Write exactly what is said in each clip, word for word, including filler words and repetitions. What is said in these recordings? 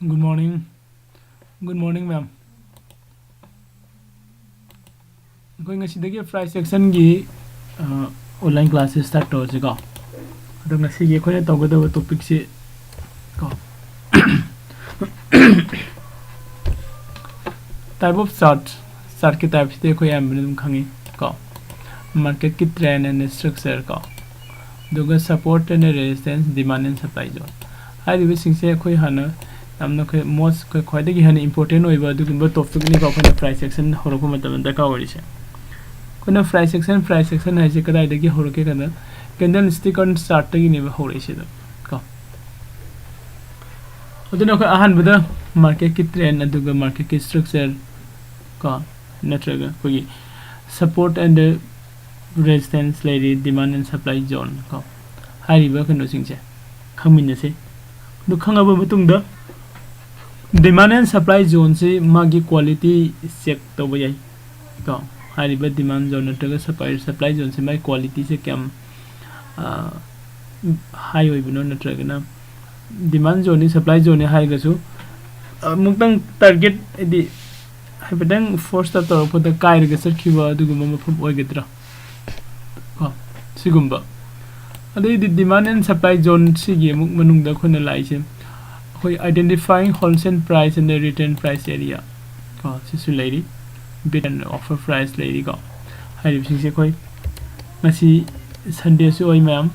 Good morning. Good morning, ma'am. ꯑꯩꯈꯣꯏ ꯉꯁꯤꯗꯒꯤ price actionꯒꯤ online class start ꯇꯧꯔꯁꯤꯀꯣ. ꯑꯗꯣ ꯉꯁꯤꯒꯤ ꯑꯩꯈꯣꯏꯅ ꯇꯧꯒꯗꯕ topicꯁꯤ ꯀꯣ, type of chart, chartꯀꯤ typeꯁꯤꯗꯤ ꯑꯩꯈꯣꯏ ꯑꯌꯥꯝꯕꯅ ꯑꯗꯨꯝ ꯈꯪꯉꯤ ꯀꯣ, marketꯀꯤ trend and structure ꯀꯣ, ꯑꯗꯨꯒ support and resistance, demand and supply zone ꯍꯥꯏꯔꯤꯕꯁꯤꯡꯁꯦ ꯑꯩꯈꯣꯏ ꯍꯥꯟꯅ ꯌꯥꯝꯅ ꯑꯩꯈꯣꯏ most ꯑꯩꯈꯣꯏ ꯈ꯭ꯋꯥꯏꯗꯒꯤ ꯍꯦꯟꯅ important ꯑꯣꯏꯕ ꯑꯗꯨꯒꯨꯝꯕ topicꯅꯤꯀꯣ ꯑꯩꯈꯣꯏꯅ price action ꯍꯧꯔꯛꯄ ꯃꯇꯝꯗ ꯗꯔꯀꯥꯔ ꯑꯣꯏꯔꯤꯁꯦ. ꯑꯩꯈꯣꯏꯅ price action, price action ꯍꯥꯏꯁꯦ ꯀꯗꯥꯏꯗꯒꯤ ꯍꯧꯔꯛꯀꯦ ꯀꯥꯟꯗ candlestick chartꯇꯒꯤꯅꯦꯕ ꯍꯧꯔꯛꯏꯁꯦ ꯑꯗꯨꯝ ꯀꯣ. ꯑꯗꯨꯅ ꯑꯩꯈꯣꯏ ꯑꯍꯥꯟꯕꯗ marketꯀꯤ trend ꯑꯗꯨꯒ marketꯀꯤ structure ꯀꯣ, ꯅꯠꯇ꯭ꯔꯒ ꯑꯩꯈꯣꯏꯒꯤ support and resistance ꯂꯩꯔꯤ, demand and supply zone ꯀꯣ, ꯍꯥꯏꯔꯤꯕ ꯀꯩꯅꯣꯁꯤꯡꯁꯦ ꯈꯪꯃꯤꯟꯅꯁꯤ꯫ ꯑꯗꯨ ꯈꯪꯉꯕ ꯃꯇꯨꯡꯗ demand and supply zoneꯁꯤ ꯃꯥꯒꯤ quality check ꯇꯧꯕ ꯌꯥꯏ ꯀꯣ, ꯍꯥꯏꯔꯤꯕ demand zone ꯅꯠꯇ꯭ꯔꯒ supply, supply zoneꯁꯤ ꯃꯥꯒꯤ qualityꯁꯦ ꯀꯌꯥꯝ high ꯑꯣꯏꯕꯅꯣ, ꯅꯠꯇ꯭ꯔꯒꯅ demand zoneꯅꯤ, supply zoneꯅꯤ ꯍꯥꯏꯔꯒꯁꯨ ꯑꯃꯨꯛꯇꯪ target, ꯍꯥꯏꯗꯤ ꯍꯥꯏꯐꯦꯠꯇꯪ force ꯇꯧꯔꯛꯄꯗ ꯀꯥꯏꯔꯒ ꯆꯠꯈꯤꯕ ꯑꯗꯨꯒꯨꯝꯕ ꯃꯐꯝ ꯑꯣꯏꯒꯗ꯭ꯔꯥ ꯀꯣ, ꯁꯤꯒꯨꯝꯕ꯫ ꯑꯗꯩꯗꯤ demand and supply zoneꯁꯤꯒꯤ ꯑꯃꯨꯛ ꯃꯅꯨꯡꯗ ꯑꯩꯈꯣꯏꯅ ꯂꯥꯛꯏꯁꯦ, ꯑꯩꯈꯣꯏ identifying wholesale price and retail price area ꯀꯣ, ꯁꯤꯁꯨ ꯂꯩꯔꯤ, bid and offer price ꯂꯩꯔꯤꯀꯣ꯫ ꯍꯥꯏꯔꯤꯕꯁꯤꯡꯁꯦ ꯑꯩꯈꯣꯏ ꯉꯁꯤ Sundayꯁꯨ ꯑꯣꯏ ꯃꯌꯥꯝ,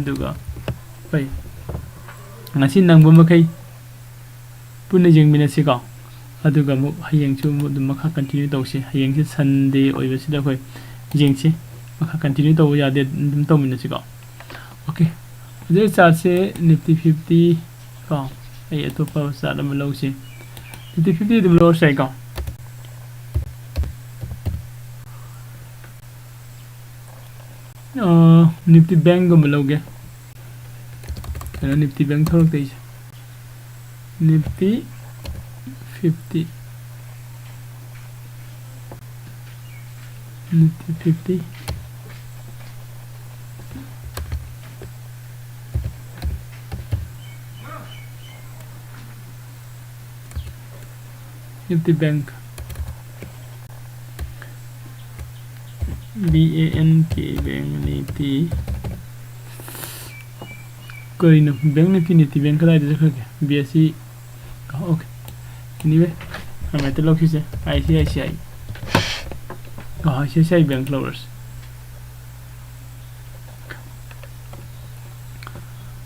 ꯑꯗꯨꯒ ꯑꯩꯈꯣꯏ ꯉꯁꯤ ꯅꯪꯕ ꯃꯈꯩ ꯄꯨꯟꯅ ꯌꯦꯡꯃꯤꯟꯅꯁꯤꯀꯣ꯫ ꯑꯗꯨꯒ ꯑꯃꯨꯛ ꯍꯌꯦꯡꯁꯨ ꯑꯃꯨꯛ ꯑꯗꯨꯝ ꯃꯈꯥ continue ꯇꯧꯁꯤ꯫ ꯍꯌꯦꯡꯁꯦ Sunday ꯑꯣꯏꯕꯁꯤꯗ ꯑꯩꯈꯣꯏ ꯌꯦꯡꯁꯤ, ꯃꯈꯥ continue ꯇꯧꯕ ꯌꯥꯗꯦ, ꯑꯗꯨꯝ ꯇꯧꯃꯤꯟꯅꯁꯤꯀꯣ꯫ Okay, ꯍꯧꯖꯤꯛ chartꯁꯦ Nifty fifty ꯀꯣ, ꯑꯩ ꯑꯇꯣꯞꯄ chart ꯑꯃ ꯂꯧꯁꯤ꯫ Nifty fifty ꯑꯗꯨꯝ ꯂꯧꯔꯁꯨ ꯌꯥꯏꯀꯣ꯫ Nifty Bankꯒꯨꯝꯕ ꯂꯧꯒꯦ꯫ ꯀꯩꯅꯣ, Nifty Bank ꯊꯣꯛꯂꯛꯇꯦ ꯑꯩꯁꯦ꯫ Nifty fifty, Nifty fifty꯫ Nifty Bank, B A N K, Bank Nifty. ꯀꯔꯤꯅꯣ? Bank Nifty, Nifty Bank ꯀꯗꯥꯏꯗ ꯆꯠꯈ꯭ꯔꯒꯦ? B S E꯫ Okay. Anyway, ꯑꯗꯨꯃꯥꯏꯅ ꯂꯧꯈꯤꯁꯦ꯫ I C I C I꯫ ꯑꯣ, I C I C I Bank ꯂꯧꯔꯁꯤ꯫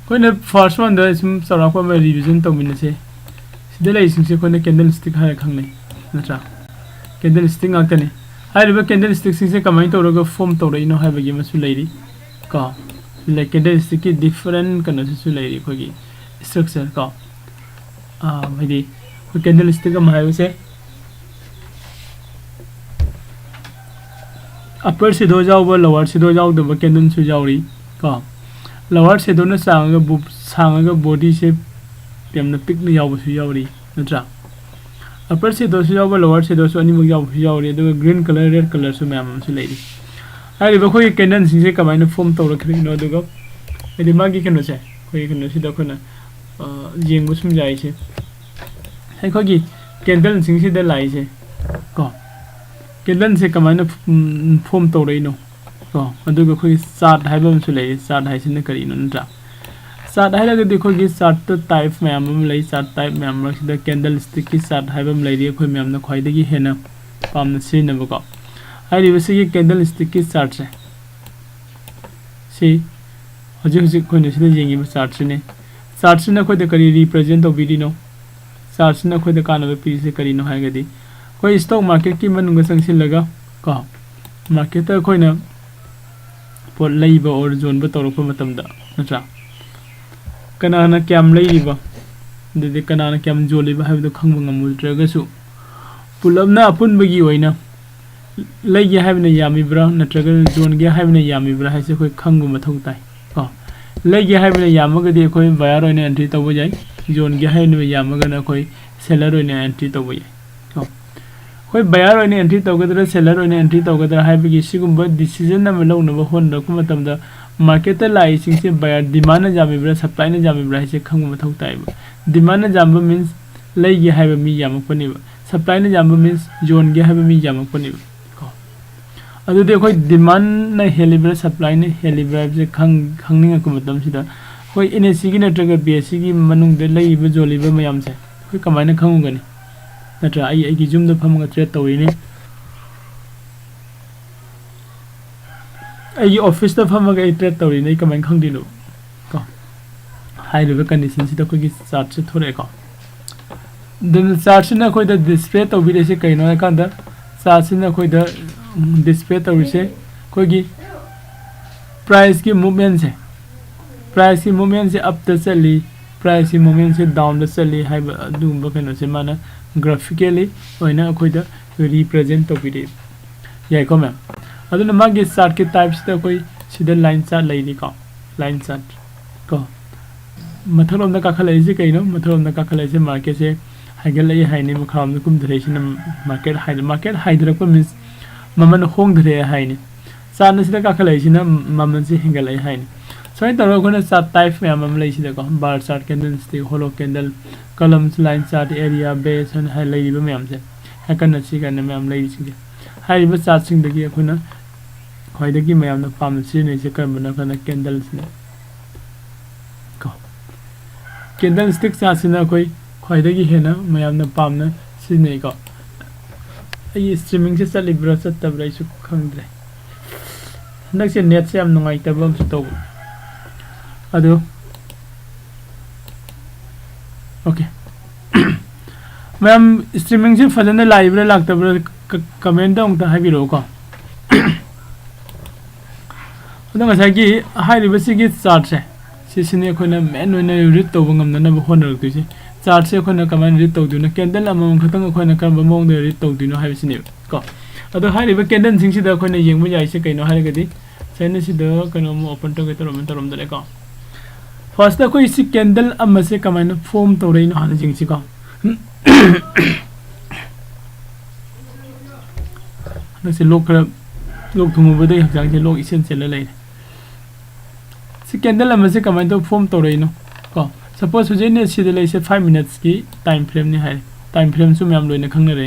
ꯑꯩꯈꯣꯏꯅ first one ꯗ ꯁꯨꯝ ꯆꯥꯎꯔꯥꯛꯄ ꯑꯃ revision ꯇꯧꯃꯤꯟꯅꯁꯦ꯫ ꯁꯤꯗ ꯂꯩꯔꯤꯁꯤꯡꯁꯦ ꯑꯩꯈꯣꯏꯅ candlestick ꯍꯥꯏꯔ ꯈꯪꯅꯩ, ꯅꯠꯇ꯭ꯔꯥ? Candlestick ꯉꯥꯛꯇꯅꯤ꯫ ꯍꯥꯏꯔꯤꯕ candlestick ꯁꯤꯡꯁꯦ ꯀꯃꯥꯏꯅ ꯇꯧꯔꯒ form ꯇꯧꯔꯛꯏꯅꯣ ꯍꯥꯏꯕꯒꯤ ꯑꯃꯁꯨ ꯂꯩꯔꯤ ꯀꯣ꯫ ꯁꯤꯗ candlestick ꯀꯤ different ꯀꯩꯅꯣꯁꯤꯁꯨ ꯂꯩꯔꯤ, ꯑꯩꯈꯣꯏꯒꯤ structure ꯀꯣ꯫ ꯑꯥ, ꯍꯥꯏꯗꯤ ꯑꯩꯈꯣꯏ candlestick ꯑꯃ ꯍꯥꯏꯕꯁꯦ upper shadow ꯌꯥꯎꯕ, lower shadow ꯌꯥꯎꯗꯕ candle ꯁꯨ ꯌꯥꯎꯔꯤ ꯀꯣ꯫ Lower shadow ꯅ ꯁꯥꯡꯉꯒ ꯕꯨ-, ꯁꯥꯡꯉꯒ body ꯁꯦ ꯌꯥꯝꯅ ꯄꯤꯛꯅ ꯌꯥꯎꯕꯁꯨ ꯌꯥꯎꯔꯤ, ꯅꯠꯇ꯭ꯔꯥ? Upper shadow ꯁꯨ ꯌꯥꯎꯕ, lower shadow ꯁꯨ ꯑꯅꯤꯃꯛ ꯌꯥꯎꯕꯁꯨ ꯌꯥꯎꯔꯤ, ꯑꯗꯨꯒ green colour, red colour ꯁꯨ ꯃꯌꯥꯝ ꯑꯃꯁꯨ ꯂꯩꯔꯤ꯫ ꯍꯥꯏꯔꯤꯕ ꯑꯩꯈꯣꯏꯒꯤ candle ꯁꯤꯡꯁꯦ ꯀꯃꯥꯏꯅ form ꯇꯧꯔꯛꯈ꯭ꯔꯤꯅꯣ, ꯑꯗꯨꯒ ꯍꯥꯏꯗꯤ ꯃꯥꯒꯤ ꯀꯩꯅꯣꯁꯦ, ꯑꯩꯈꯣꯏꯒꯤ ꯀꯩꯅꯣꯁꯤꯗ ꯑꯩꯈꯣꯏꯅ, ꯑ, ꯌꯦꯡꯕ ꯁꯨꯝ ꯌꯥꯏꯁꯦ꯫ ꯑꯩꯈꯣꯏꯒꯤ candle ꯁꯤꯡꯁꯤꯗ ꯂꯥꯛꯏꯁꯦ ꯀꯣ, candle ꯁꯦ ꯀꯃꯥꯏꯅ, ꯎꯝ, form ꯇꯧꯔꯛꯏꯅꯣ ꯀꯣ, ꯑꯗꯨꯒ ꯑꯩꯈꯣꯏꯒꯤ chart ꯍꯥꯏꯕ ꯑꯃꯁꯨ ꯂꯩꯔꯤ꯫ Chart ꯍꯥꯏꯁꯤꯅ ꯀꯔꯤꯅꯣ, ꯅꯠꯇ꯭ꯔꯥ? Chart ꯍꯥꯏꯔꯒꯗꯤ ꯑꯩꯈꯣꯏꯒꯤ chart ꯇ type ꯃꯌꯥꯝ ꯑꯃ ꯂꯩ꯫ Chart type ꯃꯌꯥꯝ ꯃꯔꯛꯁꯤꯗ candlestick ꯀꯤ chart ꯍꯥꯏꯕ ꯑꯃ ꯂꯩꯔꯤ, ꯑꯩꯈꯣꯏ ꯃꯌꯥꯝꯅ ꯈ꯭ꯋꯥꯏꯗꯒꯤ ꯍꯦꯟꯅ ꯄꯥꯝꯅ ꯁꯤꯖꯤꯟꯅꯕꯀꯣ꯫ ꯍꯥꯏꯔꯤꯕꯁꯤꯒꯤ candlestick ꯀꯤ chart ꯁꯦ, ꯁꯤ ꯍꯧꯖꯤꯛ ꯍꯧꯖꯤꯛ ꯑꯩꯈꯣꯏꯅ ꯁꯤꯗ ꯌꯦꯡꯉꯤꯕ chart ꯁꯤꯅꯤ꯫ Chart ꯁꯤꯅ ꯑꯩꯈꯣꯏꯗ ꯀꯔꯤ represent ꯇꯧꯕꯤꯔꯤꯅꯣ? Chart ꯁꯤꯅ ꯑꯩꯈꯣꯏꯗ ꯀꯥꯟꯅꯕ ꯄꯤꯔꯤꯁꯦ ꯀꯔꯤꯅꯣ ꯍꯥꯏꯔꯒꯗꯤ, ꯑꯩꯈꯣꯏ stock market ꯀꯤ ꯃꯅꯨꯡꯗ ꯆꯪꯁꯤꯜꯂꯒ ꯀꯣ, market ꯇ ꯑꯩꯈꯣꯏꯅ ꯄꯣꯠ ꯂꯩꯕ or ꯌꯣꯟꯕ ꯇꯧꯔꯛꯄ ꯃꯇꯝꯗ, ꯅꯠꯇ꯭ꯔꯥ? ꯀꯅꯥꯅ ꯀꯌꯥꯝ ꯂꯩꯔꯤꯕ, ꯑꯗꯨꯗꯤ ꯀꯅꯥꯅ ꯀꯌꯥꯝ ꯌꯣꯜꯂꯤꯕ ꯍꯥꯏꯕꯗꯨ ꯈꯪꯕ ꯉꯝꯃꯨꯗ꯭ꯔꯒꯁꯨ, ꯄꯨꯂꯞꯅ ꯑꯄꯨꯟꯕꯒꯤ ꯑꯣꯏꯅ ꯂꯩꯒꯦ ꯍꯥꯏꯕꯅ ꯌꯥꯝꯃꯤꯕ꯭ꯔꯥ ꯅꯠꯇ꯭ꯔꯒ ꯌꯣꯟꯒꯦ ꯍꯥꯏꯕꯅ ꯌꯥꯝꯃꯤꯕ꯭ꯔꯥ ꯍꯥꯏꯁꯦ ꯑꯩꯈꯣꯏ ꯈꯪꯕ ꯃꯊꯧ ꯇꯥꯏ ꯀꯣ꯫ ꯂꯩꯒꯦ ꯍꯥꯏꯕꯅ ꯌꯥꯝꯃꯒꯗꯤ ꯑꯩꯈꯣꯏ buyer ꯑꯣꯏꯅ entry ꯇꯧꯕ ꯌꯥꯏ, ꯌꯣꯟꯒꯦ ꯍꯥꯏꯕꯅ ꯌꯥꯝꯃꯒꯅ ꯑꯩꯈꯣꯏ seller ꯑꯣꯏꯅ entry ꯇꯧꯕ ꯌꯥꯏ ꯀꯣ꯫ ꯑꯩꯈꯣꯏ buyer ꯑꯣꯏꯅ entry ꯇꯧꯒꯗ꯭ꯔꯥ, seller ꯑꯣꯏꯅ entry ꯇꯧꯒꯗ꯭ꯔꯥ ꯍꯥꯏꯕꯒꯤ ꯁꯤꯒꯨꯝꯕ decision ꯑꯃ ꯂꯧꯅꯕ ꯍꯣꯠꯅꯔꯛꯄ ꯃꯇꯝꯗ market ꯇ ꯂꯥꯛꯏꯁꯤꯡꯁꯦ buyer demand ꯅ ꯌꯥꯝꯃꯤꯕ꯭ꯔꯥ, supply ꯅ ꯌꯥꯝꯃꯤꯕ꯭ꯔꯥ ꯍꯥꯏꯁꯦ ꯈꯪꯕ ꯃꯊꯧ ꯇꯥꯏꯕ꯫ Demand ꯅ ꯌꯥꯝꯕ means ꯂꯩꯒꯦ ꯍꯥꯏꯕ ꯃꯤ ꯌꯥꯝꯃꯛꯄꯅꯦꯕ꯫ ꯁꯄ꯭ꯂꯥꯏꯅ ꯌꯥꯝꯕ ꯃꯤꯟꯁ ꯌꯣꯟꯒꯦ ꯍꯥꯏꯕ ꯃꯤ ꯌꯥꯝꯃꯛꯄꯅꯦꯕ ꯀꯣ꯫ ꯑꯗꯨꯗꯤ ꯑꯩꯈꯣꯏ ꯗꯤꯃꯥꯟꯅ ꯍꯦꯜꯂꯤꯕ꯭ꯔꯥ, ꯁꯄ꯭ꯂꯥꯏꯅ ꯍꯦꯜꯂꯤꯕ꯭ꯔꯥ ꯍꯥꯏꯕꯁꯦ ꯈꯪ-, ꯈꯪꯅꯤꯡꯉꯛꯄ ꯃꯇꯝꯁꯤꯗ ꯑꯩꯈꯣꯏ ꯑꯦꯟ ꯑꯦꯁ ꯁꯤꯒꯤ ꯅꯠꯇ꯭ꯔꯒ ꯕꯤ ꯑꯦꯁ ꯁꯤꯒꯤ ꯃꯅꯨꯡꯗ ꯂꯩꯔꯤꯕ, ꯌꯣꯜꯂꯤꯕ ꯃꯌꯥꯝꯁꯦ ꯑꯩꯈꯣꯏ ꯀꯃꯥꯏꯅ ꯈꯪꯉꯨꯒꯅꯤ? ꯅꯠꯇ꯭ꯔꯥ? ꯑꯩ ꯑꯩꯒꯤ ꯌꯨꯝꯗ ꯐꯝꯃꯒ ꯇ꯭ꯔꯦꯠ ꯇꯧꯔꯤꯅꯤ꯫ ꯑꯩꯒꯤ ꯑꯣꯐꯤꯁꯇ ꯐꯝꯃꯒ ꯑꯩ ꯇ꯭ꯔꯦꯠ ꯇꯧꯔꯤꯅꯤ, ꯑꯩ ꯀꯃꯥꯏꯅ ꯈꯪꯗꯣꯏꯅꯣ? ꯀꯣ, ꯍꯥꯏꯔꯤꯕ ꯀꯟꯗꯤꯁꯟꯁꯤꯗ ꯑꯩꯈꯣꯏꯒꯤ ꯆꯥꯔꯠꯁꯦ ꯊꯣꯔꯛꯑꯦꯀꯣ꯫ ꯑꯗꯨꯅ ꯆꯥꯔꯠꯁꯤꯅ ꯑꯩꯈꯣꯏꯗ ꯗꯤꯁꯄ꯭ꯂꯦ ꯇꯧꯕꯤꯔꯤꯁꯦ ꯀꯩꯅꯣ ꯍꯥꯏꯀꯥꯟꯗ, ꯆꯥꯔꯠꯁꯤꯅ ꯑꯩꯈꯣꯏꯗ ꯗꯤꯁꯄ꯭ꯂꯦ ꯇꯧꯔꯤꯁꯦ ꯑꯩꯈꯣꯏꯒꯤ ꯄ꯭ꯔꯥꯏꯁꯀꯤ ꯃꯨꯞꯃꯦꯟꯁꯦ, ꯄ꯭ꯔꯥꯏꯁꯀꯤ ꯃꯨꯞꯃꯦꯟꯁꯦ ꯑꯞꯇ ꯆꯠꯂꯤ, ꯄ꯭ꯔꯥꯏꯁꯀꯤ ꯃꯨꯞꯃꯦꯟꯁꯦ ꯗꯥꯎꯟꯗ ꯆꯠꯂꯤ ꯍꯥꯏꯕ ꯑꯗꯨꯒꯨꯝꯕ ꯀꯩꯅꯣꯁꯦ ꯃꯥꯅ ꯒ꯭ꯔꯥꯐꯤꯀꯦꯜꯂꯤ ꯑꯣꯏꯅ ꯑꯩꯈꯣꯏꯗ ꯔꯤꯄ꯭ꯔꯖꯦꯟ ꯇꯧꯕꯤꯔꯛꯏ꯫ ꯌꯥꯏꯀꯣ ꯃꯦꯝ? ꯑꯗꯨꯅ ꯃꯥꯒꯤ ꯆꯥꯔꯠꯀꯤ ꯇꯥꯏꯞꯁꯤꯗ ꯑꯩꯈꯣꯏ ꯁꯤꯗ ꯂꯥꯏꯟ ꯆꯥꯔꯠ ꯂꯩꯔꯤꯀꯣ, ꯂꯥꯏꯟ ꯆꯥꯔꯠ ꯀꯣ꯫ ꯃꯊꯛꯂꯣꯝꯗ ꯀꯥꯈꯠꯂꯛꯏꯁꯦ ꯀꯩꯅꯣ? ꯃꯊꯛꯂꯣꯝꯗ ꯀꯥꯈꯠꯂꯛꯏꯁꯦ ꯃꯥꯔꯀꯦꯠꯁꯦ ꯍꯥꯏꯒꯠꯂꯛꯏ ꯍꯥꯏꯅꯤ, ꯃꯈꯥꯔꯣꯝꯗ ꯀꯨꯝꯊꯔꯛꯏꯁꯤꯅ ꯃꯥꯔꯀꯦꯠ ꯍꯥꯏ-, ꯃꯥꯔꯀꯦꯠ ꯍꯥꯏꯊꯔꯛꯄ ꯃꯤꯟꯁ ꯃꯃꯜ ꯍꯣꯡꯊꯔꯛꯑꯦ ꯍꯥꯏꯅꯤ꯫ ꯆꯥꯔꯠ ꯑꯁꯤꯗ ꯀꯥꯈꯠꯂꯛꯏꯁꯤꯅ ꯃꯃꯜꯁꯦ ꯍꯦꯟꯒꯠꯂꯛꯑꯦ ꯍꯥꯏꯅꯤ꯫ ꯁꯨꯃꯥꯏꯅ ꯇꯧꯔꯒ ꯑꯩꯈꯣꯏꯅ ꯆꯥꯔꯠ ꯇꯥꯏꯞ ꯃꯌꯥꯝ ꯑꯃ ꯂꯩꯁꯤꯗꯀꯣ, bar chart, candle stick, hollow candle, columns, line chart, area, base ꯍꯥꯏꯅ ꯍꯥꯏ-, ꯂꯩꯔꯤꯕ ꯃꯌꯥꯝꯁꯦ, ꯍꯥꯏꯀꯟꯅ ꯁꯤ ꯀꯥꯏꯅ ꯃꯌꯥꯝ ꯂꯩꯔꯤꯁꯤꯡꯁꯦ, ꯍꯥꯏꯔꯤꯕ ꯆꯥꯔꯠꯁꯤꯡꯗꯒꯤ ꯑꯩꯈꯣꯏꯅ ꯈ꯭ꯋꯥꯏꯗꯒꯤ ꯃꯌꯥꯝꯅ ꯄꯥꯝꯅ ꯁꯤꯖꯤꯟꯅꯔꯤꯁꯦ ꯀꯔꯝꯕꯅꯣ ꯍꯥꯏ ꯀꯥꯟꯗ ꯀꯦꯟꯗꯜꯁꯤꯅꯦ ꯀꯣ꯫ ꯀꯦꯟꯗꯜ ꯁ꯭ꯇꯤꯛ ꯆꯥꯔꯠꯁꯤꯅ ꯑꯩꯈꯣꯏ ꯈ꯭ꯋꯥꯏꯗꯒꯤ ꯍꯦꯟꯅ ꯃꯌꯥꯝꯅ ꯄꯥꯝꯅ ꯁꯤꯖꯤꯟꯅꯩꯀꯣ꯫ ꯑꯩꯒꯤ ꯁ꯭ꯇ꯭ꯔꯤꯃꯤꯡꯁꯦ ꯆꯠꯂꯤꯕ꯭ꯔꯥ ꯆꯠꯇꯕ꯭ꯔꯥ ꯑꯩꯁꯨ ꯈꯪꯗ꯭ꯔꯦ꯫ ꯍꯟꯗꯛꯁꯦ ꯅꯦꯠꯁꯦ ꯌꯥꯝ ꯅꯨꯡꯉꯥꯏꯇꯕ ꯑꯃꯁꯨ ꯇꯧꯕ꯫ ꯑꯗꯨ, ꯑꯣꯀꯦ꯫ ꯃꯌꯥꯝ ꯁ꯭ꯇ꯭ꯔꯤꯃꯤꯡꯁꯦ ꯐꯖꯅ ꯂꯥꯛꯏꯕ꯭ꯔꯥ ꯂꯥꯛꯇꯕ꯭ꯔꯥ ꯀ-, ꯀꯃꯦꯟꯇ ꯑꯃꯨꯛꯇ ꯍꯥꯏꯕꯤꯔꯛꯎꯀꯣ꯫ ꯑꯗꯣ ꯉꯁꯥꯏꯒꯤ ꯍꯥꯏꯔꯤꯕꯁꯤꯒꯤ ꯆꯥꯔꯠꯁꯦ, ꯁꯤꯁꯤꯅꯤ ꯑꯩꯈꯣꯏꯅ ꯃꯦꯟ ꯑꯣꯏꯅ ꯔꯤꯗ ꯇꯧꯕ ꯉꯝꯅꯅꯕ ꯍꯣꯠꯅꯔꯛꯇꯣꯏꯁꯦ꯫ ꯆꯥꯔꯠꯁꯦ ꯑꯩꯈꯣꯏꯅ ꯀꯃꯥꯏꯅ ꯔꯤꯗ ꯇꯧꯗꯣꯏꯅꯣ? ꯀꯦꯟꯗꯜ ꯑꯃꯃꯝ ꯈꯛꯇꯪ ꯑꯩꯈꯣꯏꯅ ꯀꯔꯝꯕ ꯃꯑꯣꯡꯗ ꯔꯤꯗ ꯇꯧꯗꯣꯏꯅꯣ ꯍꯥꯏꯕꯁꯤꯅꯦꯕ ꯀꯣ꯫ ꯑꯗꯣ ꯍꯥꯏꯔꯤꯕ ꯀꯦꯟꯗꯜꯁꯤꯡꯁꯤꯗ ꯑꯩꯈꯣꯏꯅ ꯌꯦꯡꯕ ꯌꯥꯏꯁꯦ ꯀꯩꯅꯣ ꯍꯥꯏꯔꯒꯗꯤ, ꯉꯁꯥꯏꯅ ꯁꯤꯗ ꯀꯩꯅꯣꯝ ꯑꯣꯄꯟ ꯇꯧꯒꯦ ꯇꯧꯔꯝꯃꯦ, ꯇꯧꯔꯝꯗꯔꯦꯀꯣ꯫ ꯐꯥꯔꯁꯇ ꯑꯩꯈꯣꯏ ꯁꯤ ꯀꯦꯟꯗꯜ ꯑꯃꯁꯦ ꯀꯃꯥꯏꯅ ꯐꯣꯝ ꯇꯧꯔꯛꯏꯅꯣ ꯍꯥꯟꯅ ꯌꯦꯡꯁꯤꯀꯣ꯫ ꯍꯟꯗꯛꯁꯦ ꯂꯣꯛ ꯈꯔ, ꯂꯣꯛ ꯊꯨꯡꯉꯨꯕꯗꯒꯤ ꯍꯛꯆꯥꯡꯁꯦ ꯂꯣꯛ ꯏꯆꯦꯜ ꯆꯦꯜꯂ ꯂꯩꯔꯦ꯫ ꯁꯤ ꯀꯦꯟꯗꯜ ꯑꯃꯁꯦ ꯀꯃꯥꯏꯅ ꯇꯧ ꯐꯣꯝ ꯇꯧꯔꯛꯏꯅꯣ ꯀꯣ? ꯁꯄꯣꯁ ꯍꯧꯖꯤꯛ ꯑꯩꯅ ꯁꯤꯗ ꯂꯩꯁꯦ ꯐꯥꯏꯚ ꯃꯤꯅꯠꯁꯀꯤ ꯇꯥꯏꯝ ꯐ꯭ꯔꯦꯝꯅꯤ ꯍꯥꯏꯔꯦ꯫ time frameꯁꯨ ꯃꯌꯥꯝ ꯂꯣꯏꯅ ꯈꯪꯅꯔꯦ,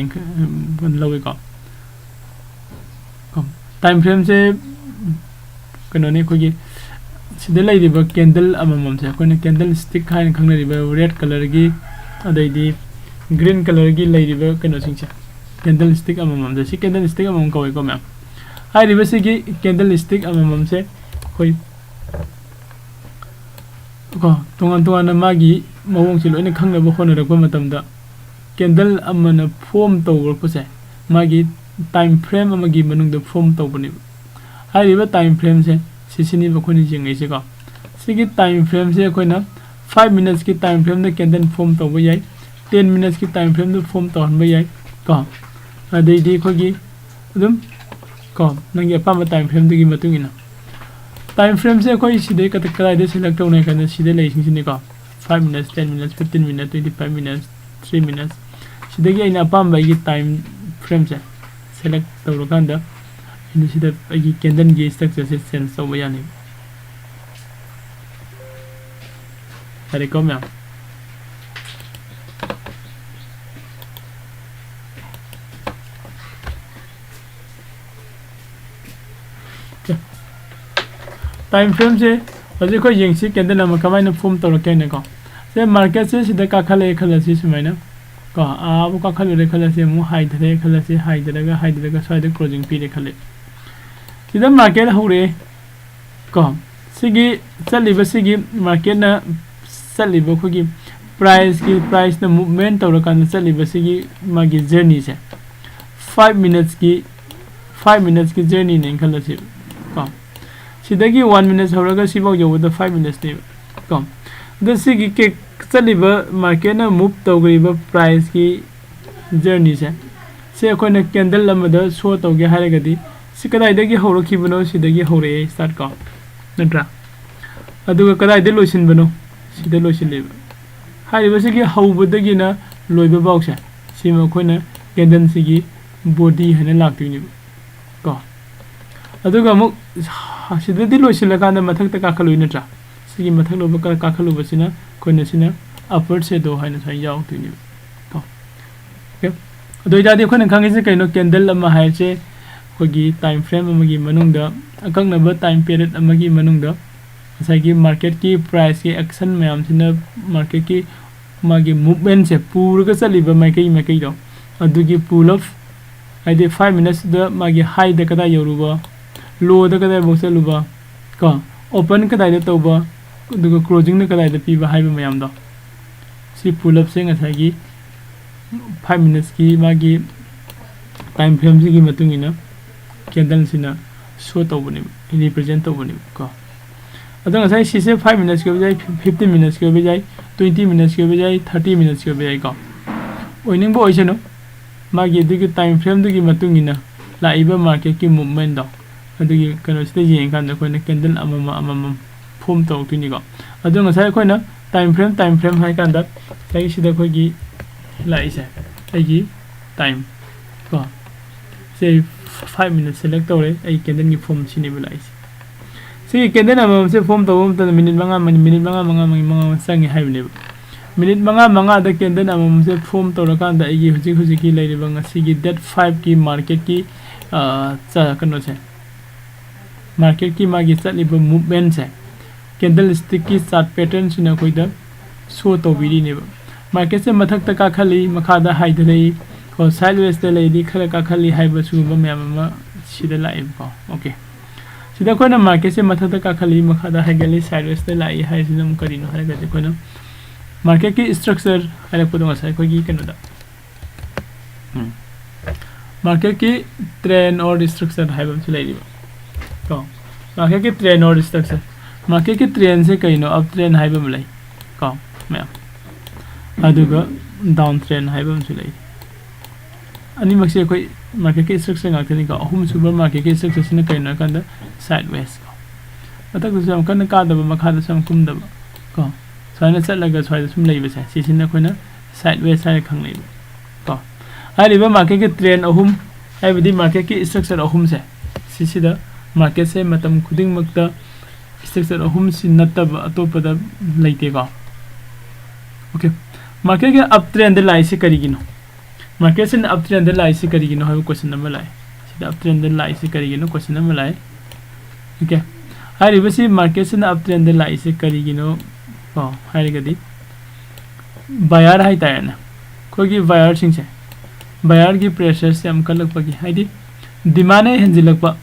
ꯂꯧꯏꯀꯣ꯫ Time frameꯁꯦ ꯀꯩꯅꯣꯅꯤ, ꯑꯩꯈꯣꯏꯒꯤ ꯁꯤꯗ ꯂꯩꯔꯤꯕ candle ꯑꯃꯃꯝꯁꯦ ꯑꯩꯈꯣꯏꯅ candlestick ꯍꯥꯏꯅ ꯈꯪꯅꯔꯤꯕ red colourꯒꯤ, ꯑꯗꯩꯗꯤ green colourꯒꯤ ꯂꯩꯔꯤꯕ ꯀꯩꯅꯣꯁꯤꯡꯁꯦ, candlestick ꯑꯃꯃꯝꯁꯦ, ꯁꯤ candlestick ꯑꯃꯃꯝ ꯀꯧꯋꯦꯀꯣ ꯃꯌꯥꯝ꯫ ꯍꯥꯏꯔꯤꯕꯁꯤꯒꯤ candlestick ꯑꯃꯃꯝꯁꯦ ꯑꯩꯈꯣꯏ ꯀꯣ ꯇꯣꯉꯥꯟ ꯇꯣꯉꯥꯟꯅ ꯃꯥꯒꯤ ꯃꯑꯣꯡꯁꯦ ꯂꯣꯏꯅ ꯈꯪꯅꯕ ꯍꯣꯠꯅꯔꯛꯄ ꯃꯇꯝꯗ, candle ꯑꯃꯅ form ꯇꯧꯔꯛꯄꯁꯦ ꯃꯥꯒꯤ time frame ꯑꯃꯒꯤ ꯃꯅꯨꯡꯗ form ꯇꯧꯕꯅꯦꯕ꯫ ꯍꯥꯏꯔꯤꯕ time frameꯁꯦ ꯁꯤꯁꯤꯅꯦꯕ ꯑꯩꯈꯣꯏꯅ ꯌꯦꯡꯉꯛꯏꯁꯦꯀꯣ꯫ ꯁꯤꯒꯤ time frameꯁꯦ ꯑꯩꯈꯣꯏꯅ five minutesꯀꯤ time frameꯗ candle form ꯇꯧꯕ ꯌꯥꯏ, ten minutesꯀꯤ time frameꯗ form ꯇꯧꯍꯟꯕ ꯌꯥꯏ ꯀꯣ꯫ ꯑꯗꯩꯗꯤ ꯑꯩꯈꯣꯏꯒꯤ ꯑꯗꯨꯝ ꯀꯣ ꯅꯪꯒꯤ ꯑꯄꯥꯝꯕ time frameꯗꯨꯒꯤ ꯃꯇꯨꯡ ꯏꯟꯅ꯫ Time frameꯁꯦ ꯑꯩꯈꯣꯏ ꯁꯤꯗꯩ ꯀꯗ-, ꯀꯗꯥꯏꯗ select ꯇꯧꯅꯤ ꯍꯥꯏ ꯀꯥꯟꯗ ꯁꯤꯗ ꯂꯩꯔꯤꯁꯤꯡꯁꯤꯅꯤꯀꯣ꯫ Five minutes, ten minutes, fifteen minutes, twenty five minutes, three minutes꯫ ꯁꯤꯗꯒꯤ ꯑꯩꯅ ꯑꯄꯥꯝꯕ ꯑꯩꯒꯤ time frameꯁꯦ select ꯇꯧꯔꯀꯥꯟꯗ ꯑꯩꯅ ꯁꯤꯗ ꯑꯩꯒꯤ candleꯒꯤ structureꯁꯦ change ꯇꯧꯕ ꯌꯥꯅꯤ꯫ ꯌꯥꯔꯦꯀꯣ ꯃꯌꯥꯝ? Time frameꯁꯦ ꯍꯧꯖꯤꯛ ꯑꯩꯈꯣꯏ ꯌꯦꯡꯁꯤ, candle ꯑꯃ ꯀꯃꯥꯏꯅ form ꯇꯧꯔꯛꯀꯦ ꯍꯥꯏꯅꯀꯣ꯫ ꯁꯦ marketꯁꯦ ꯁꯤꯗ ꯀꯥꯈꯠꯂꯛꯑꯦ ꯈꯜꯂꯁꯤ ꯁꯨꯃꯥꯏꯅ ꯀꯣ, ꯑꯥꯕꯨ ꯀꯥꯈꯠꯂꯨꯔꯦ ꯈꯜꯂꯁꯤ, ꯑꯃꯨꯛ ꯍꯥꯏꯊꯔꯦ ꯈꯜꯂꯁꯤ, ꯍꯥꯏꯊꯔꯒ ꯍꯥꯏꯊꯔꯒ ꯁ꯭ꯋꯥꯏꯗ closing ꯄꯤꯔꯦ ꯈꯜꯂꯦ꯫ ꯁꯤꯗ market ꯍꯧꯔꯛꯑꯦ ꯀꯣ꯫ ꯁꯤꯒꯤ ꯆꯠꯂꯤꯕꯁꯤꯒꯤ marketꯅ ꯆꯠꯂꯤꯕ ꯑꯩꯈꯣꯏꯒꯤ priceꯀꯤ, priceꯅ movement ꯇꯧꯔꯀꯥꯟꯗ ꯆꯠꯂꯤꯕꯁꯤꯒꯤ ꯃꯥꯒꯤ journeyꯁꯦ five minutesꯀꯤ, five minutesꯀꯤ journeyꯅꯦꯅ ꯈꯜꯂꯁꯦꯕ ꯀꯣ꯫ ꯁꯤꯗꯒꯤ one minute ꯍꯧꯔꯒ ꯁꯤꯐꯥꯎ ꯌꯧꯕꯗ five minutesꯅꯦꯕ ꯀꯣ꯫ ꯑꯗꯣ ꯁꯤꯒꯤ ꯀꯦꯛ ꯆꯠꯂꯤꯕ marketꯅ move ꯇꯧꯈ꯭ꯔꯤꯕ priceꯀꯤ journeyꯁꯦ, ꯁꯤ ꯑꯩꯈꯣꯏꯅ candle ꯑꯃꯗ show ꯇꯧꯒꯦ ꯍꯥꯏꯔꯒꯗꯤ, ꯁꯤ ꯀꯗꯥꯏꯗꯒꯤ ꯍꯧꯔꯛꯈꯤꯕꯅꯣ? ꯁꯤꯗꯒꯤ ꯍꯧꯔꯛꯑꯦ start ꯀꯣ, ꯅꯠꯇ꯭ꯔꯥ? ꯑꯗꯨꯒ ꯀꯗꯥꯏꯗ ꯂꯣꯏꯁꯤꯟꯕꯅꯣ? ꯁꯤꯗ ꯂꯣꯏꯁꯤꯜꯂꯦꯕ꯫ ꯍꯥꯏꯔꯤꯕꯁꯤꯒꯤ ꯍꯧꯕꯗꯒꯤꯅ ꯂꯣꯏꯕ ꯐꯥꯎꯁꯦ, ꯁꯤꯃ ꯑꯩꯈꯣꯏꯅ candleꯁꯤꯒꯤ body ꯍꯥꯏꯅ ꯂꯥꯛꯇꯣꯏꯅꯦꯕ ꯀꯣ꯫ ꯑꯗꯨꯒ ꯑꯃꯨꯛ ꯁꯤꯗꯗꯤ ꯂꯣꯏꯁꯤꯜꯂꯀꯥꯟꯗ ꯃꯊꯛꯇ ꯀꯥꯈꯠꯂꯨꯏ ꯅꯠꯇ꯭ꯔꯥ? ꯁꯤꯒꯤ ꯃꯊꯛ ꯂꯣꯏꯕ ꯀꯥ-, ꯀꯥꯈꯠꯂꯨꯕꯁꯤꯅ ꯑꯩꯈꯣꯏꯅ ꯁꯤꯅ upper shadow ꯍꯥꯏꯅ ꯁꯨꯃꯥꯏꯅ ꯌꯥꯎꯔꯛꯇꯣꯏꯅꯦꯕ ꯀꯣ꯫ ꯑꯗꯨ ꯑꯣꯏꯇꯥꯔꯗꯤ ꯑꯩꯈꯣꯏꯅ ꯈꯪꯉꯤꯁꯦ ꯀꯩꯅꯣ? ꯀꯦꯟꯗꯜ ꯑꯃ ꯍꯥꯏꯁꯦ ꯑꯩꯈꯣꯏꯒꯤ ꯇꯥꯏꯝ ꯐ꯭ꯔꯦꯝ ꯑꯃꯒꯤ ꯃꯅꯨꯡꯗ, ꯑꯀꯛꯅꯕ ꯇꯥꯏꯝ ꯄꯦꯔꯤꯌꯗ ꯑꯃꯒꯤ ꯃꯅꯨꯡꯗ ꯉꯁꯥꯏꯒꯤ ꯃꯥꯔꯀꯦꯠꯀꯤ ꯄ꯭ꯔꯥꯏꯁꯀꯤ ꯑꯦꯛꯁꯟ ꯃꯌꯥꯝꯁꯤꯅ, ꯃꯥꯔꯀꯦꯠꯀꯤ ꯃꯥꯒꯤ ꯃꯨꯞꯃꯦꯟꯁꯦ, ꯄꯨꯔꯒ ꯆꯠꯂꯤꯕ ꯃꯥꯏꯀꯩ ꯃꯥꯏꯀꯩꯗꯣ, ꯑꯗꯨꯒꯤ ꯄꯨꯜ ꯑꯞ, ꯍꯥꯏꯗꯤ ꯐꯥꯏꯚ ꯃꯤꯅꯠꯁꯇ ꯃꯥꯒꯤ ꯍꯥꯏꯗ ꯀꯗꯥꯏ ꯌꯧꯔꯨꯕ, ꯂꯣꯗ ꯀꯗꯥꯏꯐꯥꯎ ꯆꯠꯂꯨꯕ, ꯀꯣ, ꯑꯣꯄꯟ ꯀꯗꯥꯏꯗ ꯇꯧꯕ, ꯑꯗꯨꯒ ꯀ꯭ꯂꯣꯖꯤꯡꯅ ꯀꯗꯥꯏꯗ ꯄꯤꯕ ꯍꯥꯏꯕ ꯃꯌꯥꯝꯗꯣ, ꯁꯤ ꯄꯨꯜ ꯑꯞꯁꯦ ꯉꯁꯥꯏꯒꯤ ꯐꯥꯏꯚ ꯃꯤꯅꯠꯁꯀꯤ ꯃꯥꯒꯤ ꯇꯥꯏꯝ ꯐ꯭ꯔꯦꯝꯁꯤꯒꯤ ꯃꯇꯨꯡ ꯏꯟꯅ ꯀꯦꯟꯗꯜꯁꯤꯅ ꯁꯣ ꯇꯧꯕꯅꯦꯕ, ꯔꯤꯄ꯭ꯔꯖꯦꯟ ꯇꯧꯕꯅꯦꯕ ꯀꯣ꯫ ꯑꯗꯣ ꯉꯁꯥꯏ ꯁꯤꯁꯦ ꯐꯥꯏꯚ ꯃꯤꯅꯠꯁꯀꯤ ꯑꯣꯏꯕ ꯌꯥꯏ, ꯐꯤꯐꯇꯤꯟ ꯃꯤꯅꯠꯁꯀꯤ ꯑꯣꯏꯕ ꯌꯥꯏ, ꯇ꯭ꯋꯦꯟꯇꯤ ꯃꯤꯅꯠꯁꯀꯤ ꯑꯣꯏꯕ ꯌꯥꯏ, ꯊꯥꯔꯇꯤ ꯃꯤꯅꯠꯁꯀꯤ ꯑꯣꯏꯕ ꯌꯥꯏꯀꯣ꯫ ꯑꯣꯏꯅꯤꯡꯕ ꯑꯣꯏꯁꯅꯨ, ꯃꯥꯒꯤ ꯑꯗꯨꯒꯤ ꯇꯥꯏꯝ ꯐ꯭ꯔꯦꯝꯗꯨꯒꯤ ꯃꯇꯨꯡ ꯏꯟꯅ ꯂꯥꯛꯏꯕ ꯃꯥꯔꯀꯦꯠꯀꯤ ꯃꯨꯞꯃꯦꯟꯗꯣ, ꯑꯗꯨꯒꯤ ꯀꯩꯅꯣꯁꯤꯗ ꯌꯦꯡꯉꯀꯥꯟꯗ ꯑꯩꯈꯣꯏꯅ ꯀꯦꯟꯗꯜ ꯑꯃꯃꯝ ꯑꯃꯃꯝ ꯐꯣꯝ ꯇꯧꯔꯛꯇꯣꯏꯅꯤꯀꯣ꯫ ꯑꯗꯣ ꯉꯁꯥꯏ ꯑꯩꯈꯣꯏꯅ ꯇꯥꯏꯝ ꯐ꯭ꯔꯦꯝ, ꯇꯥꯏꯝ ꯐ꯭ꯔꯦꯝ ꯍꯥꯏ ꯀꯥꯟꯗ ꯉꯁꯥꯏꯒꯤꯁꯤꯗ ꯑꯩꯈꯣꯏꯒꯤ ꯂꯥꯛꯏꯁꯦ ꯑꯩꯒꯤ ꯇꯥꯏꯝ ꯀꯣ, ꯁꯦ ꯐꯥꯏꯚ ꯃꯤꯅꯠ ꯁꯦꯂꯦꯛ ꯇꯧꯔꯦ, ꯑꯩ ꯀꯦꯟꯗꯜꯒꯤ ꯐꯣꯝ ꯁꯤꯅꯦꯕ ꯂꯥꯛꯏꯁꯦ꯫ ꯁꯤꯒꯤ ꯀꯦꯟꯗꯜ ꯑꯃꯃꯝꯁꯦ ꯐꯣꯝ ꯇꯧꯕ ꯃꯇꯝꯗ ꯃꯤꯅꯤꯠ ꯃꯉꯥ, ꯃꯤꯅꯤꯠ ꯃꯉꯥ, ꯃꯉꯥ, ꯃꯤꯅꯤꯠ ꯃꯉꯥ ꯆꯪꯉꯦ ꯍꯥꯏꯕꯅꯦꯕ꯫ ꯃꯤꯅꯤꯠ ꯃꯉꯥ ꯃꯉꯥꯗ ꯀꯦꯟꯗꯜ ꯑꯃꯃꯝꯁꯦ ꯐꯣꯝ ꯇꯧꯔꯀꯥꯟꯗ ꯑꯩꯒꯤ ꯍꯧꯖꯤꯛ ꯍꯧꯖꯤꯛꯀꯤ ꯂꯩꯔꯤꯕ ꯉꯁꯤꯒꯤ ꯗꯦꯠ ꯐꯥꯏꯚꯀꯤ ꯃꯥꯔꯀꯦꯠꯀꯤ, ꯑ, ꯆ-, ꯀꯩꯅꯣꯁꯦ, ꯃꯥꯔꯀꯦꯠꯀꯤ ꯃꯥꯒꯤ ꯆꯠꯂꯤꯕ ꯃꯨꯞꯃꯦꯟꯁꯦ ꯀꯦꯟꯗꯜ ꯁ꯭ꯇꯤꯛꯀꯤ ꯆꯥꯔꯠ ꯄꯦꯇꯔꯟꯁꯤꯅ ꯑꯩꯈꯣꯏꯗ ꯁꯣ ꯇꯧꯕꯤꯔꯤꯅꯦꯕ꯫ ꯃꯥꯔꯀꯦꯠꯁꯦ ꯃꯊꯛꯇ ꯀꯥꯈꯠꯂꯤ, ꯃꯈꯥꯗ ꯍꯥꯏꯊꯔꯛꯏ, ꯀꯣ, ꯁꯥꯏꯠ ꯋꯦꯁꯇ ꯂꯩꯔꯤ, ꯈꯔ ꯀꯥꯈꯠꯂꯤ ꯍꯥꯏꯕ ꯁꯤꯒꯨꯝꯕ ꯃꯌꯥꯝ ꯑꯃ ꯁꯤꯗ ꯂꯥꯛꯑꯦꯕꯀꯣ꯫ ꯑꯣꯀꯦ, ꯁꯤꯗ ꯑꯩꯈꯣꯏꯅ ꯃꯥꯔꯀꯦꯠꯁꯦ ꯃꯊꯛꯇ ꯀꯥꯈꯠꯂꯤ, ꯃꯈꯥꯗ ꯍꯥꯏꯒꯠꯂꯤ, ꯁꯥꯏꯠ ꯋꯦꯁꯇ ꯂꯥꯛꯏ ꯍꯥꯏꯔꯤꯁꯤꯅ ꯑꯃꯨꯛ ꯀꯔꯤꯅꯣ ꯍꯥꯏꯔꯒꯗꯤ ꯑꯩꯈꯣꯏꯅ ꯃꯥꯔꯀꯦꯠꯀꯤ ꯁ꯭ꯇ꯭ꯔꯛꯆꯔ ꯍꯥꯏꯔꯛꯄꯗꯣ ꯉꯁꯥꯏ ꯑꯩꯈꯣꯏꯒꯤ ꯀꯩꯅꯣꯗ, ꯎꯝ, ꯃꯥꯔꯀꯦꯠꯀꯤ ꯇ꯭ꯔꯦꯟ ꯑꯣꯔ ꯁ꯭ꯇ꯭ꯔꯛꯆꯔ ꯍꯥꯏꯕ ꯑꯃꯁꯨ ꯂꯩꯔꯤꯕ ꯀꯣ꯫ ꯃꯥꯔꯀꯦꯠꯀꯤ ꯇ꯭ꯔꯦꯟ ꯑꯣꯔ ꯁ꯭ꯇ꯭ꯔꯛꯆꯔ, ꯃꯥꯔꯀꯦꯠꯀꯤ ꯇ꯭ꯔꯦꯟꯁꯦ ꯀꯩꯅꯣ? ꯑꯞ ꯇ꯭ꯔꯦꯟ ꯍꯥꯏꯕ ꯑꯃ ꯂꯩ ꯀꯣ, ꯃꯌꯥꯝ, ꯑꯗꯨꯒ ꯗꯥꯎꯟ ꯇ꯭ꯔꯦꯟ ꯍꯥꯏꯕ ꯑꯃꯁꯨ ꯂꯩ꯫ ꯑꯅꯤꯃꯛꯁꯦ ꯑꯩꯈꯣꯏ ꯃꯥꯔꯀꯦꯠꯀꯤ ꯁ꯭ꯇ꯭ꯔꯛꯆꯔ ꯉꯥꯛꯇꯅꯤꯀꯣ꯫ ꯑꯍꯨꯝꯁꯨꯕ ꯃꯥꯔꯀꯦꯠꯀꯤ ꯁ꯭ꯇ꯭ꯔꯛꯆꯔꯁꯤꯅ ꯀꯩꯅꯣ ꯍꯥꯏꯀꯥꯟꯗ ꯁꯥꯏꯠ ꯋꯦꯁ ꯀꯣ, ꯃꯊꯛꯇꯁꯨ ꯌꯥꯝ ꯀꯟꯅ ꯀꯥꯗꯕ, ꯃꯈꯥꯗꯁꯨ ꯌꯥꯝ ꯀꯨꯝꯗꯕ ꯀꯣ, ꯁꯨꯃꯥꯏꯅ ꯆꯠꯂꯒ ꯁ꯭ꯋꯥꯏꯗ ꯁꯨꯝ ꯂꯩꯕꯁꯦ, ꯁꯤꯁꯤꯅ ꯑꯩꯈꯣꯏꯅ ꯁꯥꯏꯠ ꯋꯦꯁ ꯍꯥꯏꯅ ꯈꯪꯅꯩꯕ ꯀꯣ꯫ ꯍꯥꯏꯔꯤꯕ ꯃꯥꯔꯀꯦꯠꯀꯤ ꯇ꯭ꯔꯦꯟ ꯑꯍꯨꯝ, ꯍꯥꯏꯕꯗꯤ ꯃꯥꯔꯀꯦꯠꯀꯤ ꯁ꯭ꯇ꯭ꯔꯛꯆꯔ ꯑꯍꯨꯝꯁꯦ, ꯁꯤꯁꯤꯗ ꯃꯥꯔꯀꯦꯠꯁꯦ ꯃꯇꯝ ꯈꯨꯗꯤꯡꯃꯛꯇ ꯁ꯭ꯇ꯭ꯔꯛꯆꯔ ꯑꯍꯨꯝꯁꯤ ꯅꯠꯇꯕ ꯑꯇꯣꯞꯄꯗ ꯂꯩꯇꯦꯀꯣ꯫ ꯑꯣꯀꯦ, ꯃꯥꯔꯀꯦꯠꯀꯤ ꯑꯞ ꯇ꯭ꯔꯦꯟꯗ ꯂꯥꯛꯏꯁꯦ ꯀꯔꯤꯒꯤꯅꯣ? ꯃꯥꯔꯀꯦꯠꯁꯤꯅ ꯑꯞ ꯇ꯭ꯔꯦꯟꯗ ꯂꯥꯛꯏꯁꯤ ꯀꯔꯤꯒꯤꯅꯣ ꯍꯥꯏꯕ ꯀꯣꯏꯁꯟ ꯑꯃ ꯂꯥꯛꯑꯦ꯫ ꯁꯤꯗ ꯑꯞ ꯇ꯭ꯔꯦꯟꯗ ꯂꯥꯛꯏꯁꯤ ꯀꯔꯤꯒꯤꯅꯣ ꯀꯣꯏꯁꯟ ꯑꯃ ꯂꯥꯛꯑꯦ꯫ ꯑꯣꯀꯦ, ꯍꯥꯏꯔꯤꯕꯁꯤ ꯃꯥꯔꯀꯦꯠꯁꯤꯅ ꯑꯞ ꯇ꯭ꯔꯦꯟꯗ ꯂꯥꯛꯏꯁꯤ ꯀꯔꯤꯒꯤꯅꯣ? ꯀꯣ, ꯍꯥꯏꯔꯒꯗꯤ ꯕꯥꯌꯔ ꯍꯥꯏꯇꯥꯔꯦꯅꯦ, ꯑꯩꯈꯣꯏꯒꯤ ꯕꯥꯌꯔꯁꯤꯡꯁꯦ, ꯕꯥꯌꯔꯒꯤ ꯄ꯭ꯔꯦꯁꯔꯁꯦ ꯌꯥꯝ ꯀꯜꯂꯛꯄꯒꯤ, ꯍꯥꯏꯗꯤ ꯗꯤꯃꯥꯟꯅ ꯍꯦꯟꯖꯤꯜꯂꯛꯄ,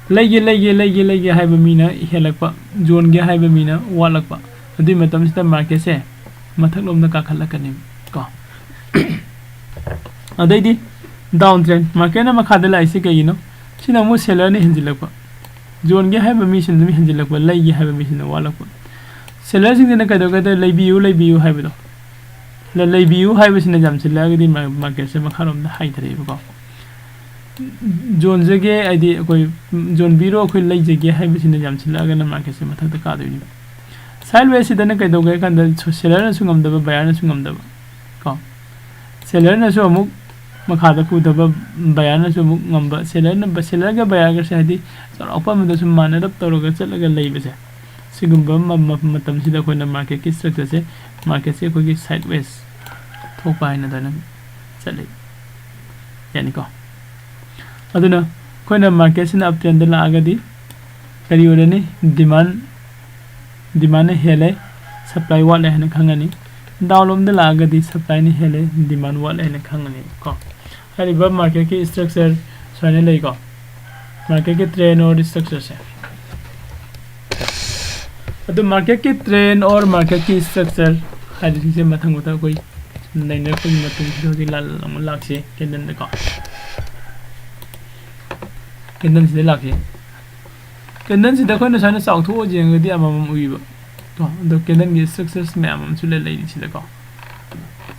ꯂꯩꯒꯦ ꯂꯩꯒꯦ ꯂꯩꯒꯦ ꯂꯩꯒꯦ ꯍꯥꯏꯕ ꯃꯤꯅ ꯍꯦꯜꯂꯛꯄ, ꯌꯣꯟꯒꯦ ꯍꯥꯏꯕ ꯃꯤꯅ ꯋꯥꯠꯂꯛꯄ, ꯑꯗꯨꯒꯤ ꯃꯇꯝꯁꯤꯗ ꯃꯥꯔꯀꯦꯠꯁꯦ ꯃꯊꯛꯂꯣꯝꯗ ꯀꯥꯈꯠꯂꯛꯀꯅꯤ ꯀꯣ꯫ ꯑꯗꯩꯗꯤ ꯗꯥꯎꯟ ꯇ꯭ꯔꯦꯟ, ꯃꯥꯔꯀꯦꯠꯅ ꯃꯈꯥꯗ ꯂꯥꯛꯏꯁꯦ ꯀꯩꯒꯤꯅꯣ? ꯁꯤꯅ ꯑꯃꯨꯛ ꯁꯦꯂꯔꯅ ꯍꯦꯟꯖꯤꯜꯂꯛꯄ, ꯌꯣꯟꯒꯦ ꯍꯥꯏꯕ ꯃꯤꯁꯤꯅ ꯑꯗꯨꯝ ꯍꯦꯟꯖꯤꯜꯂꯛꯄ, ꯂꯩꯒꯦ ꯍꯥꯏꯕ ꯃꯤꯁꯤꯅ ꯋꯥꯠꯂꯛꯄ꯫ ꯁꯦꯂꯔꯁꯤꯡꯁꯤꯅ ꯀꯩꯗꯧꯒꯦꯗ ꯂꯩꯕꯤꯌꯨ ꯂꯩꯕꯤꯌꯨ ꯍꯥꯏꯕꯗꯣ, ꯂ- ꯂꯩꯕꯤꯌꯨ ꯍꯥꯏꯕꯁꯤꯅ ꯌꯥꯝꯁꯤꯜꯂꯛꯑꯒꯗꯤ ꯃꯥ- ꯃꯥꯔꯀꯦꯠꯁꯦ ꯃꯈꯥꯔꯣꯝꯗ ꯍꯥꯏꯊꯔꯛꯑꯦꯕꯀꯣ꯫ ꯌꯣꯟꯖꯒꯦ ꯍꯥꯏꯗꯤ ꯑꯩꯈꯣꯏ ꯌꯣꯟꯕꯤꯔꯣ ꯑꯩꯈꯣꯏ ꯂꯩꯖꯒꯦ ꯍꯥꯏꯕꯁꯤꯅ ꯌꯥꯝꯁꯤꯜꯂꯛꯑꯒꯅ ꯃꯥꯔꯀꯦꯠꯁꯦ ꯃꯊꯛꯇ ꯀꯥꯗꯣꯏꯅꯦꯕ꯫ ꯁꯥꯏꯠ ꯋꯦꯁꯤꯗꯅ ꯀꯩꯗꯧꯒꯦ ꯍꯥꯏ ꯀꯥꯟꯗ ꯁꯦꯂꯔꯅꯁꯨ ꯉꯝꯗꯕ, ꯕꯥꯌꯔꯅꯁꯨ ꯉꯝꯗꯕ ꯀꯣ꯫ ꯁꯦꯂꯔꯅꯁꯨ ꯑꯃꯨꯛ ꯃꯈꯥꯗ ꯄꯨꯊꯕ, ꯕꯥꯌꯔꯅꯁꯨ ꯑꯃꯨꯛ ꯉꯝꯕ꯫ ꯁꯦꯂꯔꯅ ꯁꯦꯂꯔꯒ ꯕꯥꯌꯔꯒꯁꯦ ꯍꯥꯏꯗꯤ ꯆꯥꯎꯔꯥꯛꯄ ꯑꯃꯗ ꯁꯨꯝ ꯃꯥꯟꯅꯔꯞ ꯇꯧꯔꯒ ꯆꯠꯂꯒ ꯂꯩꯕꯁꯦ, ꯁꯤꯒꯨꯝꯕ ꯃ- ꯃ- ꯃꯇꯝꯁꯤꯗ ꯑꯩꯈꯣꯏꯅ ꯃꯥꯔꯀꯦꯠꯀꯤ ꯁ꯭ꯇ꯭ꯔꯛꯆꯔꯁꯦ, ꯃꯥꯔꯀꯦꯠꯁꯦ ꯑꯩꯈꯣꯏꯒꯤ ꯁꯥꯏꯠ ꯋꯦꯁ ꯊꯣꯛꯄ ꯍꯥꯏꯅ ꯑꯗꯨꯃꯥꯏꯅ ꯆꯠꯂꯤ, ꯌꯥꯅꯤꯀꯣ꯫ ꯑꯗꯨꯅ ꯑꯩꯈꯣꯏꯅ ꯃꯥꯔꯀꯦꯠꯁꯤꯅ ꯑꯞ ꯇ꯭ꯔꯦꯟꯗ ꯂꯥꯛꯑꯒꯗꯤ ꯀꯔꯤ ꯑꯣꯏꯔꯅꯤ? ꯗꯤꯃꯥꯟ, ꯗꯤꯃꯥꯟꯅ ꯍꯦꯜꯂꯦ, ꯁꯄ꯭ꯂꯥꯏ ꯋꯥꯠꯂꯦ ꯍꯥꯏꯅ ꯈꯪꯉꯅꯤ꯫ ꯗꯥꯎꯟꯂꯣꯝꯗ ꯂꯥꯛꯑꯒꯗꯤ ꯁꯄ꯭ꯂꯥꯏꯅ ꯍꯦꯜꯂꯦ, ꯗꯤꯃꯥꯟ ꯋꯥꯠꯂꯦ ꯍꯥꯏꯅ ꯈꯪꯉꯅꯤ ꯀꯣ꯫ ꯍꯥꯏꯔꯤꯕ ꯃꯥꯔꯀꯦꯠꯀꯤ ꯁ꯭ꯇ꯭ꯔꯛꯆꯔ ꯁꯨꯃꯥꯏꯅ ꯂꯩꯀꯣ, ꯃꯥꯔꯀꯦꯠꯀꯤ ꯇ꯭ꯔꯦꯟ ꯑꯣꯔ ꯁ꯭ꯇ꯭ꯔꯛꯆꯔꯁꯦ꯫ ꯑꯗꯨ ꯃꯥꯔꯀꯦꯠꯀꯤ ꯇ꯭ꯔꯦꯟ ꯑꯣꯔ ꯃꯥꯔꯀꯦꯠꯀꯤ ꯁ꯭ꯇ꯭ꯔꯛꯆꯔ ꯍꯥꯏꯔꯤꯁꯤꯡꯁꯦ ꯃꯊꯪ ꯃꯊꯪ ꯑꯩꯈꯣꯏ ꯅꯩꯅꯔꯛꯄꯒꯤ ꯃꯇꯨꯡꯁꯤꯗ ꯍꯧꯖꯤꯛ ꯂꯥ- ꯑꯃꯨꯛ ꯂꯥꯛꯁꯤ ꯀꯦꯟꯗꯜꯗꯀꯣ꯫ ꯀꯦꯟꯗꯜꯁꯤꯗ ꯂꯥꯛꯁꯤ꯫ ꯀꯦꯟꯗꯜꯁꯤꯗ ꯑꯩꯈꯣꯏꯅ ꯁꯨꯃꯥꯏꯅ ꯆꯥꯎꯊꯣꯛꯑ ꯌꯦꯡꯉꯒꯗꯤ ꯑꯃꯃꯝ ꯎꯏꯕ ꯀꯣ꯫ ꯑꯗꯣ ꯀꯦꯟꯗꯜꯒꯤ ꯁ꯭ꯇ꯭ꯔꯛꯆꯔꯁ ꯃꯌꯥꯝ ꯑꯃꯁꯨ ꯂꯩ- ꯂꯩꯔꯤ ꯁꯤꯗꯀꯣ꯫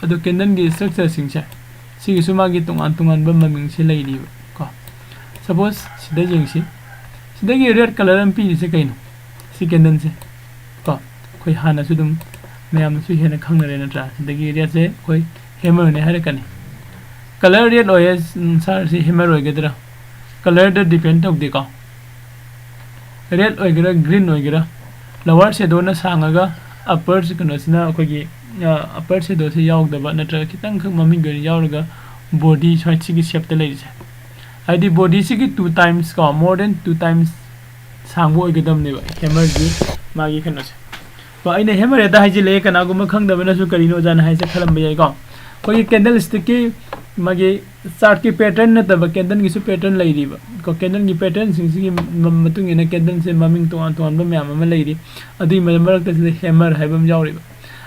ꯑꯗꯣ ꯀꯦꯟꯗꯜꯒꯤ ꯁ꯭ꯇ꯭ꯔꯛꯆꯔꯁꯤꯡꯁꯦ, ꯁꯤꯒꯤꯁꯨ ꯃꯥꯒꯤ ꯇꯣꯉꯥꯟ ꯇꯣꯉꯥꯟꯕ ꯃꯃꯤꯡꯁꯦ ꯂꯩꯔꯤꯕ ꯀꯣ꯫ ꯁꯄꯣꯁ ꯁꯤꯗ ꯌꯦꯡꯁꯤ, ꯁꯤꯗꯒꯤ ꯔꯦꯗ ꯀꯂꯔ ꯑꯃ ꯄꯤꯔꯤꯁꯦ ꯀꯩꯅꯣ? ꯁꯤ ꯀꯦꯟꯗꯜꯁꯦ ꯀꯣ, ꯑꯩꯈꯣꯏ ꯍꯥꯟꯅꯁꯨ ꯑꯗꯨꯝ ꯃꯌꯥꯝꯅꯁꯨ ꯍꯦꯟꯅ ꯈꯪꯅꯔꯦ ꯅꯠꯇ꯭ꯔꯥ? ꯁꯤꯗꯒꯤ ꯔꯦꯗꯁꯦ ꯑꯩꯈꯣꯏ ꯍꯦꯃꯔꯅꯦ ꯍꯥꯏꯔꯛꯀꯅꯤ꯫ ꯀꯂꯔ ꯔꯦꯗ ꯑꯣꯏꯌꯦ, ꯎꯝ, ꯁꯥꯔ, ꯁꯤ ꯍꯦꯃꯔ ꯑꯣꯏꯒꯗ꯭ꯔꯥ? ꯀꯂꯔꯗ ꯗꯤꯄꯦꯟ ꯇꯧꯗꯦꯀꯣ꯫ ꯔꯦꯗ ꯑꯣꯏꯒꯦꯔꯥ ꯒ꯭ꯔꯤꯟ ꯑꯣꯏꯒꯦꯔꯥ, ꯂꯋꯥꯔ ꯁꯦꯗꯣꯅ ꯁꯥꯡꯉꯒ ꯑꯞꯄꯔ ꯀꯩꯅꯣꯁꯤꯅ ꯑꯩꯈꯣꯏꯒꯤ ꯑꯄꯔ ꯁꯦꯗꯣꯁꯦ ꯌꯥꯎꯗꯕ, ꯅꯠꯇ꯭ꯔꯒ ꯈꯤꯇꯪꯈꯛ ꯃꯃꯤꯡꯒꯤ ꯑꯣꯏꯅ ꯌꯥꯎꯔꯒ ꯕꯣꯗꯤ ꯁ꯭ꯋꯥꯏ ꯁꯤꯒꯤ ꯁꯦꯞꯇ ꯂꯩꯔꯤꯁꯦ, ꯍꯥꯏꯗꯤ ꯕꯣꯗꯤꯁꯤꯒꯤ ꯇꯨ ꯇꯥꯏꯝꯁ ꯀꯣ, ꯃꯣꯔ ꯗꯦꯟ ꯇꯨ ꯇꯥꯏꯝꯁ ꯁꯥꯡꯕ ꯑꯣꯏꯒꯗꯕꯅꯦꯕ ꯍꯦꯃꯔꯒꯤ ꯃꯥꯒꯤ ꯀꯩꯅꯣꯁꯦ꯫ ꯀꯣ, ꯑꯩꯅ ꯍꯦꯃꯔ ꯍꯦꯛꯇ ꯍꯥꯏꯖꯤꯜꯂꯛꯑꯦ, ꯀꯅꯥꯒꯨꯝꯕ ꯈꯪꯗꯕꯅꯁꯨ ꯀꯔꯤꯅꯣ ꯑꯣꯖꯥꯅ ꯍꯥꯏꯁꯦ ꯈꯜꯂꯝꯕ ꯌꯥꯏꯀꯣ꯫ ꯑꯩꯈꯣꯏꯒꯤ ꯀꯦꯟꯗꯜ ꯁ꯭ꯇꯤꯛꯀꯤ ꯃꯥꯒꯤ ꯆꯥꯔꯠꯀꯤ ꯄꯦꯇꯔꯟ ꯅꯠꯇꯕ ꯀꯦꯟꯗꯜꯒꯤꯁꯨ ꯄꯦꯇꯔꯟ ꯂꯩꯔꯤꯕ ꯀꯣ꯫ ꯀꯦꯟꯗꯜꯒꯤ ꯄꯦꯇꯔꯟꯁꯤꯡꯁꯤꯒꯤ ꯃ- ꯃꯇꯨꯡ ꯏꯟꯅ ꯀꯦꯟꯗꯜꯁꯦ ꯃꯃꯤꯡ ꯇꯣꯉꯥꯟ ꯇꯣꯉꯥꯟꯕ ꯃꯌꯥꯝ ꯑꯃ ꯂꯩꯔꯤ꯫ ꯑꯗꯨꯒꯤ ꯃꯔꯛꯇꯁꯤꯗ ꯍꯦꯃꯔ ꯍꯥꯏꯕ ꯑꯃ ꯌꯥꯎꯔꯤꯕ꯫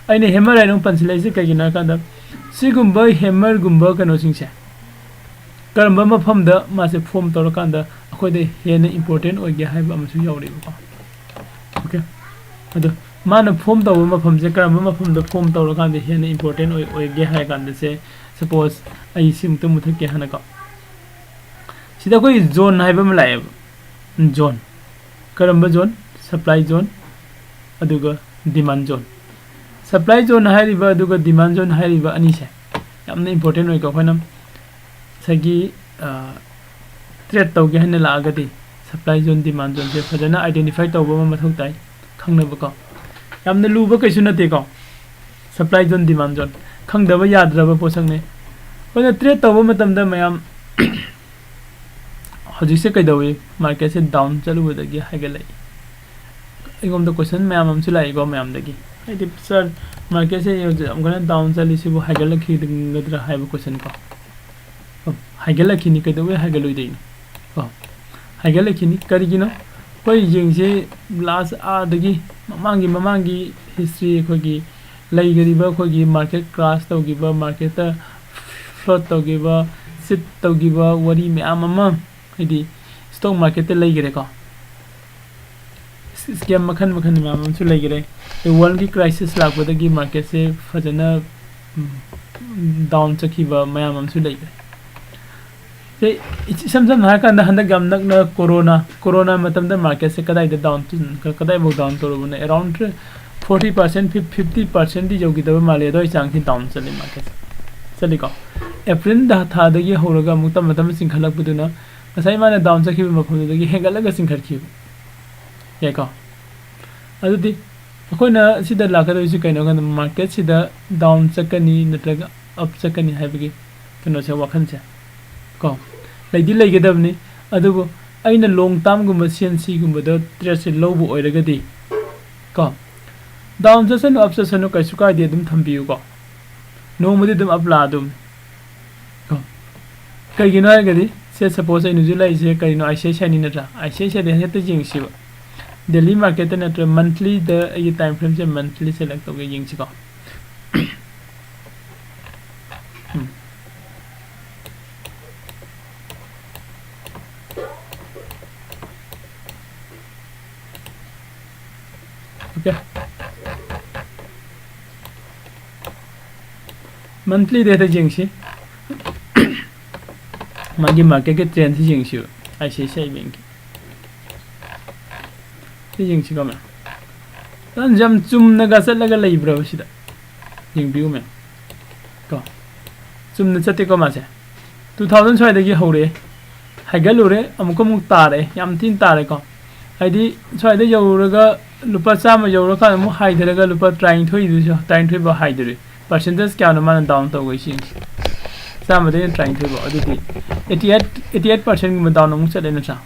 ꯑꯩꯅ ꯍꯦꯃꯔ ꯍꯥꯏꯅ ꯑꯃꯨꯛ ꯄꯟꯁꯤꯜꯂꯛꯏꯁꯦ ꯀꯩꯒꯤꯅꯣ ꯍꯥꯏ ꯀꯥꯟꯗ, ꯁꯤꯒꯨꯝꯕ ꯍꯦꯃꯔꯒꯨꯝꯕ ꯀꯩꯅꯣꯁꯤꯡꯁꯦ ꯀꯔꯝꯕ ꯃꯐꯝꯗ ꯃꯥꯁꯦ ꯐꯣꯝ ꯇꯧꯔꯀꯥꯟꯗ ꯑꯩꯈꯣꯏꯗ ꯍꯦꯟꯅ ꯏꯝꯄꯣꯔꯇꯦꯟ ꯑꯣꯏꯒꯦ ꯍꯥꯏꯕ ꯑꯃꯁꯨ ꯌꯥꯎꯔꯤꯕꯀꯣ꯫ ꯑꯣꯀꯦ, ꯑꯗꯣ ꯃꯥꯅ ꯐꯣꯝ ꯇꯧꯕ ꯃꯐꯝꯁꯦ ꯀꯔꯝꯕ ꯃꯐꯝꯗ ꯐꯣꯝ ꯇꯧꯔꯀꯥꯟꯗ ꯍꯦꯟꯅ ꯏꯝꯄꯣꯔꯇꯦꯟ ꯑꯣꯏ ꯑꯣꯏꯒꯦ ꯍꯥꯏꯔ ꯀꯥꯟꯗꯁꯦ, ꯁꯄꯣꯁ ꯑꯩ ꯁꯤꯃꯨꯛꯇ ꯃꯨꯊꯠꯀꯦ ꯍꯥꯟꯅꯀꯣ꯫ ꯁꯤꯗ ꯑꯩꯈꯣꯏ ꯖꯣꯟ ꯍꯥꯏꯕ ꯑꯃ ꯂꯥꯛꯑꯦꯕ꯫ ꯖꯣꯟ, ꯀꯔꯝꯕ ꯖꯣꯟ? ꯁꯄ꯭ꯂꯥꯏ ꯖꯣꯟ ꯑꯗꯨꯒ ꯗꯤꯃꯥꯟ ꯖꯣꯟ꯫ ꯁꯄ꯭ꯂꯥꯏ ꯖꯣꯟ ꯍꯥꯏꯔꯤꯕ ꯑꯗꯨꯒ ꯗꯤꯃꯥꯟ ꯖꯣꯟ ꯍꯥꯏꯔꯤꯕ ꯑꯅꯤꯁꯦ ꯌꯥꯝꯅ ꯏꯝꯄꯣꯔꯇꯦꯟ ꯑꯣꯏꯀꯣ꯫ ꯑꯩꯈꯣꯏꯅ ꯉꯁꯥꯏꯒꯤ ꯇ꯭ꯔꯦꯠ ꯇꯧꯒꯦ ꯍꯥꯏꯅ ꯂꯥꯛꯑꯒꯗꯤ ꯁꯄ꯭ꯂꯥꯏ ꯖꯣꯟ, ꯗꯤꯃꯥꯟ ꯖꯣꯟꯁꯦ ꯐꯖꯅ ꯑꯥꯏꯗꯦꯟꯇꯤꯐꯥꯏ ꯇꯧꯕ ꯑꯃ ꯃꯊꯧ ꯇꯥꯏ, ꯈꯪꯅꯕꯀꯣ꯫ ꯌꯥꯝꯅ ꯂꯨꯕ ꯀꯩꯁꯨ ꯅꯠꯇꯦꯀꯣ꯫ ꯁꯄ꯭ꯂꯥꯏ ꯖꯣꯟ, ꯗꯤꯃꯥꯟ ꯖꯣꯟ ꯈꯪꯗꯕ ꯌꯥꯗ꯭ꯔꯕ ꯄꯣꯠꯁꯛꯅꯤ꯫ ꯑꯩꯈꯣꯏꯅ ꯇ꯭ꯔꯦꯠ ꯇꯧꯕ ꯃꯇꯝꯗ ꯃꯌꯥꯝ ꯍꯧꯖꯤꯛꯁꯦ ꯀꯩꯗꯧꯏ? ꯃꯥꯔꯀꯦꯠꯁꯦ ꯗꯥꯎꯟ ꯆꯠꯂꯨꯕꯗꯒꯤ ꯍꯥꯏꯒꯠꯂꯛꯏ꯫ ꯑꯩꯉꯣꯟꯗ ꯀꯣꯏꯁꯟ ꯃꯌꯥꯝ ꯑꯃꯁꯨ ꯂꯥꯛꯏꯀꯣ ꯃꯌꯥꯝꯗꯒꯤ, ꯍꯥꯏꯗꯤ, "ꯁꯥꯔ, ꯃꯥꯔꯀꯦꯠꯁꯦ ꯍꯧꯖꯤꯛ ꯌꯥꯝ ꯀꯟꯅ ꯗꯥꯎꯟ ꯆꯠꯂꯤꯁꯤꯕꯨ ꯍꯥꯏꯒꯠꯂꯛꯈꯤꯒꯗ꯭ꯔꯥ?" ꯍꯥꯏꯕ ꯀꯣꯏꯁꯟ ꯀꯣ꯫ ꯀꯣ, ꯍꯥꯏꯒꯠꯂꯛꯈꯤꯅꯤ, ꯀꯩꯗꯧꯕꯩ ꯍꯥꯏꯒꯠꯂꯣꯏꯗꯣꯏꯅꯣ? ꯀꯣ, ꯍꯥꯏꯒꯠꯂꯛꯈꯤꯅꯤ꯫ ꯀꯔꯤꯒꯤꯅꯣ? ꯑꯩꯈꯣꯏ ꯌꯦꯡꯁꯤ, ꯂꯥꯁ ꯑꯥꯗꯒꯤ ꯃꯃꯥꯡꯒꯤ, ꯃꯃꯥꯡꯒꯤ ꯍꯤꯁꯇ꯭ꯔꯤ ꯑꯩꯈꯣꯏꯒꯤ ꯂꯩꯈ꯭ꯔꯤꯕ, ꯑꯩꯈꯣꯏꯒꯤ ꯃꯥꯔꯀꯦꯠ ꯀ꯭ꯔꯥꯁ ꯇꯧꯈꯤꯕ, ꯃꯥꯔꯀꯦꯠꯇ ꯐ꯭ꯂꯣꯠ ꯇꯧꯈꯤꯕ, ꯆꯤꯠ ꯇꯧꯈꯤꯕ ꯋꯥꯔꯤ ꯃꯌꯥꯝ ꯑꯃ, ꯍꯥꯏꯗꯤ ꯁ꯭ꯇꯣꯛ ꯃꯥꯔꯀꯦꯠꯇ ꯂꯩꯈ꯭ꯔꯦꯀꯣ꯫ ꯁ꯭ꯀꯦꯝ ꯃꯈꯜ ꯃꯈꯜ ꯃꯌꯥꯝ ꯑꯃꯁꯨ ꯂꯩꯈ꯭ꯔꯦ꯫ ꯑꯗꯩ ꯋꯥꯔꯜꯒꯤ ꯀ꯭ꯔꯥꯏꯁꯤꯁ ꯂꯥꯛꯄꯗꯒꯤ ꯃꯥꯔꯀꯦꯠꯁꯦ ꯐꯖꯅ, ꯎꯝ, ꯗꯥꯎꯟ ꯆꯠꯈꯤꯕ ꯃꯌꯥꯝ ꯑꯃꯁꯨ ꯂꯩꯈ꯭ꯔꯦ꯫ ꯁꯦ, ꯏꯆ-, ꯏꯁꯝ ꯁꯝꯅ ꯍꯥꯏꯔꯀꯥꯟꯗ ꯍꯟꯗꯛ ꯌꯥꯝ ꯅꯛꯅ ꯀꯣꯔꯣꯅꯥ, ꯀꯣꯔꯣꯅꯥ ꯃꯇꯝꯗ ꯃꯥꯔꯀꯦꯠꯁꯦ ꯀꯗꯥꯏꯗ ꯗꯥꯎꯟ, ꯀꯗꯥꯏꯐꯥꯎ ꯗꯥꯎꯟ ꯇꯧꯔꯨꯕꯅꯣ? Around forty percent, fif-, fifty percent ꯗꯤ ꯌꯧꯈꯤꯗꯕ ꯃꯥꯜꯂꯦ, ꯑꯗꯨꯋꯥꯏ ꯆꯥꯡꯁꯤ ꯗꯥꯎꯟ ꯆꯠꯂꯤ ꯃꯥꯔꯀꯦꯠꯁꯦ꯫ ꯆꯠꯂꯤꯀꯣ? ꯑꯦꯄ꯭ꯔꯤꯜ ꯊꯥ-, ꯊꯥꯗꯒꯤ ꯍꯧꯔꯒ ꯑꯃꯨꯛ ꯇꯞꯅ ꯇꯞꯅ ꯆꯤꯡꯈꯠꯂꯛꯄꯗꯨꯅ ꯉꯁꯥꯏ ꯃꯥꯅ ꯗꯥꯎꯟ ꯆꯠꯈꯤꯕ ꯃꯐꯝꯗꯨꯗꯒꯤ ꯍꯦꯟꯒꯠꯂꯒ ꯆꯤꯡꯈꯠꯈꯤꯕ꯫ ꯌꯥꯏꯀꯣ? ꯑꯗꯨꯗꯤ ꯑꯩꯈꯣꯏꯅ ꯁꯤꯗ ꯂꯥꯛꯀꯗꯣꯏꯁꯤ ꯀꯩꯅꯣ ꯍꯥꯏ ꯀꯥꯟꯗ, ꯃꯥꯔꯀꯦꯠꯁꯤꯗ ꯗꯥꯎꯟ ꯆꯠꯀꯅꯤ ꯅꯠꯇ꯭ꯔꯒ ꯑꯞ ꯆꯠꯀꯅꯤ ꯍꯥꯏꯕꯒꯤ ꯀꯩꯅꯣꯁꯦ, ꯋꯥꯈꯜꯁꯦ ꯀꯣ, ꯂꯩꯗꯤ ꯂꯩꯒꯗꯕꯅꯤ꯫ ꯑꯗꯨꯕꯨ ꯑꯩꯅ ꯂꯣꯡ ꯇꯥꯔꯝꯒꯨꯝꯕ ꯁꯤ ꯑꯦꯟ ꯁꯤꯒꯨꯝꯕꯗ ꯇ꯭ꯔꯦꯠꯁꯦ ꯂꯧꯕ ꯑꯣꯏꯔꯒꯗꯤ ꯀꯣ, ꯗꯥꯎꯟ ꯆꯠꯁꯅꯨ ꯑꯞ ꯆꯠꯁꯅꯨ ꯀꯩꯁꯨ ꯀꯥꯏꯗꯦ, ꯑꯗꯨꯝ ꯊꯝꯕꯤꯌꯨꯀꯣ꯫ ꯅꯣꯡꯃꯗꯤ ꯑꯗꯨꯝ ꯑꯞ ꯂꯥꯛꯑꯗꯧꯅꯤ ꯀꯣ꯫ ꯀꯩꯒꯤꯅꯣ ꯍꯥꯏꯔꯒꯗꯤ, ꯁꯦ ꯁꯄꯣꯁ ꯑꯩꯅ ꯍꯧꯖꯤꯛ ꯂꯩꯔꯤꯁꯦ ꯀꯔꯤꯅꯣ, ꯑꯥꯏ ꯁꯤ ꯑꯥꯏ ꯁꯤ ꯑꯥꯏꯅꯤ ꯅꯠꯇ꯭ꯔꯥ? ꯑꯥꯏ ꯁꯤ ꯑꯥꯏ ꯁꯤ ꯑꯥꯏꯗ ꯍꯦꯛꯇ ꯌꯦꯡꯁꯤꯕ꯫ ꯗꯦꯂꯤ ꯃꯥꯔꯀꯦꯠꯇ ꯅꯠꯇ꯭ꯔ ꯃꯟꯊꯂꯤꯗ ꯑꯩꯒꯤ ꯇꯥꯏꯝ ꯐ꯭ꯔꯦꯝꯁꯦ ꯃꯟꯊꯂꯤ ꯁꯦꯂꯦꯛ ꯇꯧꯒꯦ, ꯌꯦꯡꯁꯤꯀꯣ꯫ ꯎꯝ꯫ ꯑꯣꯀꯦ꯫ ꯃꯟꯊꯂꯤꯗ ꯍꯦꯛꯇ ꯌꯦꯡꯁꯤ꯫ ꯃꯥꯒꯤ ꯃꯥꯔꯀꯦꯠꯀꯤ ꯇ꯭ꯔꯦꯟꯁꯤ ꯌꯦꯡꯁꯤꯕ, I C I C I ꯕꯦꯡꯛꯀꯤ꯫ ꯁꯤ ꯌꯦꯡꯁꯤꯀꯣ ꯃꯌꯥꯝ꯫ ꯌꯥꯝ ꯆꯨꯝꯅꯒ ꯆꯠꯂꯒ ꯂꯩꯕ꯭ꯔꯕ ꯁꯤꯗ? ꯌꯦꯡꯕꯤꯌꯨ ꯃꯌꯥꯝ꯫ ꯀꯣ꯫ ꯆꯨꯝꯅ ꯆꯠꯇꯦꯀꯣ ꯃꯥꯁꯦ꯫ ꯇꯨ ꯊꯥꯎꯖꯟ ꯁ꯭ꯋꯥꯏꯗꯒꯤ ꯍꯧꯔꯛꯑꯦ꯫ ꯍꯥꯏꯒꯠꯂꯨꯔꯦ, ꯑꯃꯨꯛꯀ ꯑꯃꯨꯛ ꯇꯥꯔꯛꯑꯦ꯫ ꯌꯥꯝ ꯊꯤꯅ ꯇꯥꯔꯦꯀꯣ꯫ ꯍꯥꯏꯗꯤ ꯁ꯭ꯋꯥꯏꯗ ꯌꯧꯔꯒ ꯂꯨꯄꯥ ꯆꯥꯝꯃ ꯌꯧꯔꯀꯥꯟꯗ ꯑꯃꯨꯛ ꯍꯥꯏꯊꯔꯒ ꯂꯨꯄꯥ ꯇꯔꯥꯅꯤꯊꯣꯏꯗꯨꯁꯨ, ꯇꯔꯥꯅꯤꯊꯣꯏ ꯐꯥꯎ ꯍꯥꯏꯊꯔꯦ꯫ Percentage ꯀꯌꯥꯅꯣ ꯃꯥꯅ ꯗꯥꯎꯟ ꯇꯧꯒꯩꯁꯤ ꯌꯦꯡꯁꯤ꯫ ꯆꯥꯝꯃꯗꯩꯅ ꯇꯔꯥꯅꯤꯊꯣꯏ ꯐꯥꯎ꯫ ꯑꯗꯨꯗꯤ eighty eight, eighty eight percent ꯒꯨꯝꯕ ꯗꯥꯎꯟ ꯑꯃꯨꯛ ꯆꯠꯂꯦ ꯅꯠꯇ꯭ꯔꯥ?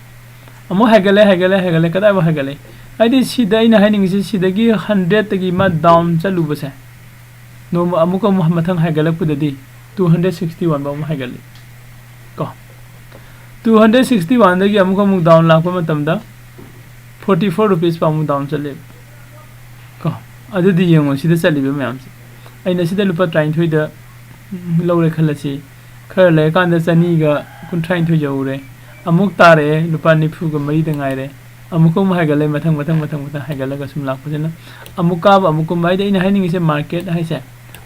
ꯑꯃꯨꯛ ꯍꯥꯏꯒꯠꯂꯦ, ꯍꯥꯏꯒꯠꯂꯦ, ꯍꯥꯏꯒꯠꯂꯦ꯫ ꯀꯗꯥꯏꯐꯥꯎ ꯍꯥꯏꯒꯠꯂꯦ? ꯍꯥꯏꯗꯤ ꯁꯤꯗ ꯑꯩꯅ ꯍꯥꯏꯅꯤꯡꯉꯤꯁꯤ, ꯁꯤꯗꯒꯤ ꯍꯟꯗ꯭ꯔꯦꯠꯇꯒꯤ ꯃꯥ ꯗꯥꯎꯟ ꯆꯠꯂꯨꯕꯁꯦ, ꯅꯣꯡꯃ ꯑꯃꯨꯛꯀ ꯑꯃꯨꯛ ꯃꯊꯪ ꯍꯥꯏꯒꯠꯂꯛꯄꯗꯗꯤ two hundred sixty one ꯐꯥꯎ ꯑꯃꯨꯛ ꯍꯥꯏꯒꯠꯂꯤ ꯀꯣ꯫ Two hundred sixty one ꯗꯒꯤ ꯑꯃꯨꯛꯀ ꯑꯃꯨꯛ ꯗꯥꯎꯟ ꯂꯥꯛꯄ ꯃꯇꯝꯗ forty four rupees ꯐꯥꯎ ꯑꯃꯨꯛ ꯗꯥꯎꯟ ꯆꯠꯂꯦꯕ ꯀꯣ꯫ ꯑꯗꯨꯗꯤ ꯌꯦꯡꯉꯣ ꯁꯤꯗ ꯆꯠꯂꯤꯕ ꯃꯌꯥꯝꯁꯦ꯫ ꯑꯩꯅ ꯁꯤꯗ ꯂꯨꯄꯥ ꯇꯔꯥꯅꯤꯊꯣꯏꯗ ꯂꯧꯔꯦ ꯈꯜꯂꯁꯤ, ꯈꯔ ꯂꯩꯔꯀꯥꯟꯗ ꯆꯅꯤꯒ ꯀꯨꯟꯊ꯭ꯔꯥꯅꯤꯊꯣꯏ ꯌꯧꯔꯦ, ꯑꯃꯨꯛ ꯇꯥꯔꯛꯑꯦ, ꯂꯨꯄꯥ ꯅꯤꯐꯨꯒ ꯃꯔꯤꯗ ꯉꯥꯏꯔꯦ, ꯑꯃꯨꯛꯀ ꯑꯃꯨꯛ ꯍꯥꯏꯒꯠꯂꯦ, ꯃꯊꯪ, ꯃꯊꯪ, ꯃꯊꯪ, ꯃꯊꯪ ꯍꯥꯏꯒꯠꯂꯒ ꯁꯨꯝ ꯂꯥꯛꯄꯁꯤꯅ ꯑꯃꯨꯛ ꯀꯥꯕ, ꯑꯃꯨꯛ ꯀꯨꯝꯕ꯫ ꯍꯥꯏꯗꯤ ꯑꯩꯅ ꯍꯥꯏꯅꯤꯡꯉꯤꯁꯦ market ꯍꯥꯏꯁꯦ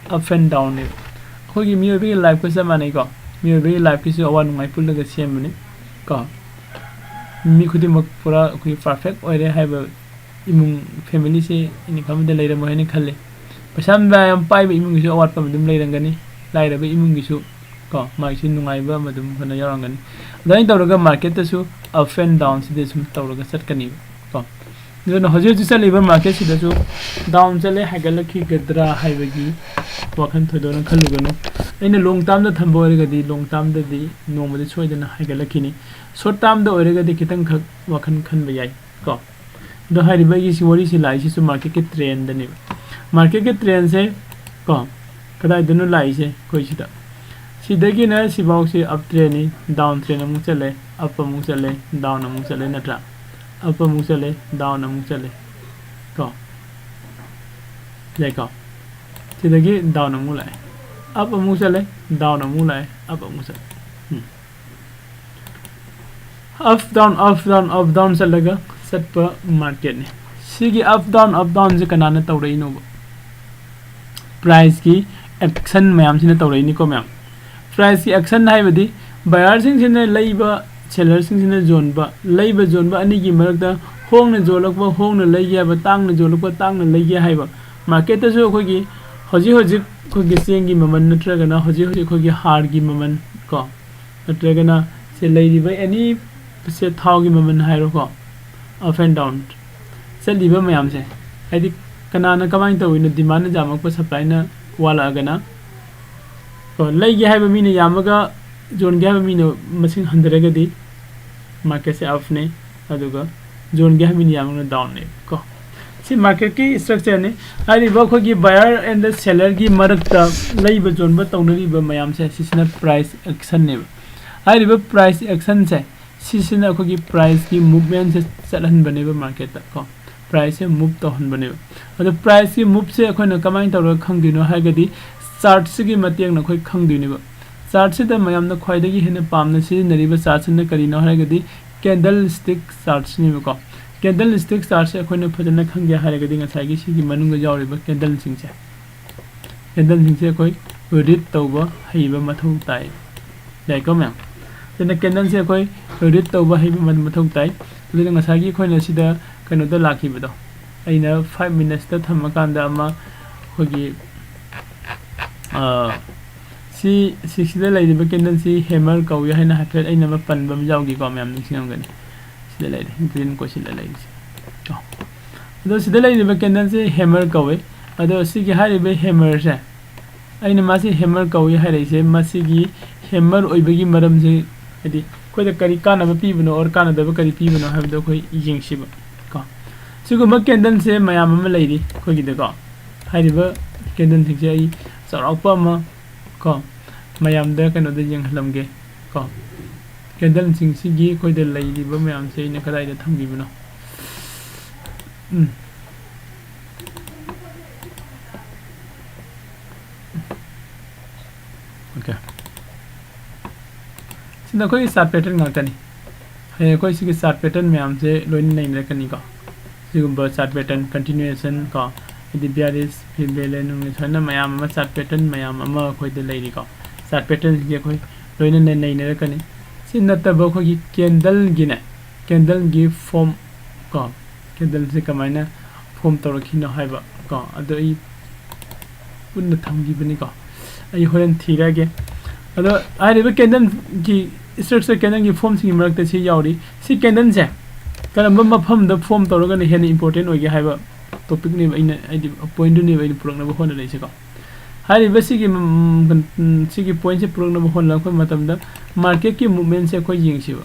up and down ꯅꯦꯕ꯫ ꯑꯩꯈꯣꯏꯒꯤ ꯃꯤꯑꯣꯏꯕꯒꯤ life ꯀ ꯆꯞ ꯃꯥꯟꯅꯩꯀꯣ꯫ ꯃꯤꯑꯣꯏꯕꯒꯤ life ꯀꯤꯁꯨ ꯑꯋꯥ ꯅꯨꯡꯉꯥꯏ ꯄꯨꯜꯂꯒ ꯁꯦꯝꯕꯅꯤ ꯀꯣ꯫ ꯃꯤ ꯈꯨꯗꯤꯡꯃꯛ ꯄꯨꯔꯥ ꯑꯩꯈꯣꯏ perfect ꯑꯣꯏꯔꯦ ꯍꯥꯏꯕ ꯏꯃꯨꯡ, family ꯁꯦ ꯑꯩꯅ ꯈꯟꯕꯗ ꯂꯩꯔꯝꯃꯣꯏ ꯍꯥꯏꯅ ꯈꯜꯂꯤ꯫ ꯄꯩꯁꯥ ꯌꯥꯝ ꯄꯥꯏꯕ ꯏꯃꯨꯡꯒꯤꯁꯨ ꯑꯋꯥꯠꯄ ꯑꯗꯨꯝ ꯂꯩꯔꯝꯒꯅꯤ, ꯂꯥꯏꯔꯕ ꯏꯃꯨꯡꯒꯤꯁꯨ ꯀꯣ, ꯃꯥꯒꯤꯁꯨ ꯅꯨꯡꯉꯥꯏꯕ ꯑꯃ ꯑꯗꯨꯝ ꯍꯦꯟꯅ ꯌꯥꯎꯔꯝꯒꯅꯤ꯫ ꯑꯗꯨꯃꯥꯏꯅ ꯇꯧꯔꯒ market ꯇꯁꯨ up and down ꯁꯤꯗ ꯁꯨꯝ ꯇꯧꯔꯒ ꯆꯠꯀꯅꯤꯕ ꯀꯣ꯫ ꯑꯗꯨꯅ ꯍꯧꯖꯤꯛ ꯍꯧꯖꯤꯛ ꯆꯠꯂꯤꯕ ꯃꯥꯔꯀꯦꯠꯁꯤꯗꯁꯨ ꯗꯥꯎꯟ ꯆꯠꯂꯦ, ꯍꯥꯏꯒꯠꯂꯛꯈꯤꯒꯗ꯭ꯔꯥ ꯍꯥꯏꯕꯒꯤ ꯋꯥꯈꯜ ꯊꯣꯏꯗꯣꯛꯅ ꯈꯜꯂꯨꯒꯅꯨ꯫ ꯑꯩꯅ ꯂꯣꯡ ꯇꯥꯔꯝꯗ ꯊꯝꯕ ꯑꯣꯏꯔꯒꯗꯤ ꯂꯣꯡ ꯇꯥꯔꯝꯗꯗꯤ ꯅꯣꯡꯃꯗꯤ ꯁꯣꯏꯗꯅ ꯍꯥꯏꯒꯠꯂꯛꯈꯤꯅꯤ꯫ ꯁꯣꯔꯠ ꯇꯥꯔꯝꯗ ꯑꯣꯏꯔꯒꯗꯤ ꯈꯤꯇꯪꯈꯛ ꯋꯥꯈꯜ ꯈꯟꯕ ꯌꯥꯏ ꯀꯣ꯫ ꯑꯗꯣ ꯍꯥꯏꯔꯤꯕ ꯑꯩꯒꯤ ꯁꯤ ꯋꯥꯔꯤꯁꯤ ꯂꯥꯛꯏꯁꯤꯁꯨ ꯃꯥꯔꯀꯦꯠꯀꯤ ꯇ꯭ꯔꯦꯟꯗꯅꯦꯕ꯫ ꯃꯥꯔꯀꯦꯠꯀꯤ ꯇ꯭ꯔꯦꯟꯁꯦ ꯀꯣ, ꯀꯗꯥꯏꯗꯅꯣ ꯂꯥꯛꯏꯁꯦ? ꯑꯩꯈꯣꯏ ꯁꯤꯗ, ꯁꯤꯗꯒꯤꯅ ꯁꯤꯐꯥꯎꯁꯤ ꯑꯞ ꯇ꯭ꯔꯦꯟꯅꯤ, ꯗꯥꯎꯟ ꯇ꯭ꯔꯦꯟ ꯑꯃꯨꯛ ꯆꯠꯂꯦ, ꯑꯞ ꯑꯃꯨꯛ ꯆꯠꯂꯦ, ꯗꯥꯎꯟ ꯑꯃꯨꯛ ꯆꯠꯂꯦ, ꯅꯠꯇ꯭ꯔꯥ? ꯑꯞ ꯑꯃꯨꯛ ꯆꯠꯂꯦ, ꯗꯥꯎꯟ ꯑꯃꯨꯛ ꯆꯠꯂꯦ ꯀꯣ, ꯌꯥꯏꯀꯣ? ꯁꯤꯗꯒꯤ ꯗꯥꯎꯟ ꯑꯃꯨꯛ ꯂꯥꯛꯑꯦ, ꯑꯞ ꯑꯃꯨꯛ ꯆꯠꯂꯦ, ꯗꯥꯎꯟ ꯑꯃꯨꯛ ꯂꯥꯛꯑꯦ, ꯑꯞ ꯑꯃꯨꯛ ꯆꯠꯂꯦ꯫ Um. Up down, up down, up down ꯆꯠꯂꯒ ꯆꯠꯄ ꯃꯥꯔꯀꯦꯠꯅꯤ꯫ ꯁꯤꯒꯤ ꯑꯞ ꯗꯥꯎꯟ, ꯑꯞ ꯗꯥꯎꯟꯁꯦ ꯀꯅꯥꯅ ꯇꯧꯔꯛꯏꯅꯣꯕ? ꯄ꯭ꯔꯥꯏꯁꯀꯤ ꯑꯦꯛꯁꯟ ꯃꯌꯥꯝꯁꯤꯅ ꯇꯧꯔꯛꯏꯅꯤꯀꯣ ꯃꯌꯥꯝ꯫ ꯄ꯭ꯔꯥꯏꯁꯀꯤ ꯑꯦꯛꯁꯟ ꯍꯥꯏꯕꯗꯤ ꯕꯌꯥꯔꯁꯤꯡꯁꯤꯅ ꯂꯩꯕ, ꯁꯦꯂꯔꯁꯤꯡꯁꯤꯅ ꯌꯣꯟꯕ, ꯂꯩꯕ ꯌꯣꯟꯕ ꯑꯅꯤꯒꯤ ꯃꯔꯛꯇ ꯍꯣꯡꯅ ꯌꯣꯜꯂꯛꯄ, ꯍꯣꯡꯅ ꯂꯩꯒꯦ ꯍꯥꯏꯕ, ꯇꯥꯡꯅ ꯌꯣꯜꯂꯛꯄ, ꯇꯥꯡꯅ ꯂꯩꯒꯦ ꯍꯥꯏꯕ꯫ ꯃꯥꯔꯀꯦꯠꯇꯁꯨ ꯑꯩꯈꯣꯏꯒꯤ ꯍꯧꯖꯤꯛ ꯍꯧꯖꯤꯛ ꯑꯩꯈꯣꯏꯒꯤ ꯆꯦꯡꯒꯤ ꯃꯃꯜ ꯅꯠꯇ꯭ꯔꯒꯅ ꯍꯧꯖꯤꯛ ꯍꯧꯖꯤꯛ ꯑꯩꯈꯣꯏꯒꯤ ꯍꯥꯔꯒꯤ ꯃꯃꯜ ꯀꯣ, ꯅꯠꯇ꯭ꯔꯒꯅ ꯁꯦ ꯂꯩꯔꯤꯕ ꯑꯦꯅꯤ ꯁꯦ ꯊꯥꯎꯒꯤ ꯃꯃꯜ ꯍꯥꯏꯔꯣꯀꯣ, ꯑꯞ ꯑꯦꯟ ꯗꯥꯎꯟ ꯆꯠꯂꯤꯕ ꯃꯌꯥꯝꯁꯦ, ꯍꯥꯏꯗꯤ ꯀꯅꯥꯅ ꯀꯃꯥꯏꯅ ꯇꯧꯔꯤꯅꯣ, ꯗꯤꯃꯥꯟꯅ ꯌꯥꯝꯃꯛꯄ, ꯁꯄ꯭ꯂꯥꯏꯅ ꯋꯥꯠꯂꯛꯑꯒꯅ ꯀꯣ, ꯂꯩꯒꯦ ꯍꯥꯏꯕ ꯃꯤꯅ ꯌꯥꯝꯃꯒ ꯌꯣꯟꯒꯦ ꯍꯥꯏꯕ ꯃꯤꯅ ꯃꯁꯤꯡ ꯍꯟꯊꯔꯒꯗꯤ ꯃꯥꯔꯀꯦꯠꯁꯦ ꯑꯞꯅꯦ, ꯑꯗꯨꯒ ꯌꯣꯟꯒꯦ ꯍꯥꯏꯕ ꯃꯤꯅ ꯌꯥꯝꯃꯒꯅ ꯗꯥꯎꯟꯅꯦ ꯀꯣ꯫ ꯁꯤ ꯃꯥꯔꯀꯦꯠꯀꯤ ꯏꯁꯇ꯭ꯔꯛꯆꯔꯅꯤ꯫ ꯍꯥꯏꯔꯤꯕ ꯑꯩꯈꯣꯏꯒꯤ ꯕꯌꯥꯔ ꯑꯦꯟ ꯗ ꯁꯦꯂꯔꯒꯤ ꯃꯔꯛꯇ ꯂꯩꯕ ꯌꯣꯟꯕ ꯇꯧꯅꯔꯤꯕ ꯃꯌꯥꯝꯁꯦ, ꯁꯤꯁꯤꯅ ꯄ꯭ꯔꯥꯏꯁ ꯑꯦꯛꯁꯟꯅꯦꯕ꯫ ꯍꯥꯏꯔꯤꯕ ꯄ꯭ꯔꯥꯏꯁ ꯑꯦꯛꯁꯟꯁꯦ, ꯁꯤꯁꯤꯅ ꯑꯩꯈꯣꯏꯒꯤ ꯄ꯭ꯔꯥꯏꯁꯀꯤ ꯃꯨꯞꯃꯦꯟꯁꯦ ꯆꯠꯍꯟꯕꯅꯦꯕ ꯃꯥꯔꯀꯦꯠꯇ ꯀꯣ, ꯄ꯭ꯔꯥꯏꯁꯁꯦ ꯃꯨꯞ ꯇꯧꯍꯟꯕꯅꯦꯕ꯫ ꯑꯗꯣ ꯄ꯭ꯔꯥꯏꯁꯀꯤ ꯃꯨꯞꯁꯦ ꯑꯩꯈꯣꯏꯅ ꯀꯃꯥꯏꯅ ꯇꯧꯔꯒ ꯈꯪꯗꯣꯏꯅꯣ ꯍꯥꯏꯔꯒꯗꯤ, ꯆꯥꯔꯠꯁꯤꯒꯤ ꯃꯇꯦꯡꯅ ꯑꯩꯈꯣꯏ ꯈꯪꯗꯣꯏꯅꯦꯕ꯫ ꯆꯥꯔꯠꯁꯤꯗ ꯃꯌꯥꯝꯅ ꯈ꯭ꯋꯥꯏꯗꯒꯤ ꯍꯦꯟꯅ ꯄꯥꯝꯅ ꯁꯤꯖꯤꯟꯅꯔꯤꯕ ꯆꯥꯔꯠꯁꯤꯅ ꯀꯔꯤꯅꯣ ꯍꯥꯏꯔꯒꯗꯤ, ꯀꯦꯟꯗꯜ ꯁ꯭ꯇꯤꯛ ꯆꯥꯔꯠꯁꯤꯅꯦꯕꯀꯣ꯫ ꯀꯦꯟꯗꯜ ꯁ꯭ꯇꯤꯛ ꯆꯥꯔꯠꯁꯦ ꯑꯩꯈꯣꯏꯅ ꯐꯖꯅ ꯈꯪꯒꯦ ꯍꯥꯏꯔꯒꯗꯤ, ꯉꯁꯥꯏꯒꯤ ꯁꯤꯒꯤ ꯃꯅꯨꯡꯗ ꯌꯥꯎꯔꯤꯕ ꯀꯦꯟꯗꯜꯁꯤꯡꯁꯦ, ꯀꯦꯟꯗꯜꯁꯤꯡꯁꯦ ꯑꯩꯈꯣꯏ ꯔꯤꯗ ꯇꯧꯕ ꯍꯩꯕ ꯃꯊꯧ ꯇꯥꯏ꯫ ꯌꯥꯏꯀꯣ ꯃꯌꯥꯝ? ꯑꯗꯨꯅ ꯀꯦꯟꯗꯜꯁꯦ ꯑꯩꯈꯣꯏ ꯔꯤꯗ ꯇꯧꯕ ꯍꯩꯕ ꯃ-, ꯃꯊꯧ ꯇꯥꯏ꯫ ꯑꯗꯨꯅ ꯉꯁꯥꯏꯒꯤ ꯑꯩꯈꯣꯏꯅ ꯁꯤꯗ ꯀꯩꯅꯣꯗ ꯂꯥꯛꯈꯤꯕꯗꯣ, ꯑꯩꯅ ꯐꯥꯏꯚ ꯃꯤꯅꯠꯁꯇ ꯊꯝꯃꯀꯥꯟꯗ ꯑꯃ ꯑꯩꯈꯣꯏꯒꯤ, ꯑ, ꯁꯤ, ꯁꯤꯁꯤꯗ ꯂꯩꯔꯤꯕ ꯀꯦꯟꯗꯜꯁꯤ ꯍꯦꯃꯔ ꯀꯧꯏ ꯍꯥꯏꯅ ꯍꯥꯏꯐꯦꯠ ꯑꯩꯅ ꯑꯃ ꯄꯟꯕ ꯑꯃ ꯌꯥꯎꯈꯤꯀꯣ, ꯃꯌꯥꯝ ꯅꯤꯡꯁꯤꯡꯉꯝꯒꯅꯤ꯫ ꯁꯤꯗ ꯂꯩꯔꯦ, ꯒ꯭ꯔꯤꯟ ꯀꯣꯏꯁꯤꯜꯂ ꯂꯩꯔꯤꯁꯦ꯫ ꯀꯣ, ꯑꯗꯣ ꯁꯤꯗ ꯂꯩꯔꯤꯕ candleꯁꯦ hammer ꯀꯧꯏ꯫ ꯑꯗꯣ ꯁꯤꯒꯤ ꯍꯥꯏꯔꯤꯕ hammerꯁꯦ, ꯑꯩꯅ ꯃꯥꯁꯤ hammer ꯀꯧꯏ ꯍꯥꯏꯔꯛꯏꯁꯦ, ꯃꯁꯤꯒꯤ hammer ꯑꯣꯏꯕꯒꯤ ꯃꯔꯝꯁꯤ, ꯍꯥꯏꯗꯤ ꯑꯩꯈꯣꯏꯗ ꯀꯔꯤ ꯀꯥꯟꯅꯕ ꯄꯤꯕꯅꯣ or ꯀꯥꯟꯅꯗꯕ ꯀꯔꯤ ꯄꯤꯕꯅꯣ ꯍꯥꯏꯕꯗꯣ ꯑꯩꯈꯣꯏ ꯌꯦꯡꯁꯤꯕ ꯀꯣ꯫ ꯁꯤꯒꯨꯝꯕ candleꯁꯦ ꯃꯌꯥꯝ ꯑꯃ ꯂꯩꯔꯤ ꯑꯩꯈꯣꯏꯒꯤꯗꯀꯣ꯫ ꯍꯥꯏꯔꯤꯕ candleꯁꯤꯡꯁꯦ ꯑꯩ ꯆꯥꯎꯔꯥꯛꯄ ꯑꯃ ꯀꯣ ꯃꯌꯥꯝꯗ ꯀꯩꯅꯣꯗ ꯌꯦꯡꯍꯜꯂꯝꯒꯦ ꯀꯣ꯫ Candleꯁꯤꯡꯁꯤꯒꯤ ꯑꯩꯈꯣꯏꯗ ꯂꯩꯔꯤꯕ ꯃꯌꯥꯝꯁꯦ ꯑꯩꯅ ꯀꯗꯥꯏꯗ ꯊꯝꯈꯤꯕꯅꯣ? ꯎꯝ꯫ Okay꯫ ꯁꯤꯅ ꯑꯩꯈꯣꯏꯒꯤ chart pattern ꯉꯥꯛꯇꯅꯤ꯫ ꯍꯌꯦꯡ ꯑꯩꯈꯣꯏ ꯁꯤꯒꯤ chart pattern ꯃꯌꯥꯝꯁꯦ ꯂꯣꯏꯅ ꯅꯩꯅꯔꯛꯀꯅꯤꯀꯣ꯫ ꯁꯤꯒꯨꯝꯕ chart pattern continuation ꯀꯣ, ꯍꯥꯏꯗꯤ bearish, bearish ꯅꯨꯡꯒꯤ ꯁꯨꯃꯥꯏꯅ ꯃꯌꯥꯝ ꯑꯃ chart pattern ꯃꯌꯥꯝ ꯑꯃ ꯑꯩꯈꯣꯏꯗ ꯂꯩꯔꯤꯀꯣ꯫ Chart patternꯁꯤꯡꯁꯦ ꯑꯩꯈꯣꯏ ꯂꯣꯏꯅ ꯅꯩ-, ꯅꯩꯅꯔꯛꯀꯅꯤ꯫ ꯁꯤ ꯅꯠꯇꯕ ꯑꯩꯈꯣꯏꯒꯤ candleꯒꯤꯅꯦ, candleꯒꯤ form ꯀꯣ, candleꯁꯦ ꯀꯃꯥꯏꯅ form ꯇꯧꯔꯛꯈꯤꯅꯣ ꯍꯥꯏꯕ ꯀꯣ, ꯑꯗꯣ ꯑꯩ ꯄꯨꯟꯅ ꯊꯝꯈꯤꯕꯅꯤꯀꯣ꯫ ꯑꯩ ꯍꯣꯔꯦꯟ ꯊꯤꯔꯛꯑꯒꯦ꯫ ꯑꯗꯣ ꯍꯥꯏꯔꯤꯕ candleꯒꯤ structure, candleꯒꯤ formꯁꯤꯡꯒꯤ ꯃꯔꯛꯇ ꯁꯤ ꯌꯥꯎꯔꯤ꯫ ꯁꯤ candleꯁꯦ ꯀꯔꯝꯕ ꯃꯐꯝꯗ form ꯇꯧꯔꯒꯅ ꯍꯦꯟꯅ important ꯑꯣꯏꯒꯦ ꯍꯥꯏꯕ topicꯅꯦꯕ ꯑꯩꯅ, ꯍꯥꯏꯗꯤ pointꯗꯨꯅꯦꯕ ꯑꯩꯅ ꯄꯨꯔꯛꯅꯕ ꯍꯣꯠꯅꯔꯛꯏꯁꯦꯀꯣ꯫ ꯍꯥꯏꯔꯤꯕ ꯁꯤꯒꯤ, ꯎꯝ, ꯎꯝ, ꯁꯤꯒꯤ pointꯁꯦ ꯄꯨꯔꯛꯅꯕ ꯍꯣꯠꯅꯔꯛꯄ ꯃꯇꯝꯗ marketꯀꯤ movementꯁꯦ ꯑꯩꯈꯣꯏ ꯌꯦꯡꯁꯤꯕ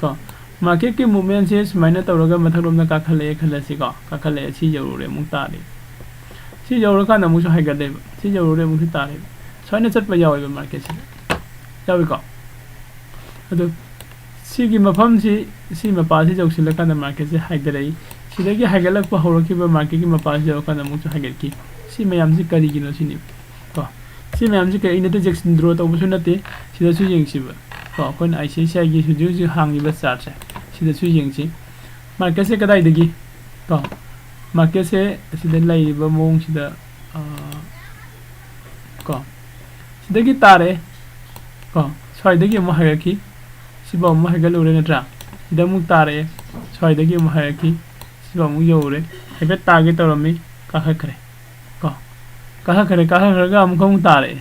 ꯀꯣ꯫ Marketꯀꯤ movementꯁꯦ ꯁꯨꯃꯥꯏꯅ ꯇꯧꯔꯒ ꯃꯊꯛꯂꯣꯝꯗ ꯀꯥꯈꯠꯂꯛꯑꯦ ꯈꯜꯂꯁꯤꯀꯣ, ꯀꯥꯈꯠꯂꯛꯑꯦ, ꯁꯤ ꯌꯧꯔꯨꯔꯦ, ꯑꯃꯨꯛ ꯇꯥꯔꯦ꯫ ꯁꯤ ꯌꯧꯔꯀꯥꯟꯗ ꯑꯃꯨꯛꯁꯨ ꯍꯥꯏꯒꯠꯂꯦꯕ, ꯁꯤ ꯌꯧꯔꯨꯔꯦ, ꯑꯃꯨꯛꯁꯨ ꯇꯥꯔꯦꯕ꯫ ꯁꯨꯃꯥꯏꯅ ꯆꯠꯄ ꯌꯥꯎꯋꯦꯕ marketꯁꯤꯗ, ꯌꯥꯎꯏꯀꯣ꯫ ꯑꯗꯣ ꯁꯤꯒꯤ ꯃꯐꯝꯁꯤ, ꯁꯤ ꯃꯄꯥꯁꯤ ꯌꯧꯁꯤꯜꯂꯀꯥꯟꯗ marketꯁꯦ ꯍꯥꯏꯊꯔꯛꯏ꯫ ꯁꯤꯗꯒꯤ ꯍꯥꯏꯒꯠꯂꯛꯄ ꯍꯧꯔꯛꯈꯤꯕ marketꯀꯤ ꯃꯄꯥꯁꯤ ꯌꯧꯔꯀꯥꯟꯗ ꯑꯃꯨꯛꯁꯨ ꯍꯥꯏꯒꯠꯈꯤ꯫ ꯁꯤ ꯃꯌꯥꯝꯁꯤ ꯀꯔꯤꯒꯤꯅꯣ ꯁꯤꯅꯤ ꯀꯣ꯫ ꯁꯤ ꯃꯌꯥꯝꯁꯤ ꯀꯔꯤꯅꯠꯇꯦ, Jackson draw ꯇꯧꯕꯁꯨ ꯅꯠꯇꯦ꯫ ꯁꯤꯗꯁꯨ ꯌꯦꯡꯁꯤꯕ ꯀꯣ, ꯑꯩꯈꯣꯏꯅ ICICIꯒꯤ ꯍꯧꯖꯤꯛ ꯍꯧꯖꯤꯛ ꯍꯥꯡꯉꯤꯕ chartꯁꯦ, ꯁꯤꯗꯁꯨ ꯌꯦꯡꯁꯤ꯫ Marketꯁꯦ ꯀꯗꯥꯏꯗꯒꯤ ꯀꯣ, marketꯁꯦ ꯑꯁꯤꯗ ꯂꯩꯔꯤꯕ ꯃꯑꯣꯡꯁꯤꯗ, ꯑꯥ, ꯀꯣ, ꯁꯤꯗꯒꯤ ꯇꯥꯔꯛꯑꯦ ꯀꯣ, ꯁ꯭ꯋꯥꯏꯗꯒꯤ ꯑꯃꯨꯛ ꯍꯥꯏꯒꯠꯈꯤ, ꯁꯤꯐꯥꯎ ꯑꯃꯨꯛ ꯍꯥꯏꯒꯠꯂꯨꯔꯦ ꯅꯠꯇ꯭ꯔꯥ? ꯁꯤꯗ ꯑꯃꯨꯛ ꯇꯥꯔꯛꯑꯦ, ꯁ꯭ꯋꯥꯏꯗꯒꯤ ꯑꯃꯨꯛ ꯍꯥꯏꯒꯠꯈꯤ, ꯁꯤꯐꯥꯎ ꯑꯃꯨꯛ ꯌꯧꯔꯦ, ꯍꯥꯏꯐꯦꯠ ꯇꯥꯒꯦ ꯇꯧꯔꯝꯃꯤ, ꯀꯥꯈꯠꯈ꯭ꯔꯦ ꯀꯣ, ꯀꯥꯈꯠꯈ꯭ꯔꯦ, ꯀꯥꯈꯠꯈ꯭ꯔꯒ ꯑꯃꯨꯛꯀ ꯑꯃꯨꯛ ꯇꯥꯔꯛꯑꯦ,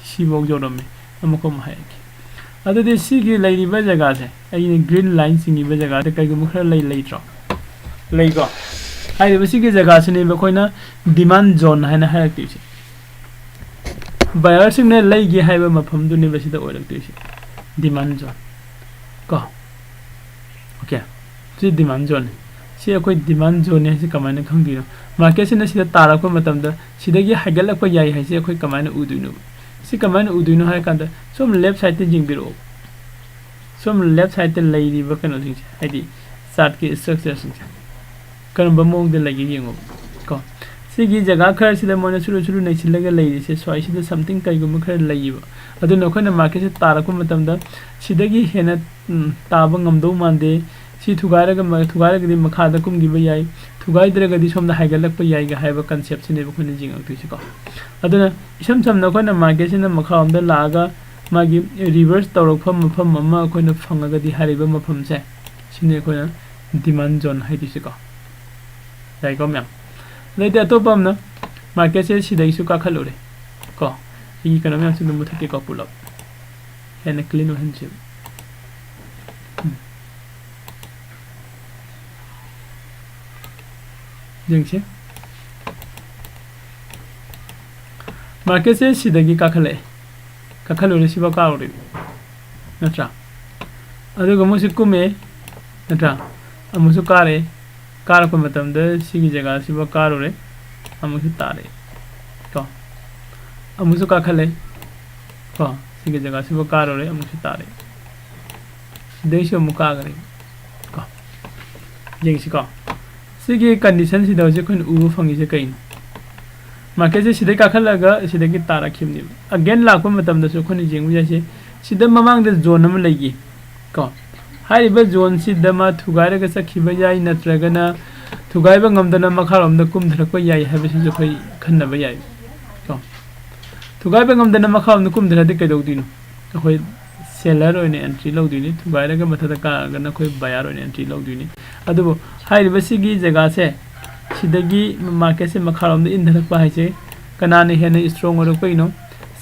ꯁꯤꯐꯥꯎ ꯌꯧꯔꯝꯃꯤ, ꯑꯃꯨꯛꯀ ꯑꯃꯨꯛ ꯍꯥꯏꯒꯠꯈꯤ꯫ ꯑꯗꯨꯗꯤ ꯁꯤꯒꯤ ꯂꯩꯔꯤꯕ ꯖꯒꯥꯁꯦ, ꯑꯩꯅ green line ꯆꯤꯡꯉꯤꯕ ꯖꯒꯥꯗ ꯀꯩꯒꯨꯝꯕ ꯈꯔ ꯂꯩ, ꯂꯩꯇ꯭ꯔꯣ? ꯂꯩꯀꯣ? ꯍꯥꯏꯔꯤꯕ ꯁꯤꯒꯤ ꯖꯒꯥꯁꯤꯅꯦꯕ ꯑꯩꯈꯣꯏꯅ demand zone ꯍꯥꯏꯅ ꯍꯥꯏꯔꯛꯇꯣꯏꯁꯦ꯫ Buyerꯁꯤꯡꯅ ꯂꯩꯒꯦ ꯍꯥꯏꯕ ꯃꯐꯝꯗꯨꯅꯦꯕ ꯁꯤꯗ ꯑꯣꯏꯔꯛꯇꯣꯏꯁꯦ, demand zone ꯀꯣ꯫ Okay, ꯁꯤ demand zoneꯅꯤ꯫ ꯁꯤ ꯑꯩꯈꯣꯏ demand zoneꯅꯤ ꯍꯥꯏꯁꯦ ꯀꯃꯥꯏꯅ ꯈꯪꯗꯣꯏꯅꯣ? Marketꯁꯤꯅ ꯁꯤꯗ ꯇꯥꯔꯛꯄ ꯃꯇꯝꯗ ꯁꯤꯗꯒꯤ ꯍꯥꯏꯒꯠꯂꯛꯄ ꯌꯥꯏ ꯍꯥꯏꯁꯦ ꯑꯩꯈꯣꯏ ꯀꯃꯥꯏꯅ ꯎꯗꯣꯏꯅꯣ? ꯁꯤ ꯀꯃꯥꯏꯅ ꯎꯗꯣꯏꯅꯣ ꯍꯥꯏ ꯀꯥꯟꯗ, ꯁꯣꯝ left sideꯇ ꯌꯦꯡꯕꯤꯔꯛꯑꯣ꯫ ꯁꯣꯝ left sideꯇ ꯂꯩꯔꯤꯕ ꯀꯩꯅꯣꯁꯤꯡꯁꯦ, ꯍꯥꯏꯗꯤ chartꯀꯤ structureꯁꯤꯡꯁꯦ ꯀꯔꯝꯕ ꯃꯑꯣꯡꯗ ꯂꯩꯒꯦ ꯌꯦꯡꯉꯣ ꯀꯣ꯫ ꯁꯤꯒꯤ ꯖꯒꯥ ꯈꯔꯁꯤꯗ ꯃꯣꯏꯅ ꯁꯨꯔꯨ ꯁꯨꯔꯨ ꯅꯩꯁꯤꯜꯂꯒ ꯂꯩꯔꯤꯁꯦ, ꯁ꯭ꯋꯥꯏꯁꯤꯗ something ꯀꯩꯒꯨꯝꯕ ꯈꯔ ꯂꯩꯌꯦꯕ꯫ ꯑꯗꯨꯅ ꯑꯩꯈꯣꯏꯅ marketꯁꯦ ꯇꯥꯔꯛꯄ ꯃꯇꯝꯗ ꯁꯤꯗꯒꯤ ꯍꯦꯟꯅ, ꯎꯝ, ꯇꯥꯕ ꯉꯝꯗꯧ ꯃꯥꯟꯗꯦ꯫ ꯁꯤ ꯊꯨꯒꯥꯏꯔꯒ ꯃ-, ꯊꯨꯒꯥꯏꯔꯒꯗꯤ ꯃꯈꯥꯗ ꯀꯨꯝꯈꯤꯕ ꯌꯥꯏ, ꯊꯨꯒꯥꯏꯗ꯭ꯔꯒꯗꯤ ꯁꯣꯝꯗ ꯍꯥꯏꯒꯠꯂꯛꯄ ꯌꯥꯏꯒ ꯍꯥꯏꯕ conceptꯁꯤꯅꯦꯕ ꯑꯩꯈꯣꯏꯅ ꯌꯦꯡꯉꯛꯇꯣꯏꯁꯦꯀꯣ꯫ ꯑꯗꯨꯅ ꯏꯁꯝ ꯁꯝꯅ ꯑꯩꯈꯣꯏꯅ marketꯁꯤꯅ ꯃꯈꯥꯔꯣꯝꯗ ꯂꯥꯛꯑꯒ ꯃꯥꯒꯤ reverse ꯇꯧꯔꯛꯐꯝ ꯃꯐꯝ ꯑꯃ ꯑꯩꯈꯣꯏꯅ ꯐꯪꯉꯒꯗꯤ, ꯍꯥꯏꯔꯤꯕ ꯃꯐꯝꯁꯦ, ꯁꯤꯅꯤ ꯑꯩꯈꯣꯏꯅ demand zone ꯍꯥꯏꯗꯣꯏꯁꯦꯀꯣ꯫ ꯌꯥꯏꯀꯣ ꯃꯌꯥꯝ? ꯑꯗꯩꯗꯤ ꯑꯇꯣꯞꯄ ꯑꯃꯅ, marketꯁꯦ ꯁꯤꯗꯒꯤꯁꯨ ꯀꯥꯈꯠꯂꯨꯔꯦ ꯀꯣ꯫ ꯑꯩꯒꯤ ꯀꯩꯅꯣ ꯃꯌꯥꯝꯁꯦ ꯑꯗꯨꯝ ꯃꯨꯊꯠꯀꯦꯀꯣ, ꯄꯨꯂꯞ ꯍꯦꯟꯅ clean ꯑꯣꯏꯍꯟꯁꯦꯕ꯫ ꯎꯝ꯫ ꯌꯦꯡꯁꯤ꯫ Marketꯁꯦ ꯁꯤꯗꯒꯤ ꯀꯥꯈꯠꯂꯛꯑꯦ, ꯀꯥꯈꯠꯂꯨꯔꯦ, ꯁꯤꯐꯥꯎ ꯀꯥꯔꯨꯔꯦ, ꯅꯠꯇ꯭ꯔꯥ? ꯑꯗꯨꯒ ꯑꯃꯨꯛꯁꯨ ꯀꯨꯝꯃꯦ, ꯅꯠꯇ꯭ꯔꯥ? ꯑꯃꯨꯛꯁꯨ ꯀꯥꯔꯦ, ꯀꯥꯔꯛꯄ ꯃꯇꯝꯗ ꯁꯤꯒꯤ ꯖꯒꯥꯁꯤꯐꯥꯎ ꯀꯥꯔꯨꯔꯦ, ꯑꯃꯨꯛꯁꯨ ꯇꯥꯔꯦ ꯀꯣ꯫ ꯑꯃꯨꯛꯁꯨ ꯀꯥꯈꯠꯂꯦ ꯀꯣ, ꯁꯤꯒꯤ ꯖꯒꯥꯁꯤꯐꯥꯎ ꯀꯥꯔꯨꯔꯦ, ꯑꯃꯨꯛꯁꯨ ꯇꯥꯔꯦ꯫ ꯁꯤꯗꯩꯁꯨ ꯑꯃꯨꯛ ꯀꯥꯈ꯭ꯔꯦ ꯀꯣ꯫ ꯌꯦꯡꯁꯤꯀꯣ, ꯁꯤꯒꯤ conditionꯁꯤꯗ ꯍꯧꯖꯤꯛ ꯑꯩꯈꯣꯏꯅ ꯎꯕ ꯐꯪꯉꯤꯁꯦ ꯀꯩꯅꯣ? Marketꯁꯦ ꯁꯤꯗꯩ ꯀꯥꯈꯠꯂꯒ ꯁꯤꯗꯒꯤ ꯇꯥꯔꯛꯈꯤꯕꯅꯦꯕ꯫ Again ꯂꯥꯛꯄ ꯃꯇꯝꯗꯁꯨ ꯑꯩꯈꯣꯏꯅ ꯌꯦꯡꯕ ꯌꯥꯏꯁꯦ, ꯁꯤꯗ ꯃꯃꯥꯡꯗ zone ꯑꯃ ꯂꯩꯈꯤ ꯀꯣ꯫ ꯍꯥꯏꯔꯤꯕ zoneꯁꯤꯗ ꯃꯥ ꯊꯨꯒꯥꯏꯔꯒ ꯆꯠꯈꯤꯕ ꯌꯥꯏ, ꯅꯠꯇ꯭ꯔꯒꯅ ꯊꯨꯒꯥꯏꯕ ꯉꯝꯗꯅ ꯃꯈꯥꯔꯣꯝꯗ ꯀꯨꯝꯊꯔꯛꯄ ꯌꯥꯏ ꯍꯥꯏꯕꯁꯤꯁꯨ ꯑꯩꯈꯣꯏ ꯈꯟꯅꯕ ꯌꯥꯏ ꯀꯣ꯫ ꯊꯨꯒꯥꯏꯕ ꯉꯝꯗꯅ ꯃꯈꯥꯔꯣꯝꯗ ꯀꯨꯝꯊꯔꯗꯤ ꯀꯩꯗꯧꯗꯣꯏꯅꯣ? ꯑꯩꯈꯣꯏ seller ꯑꯣꯏꯅ entry ꯂꯧꯗꯣꯏꯅꯤ, ꯊꯨꯒꯥꯏꯔꯒ ꯃꯊꯛꯇ ꯀꯥꯔꯒꯅ ꯑꯩꯈꯣꯏ buyer ꯑꯣꯏꯅ entry ꯂꯧꯗꯣꯏꯅꯤ꯫ ꯑꯗꯨꯕꯨ ꯍꯥꯏꯔꯤꯕ ꯁꯤꯒꯤ ꯖꯒꯥꯁꯦ, ꯁꯤꯗꯒꯤ marketꯁꯦ ꯃꯈꯥꯔꯣꯝꯗ ꯏꯟꯊꯔꯛꯄ ꯍꯥꯏꯁꯦ ꯀꯅꯥꯅ ꯍꯦꯟꯅ strong ꯑꯣꯏꯔꯛꯄꯒꯤꯅꯣ?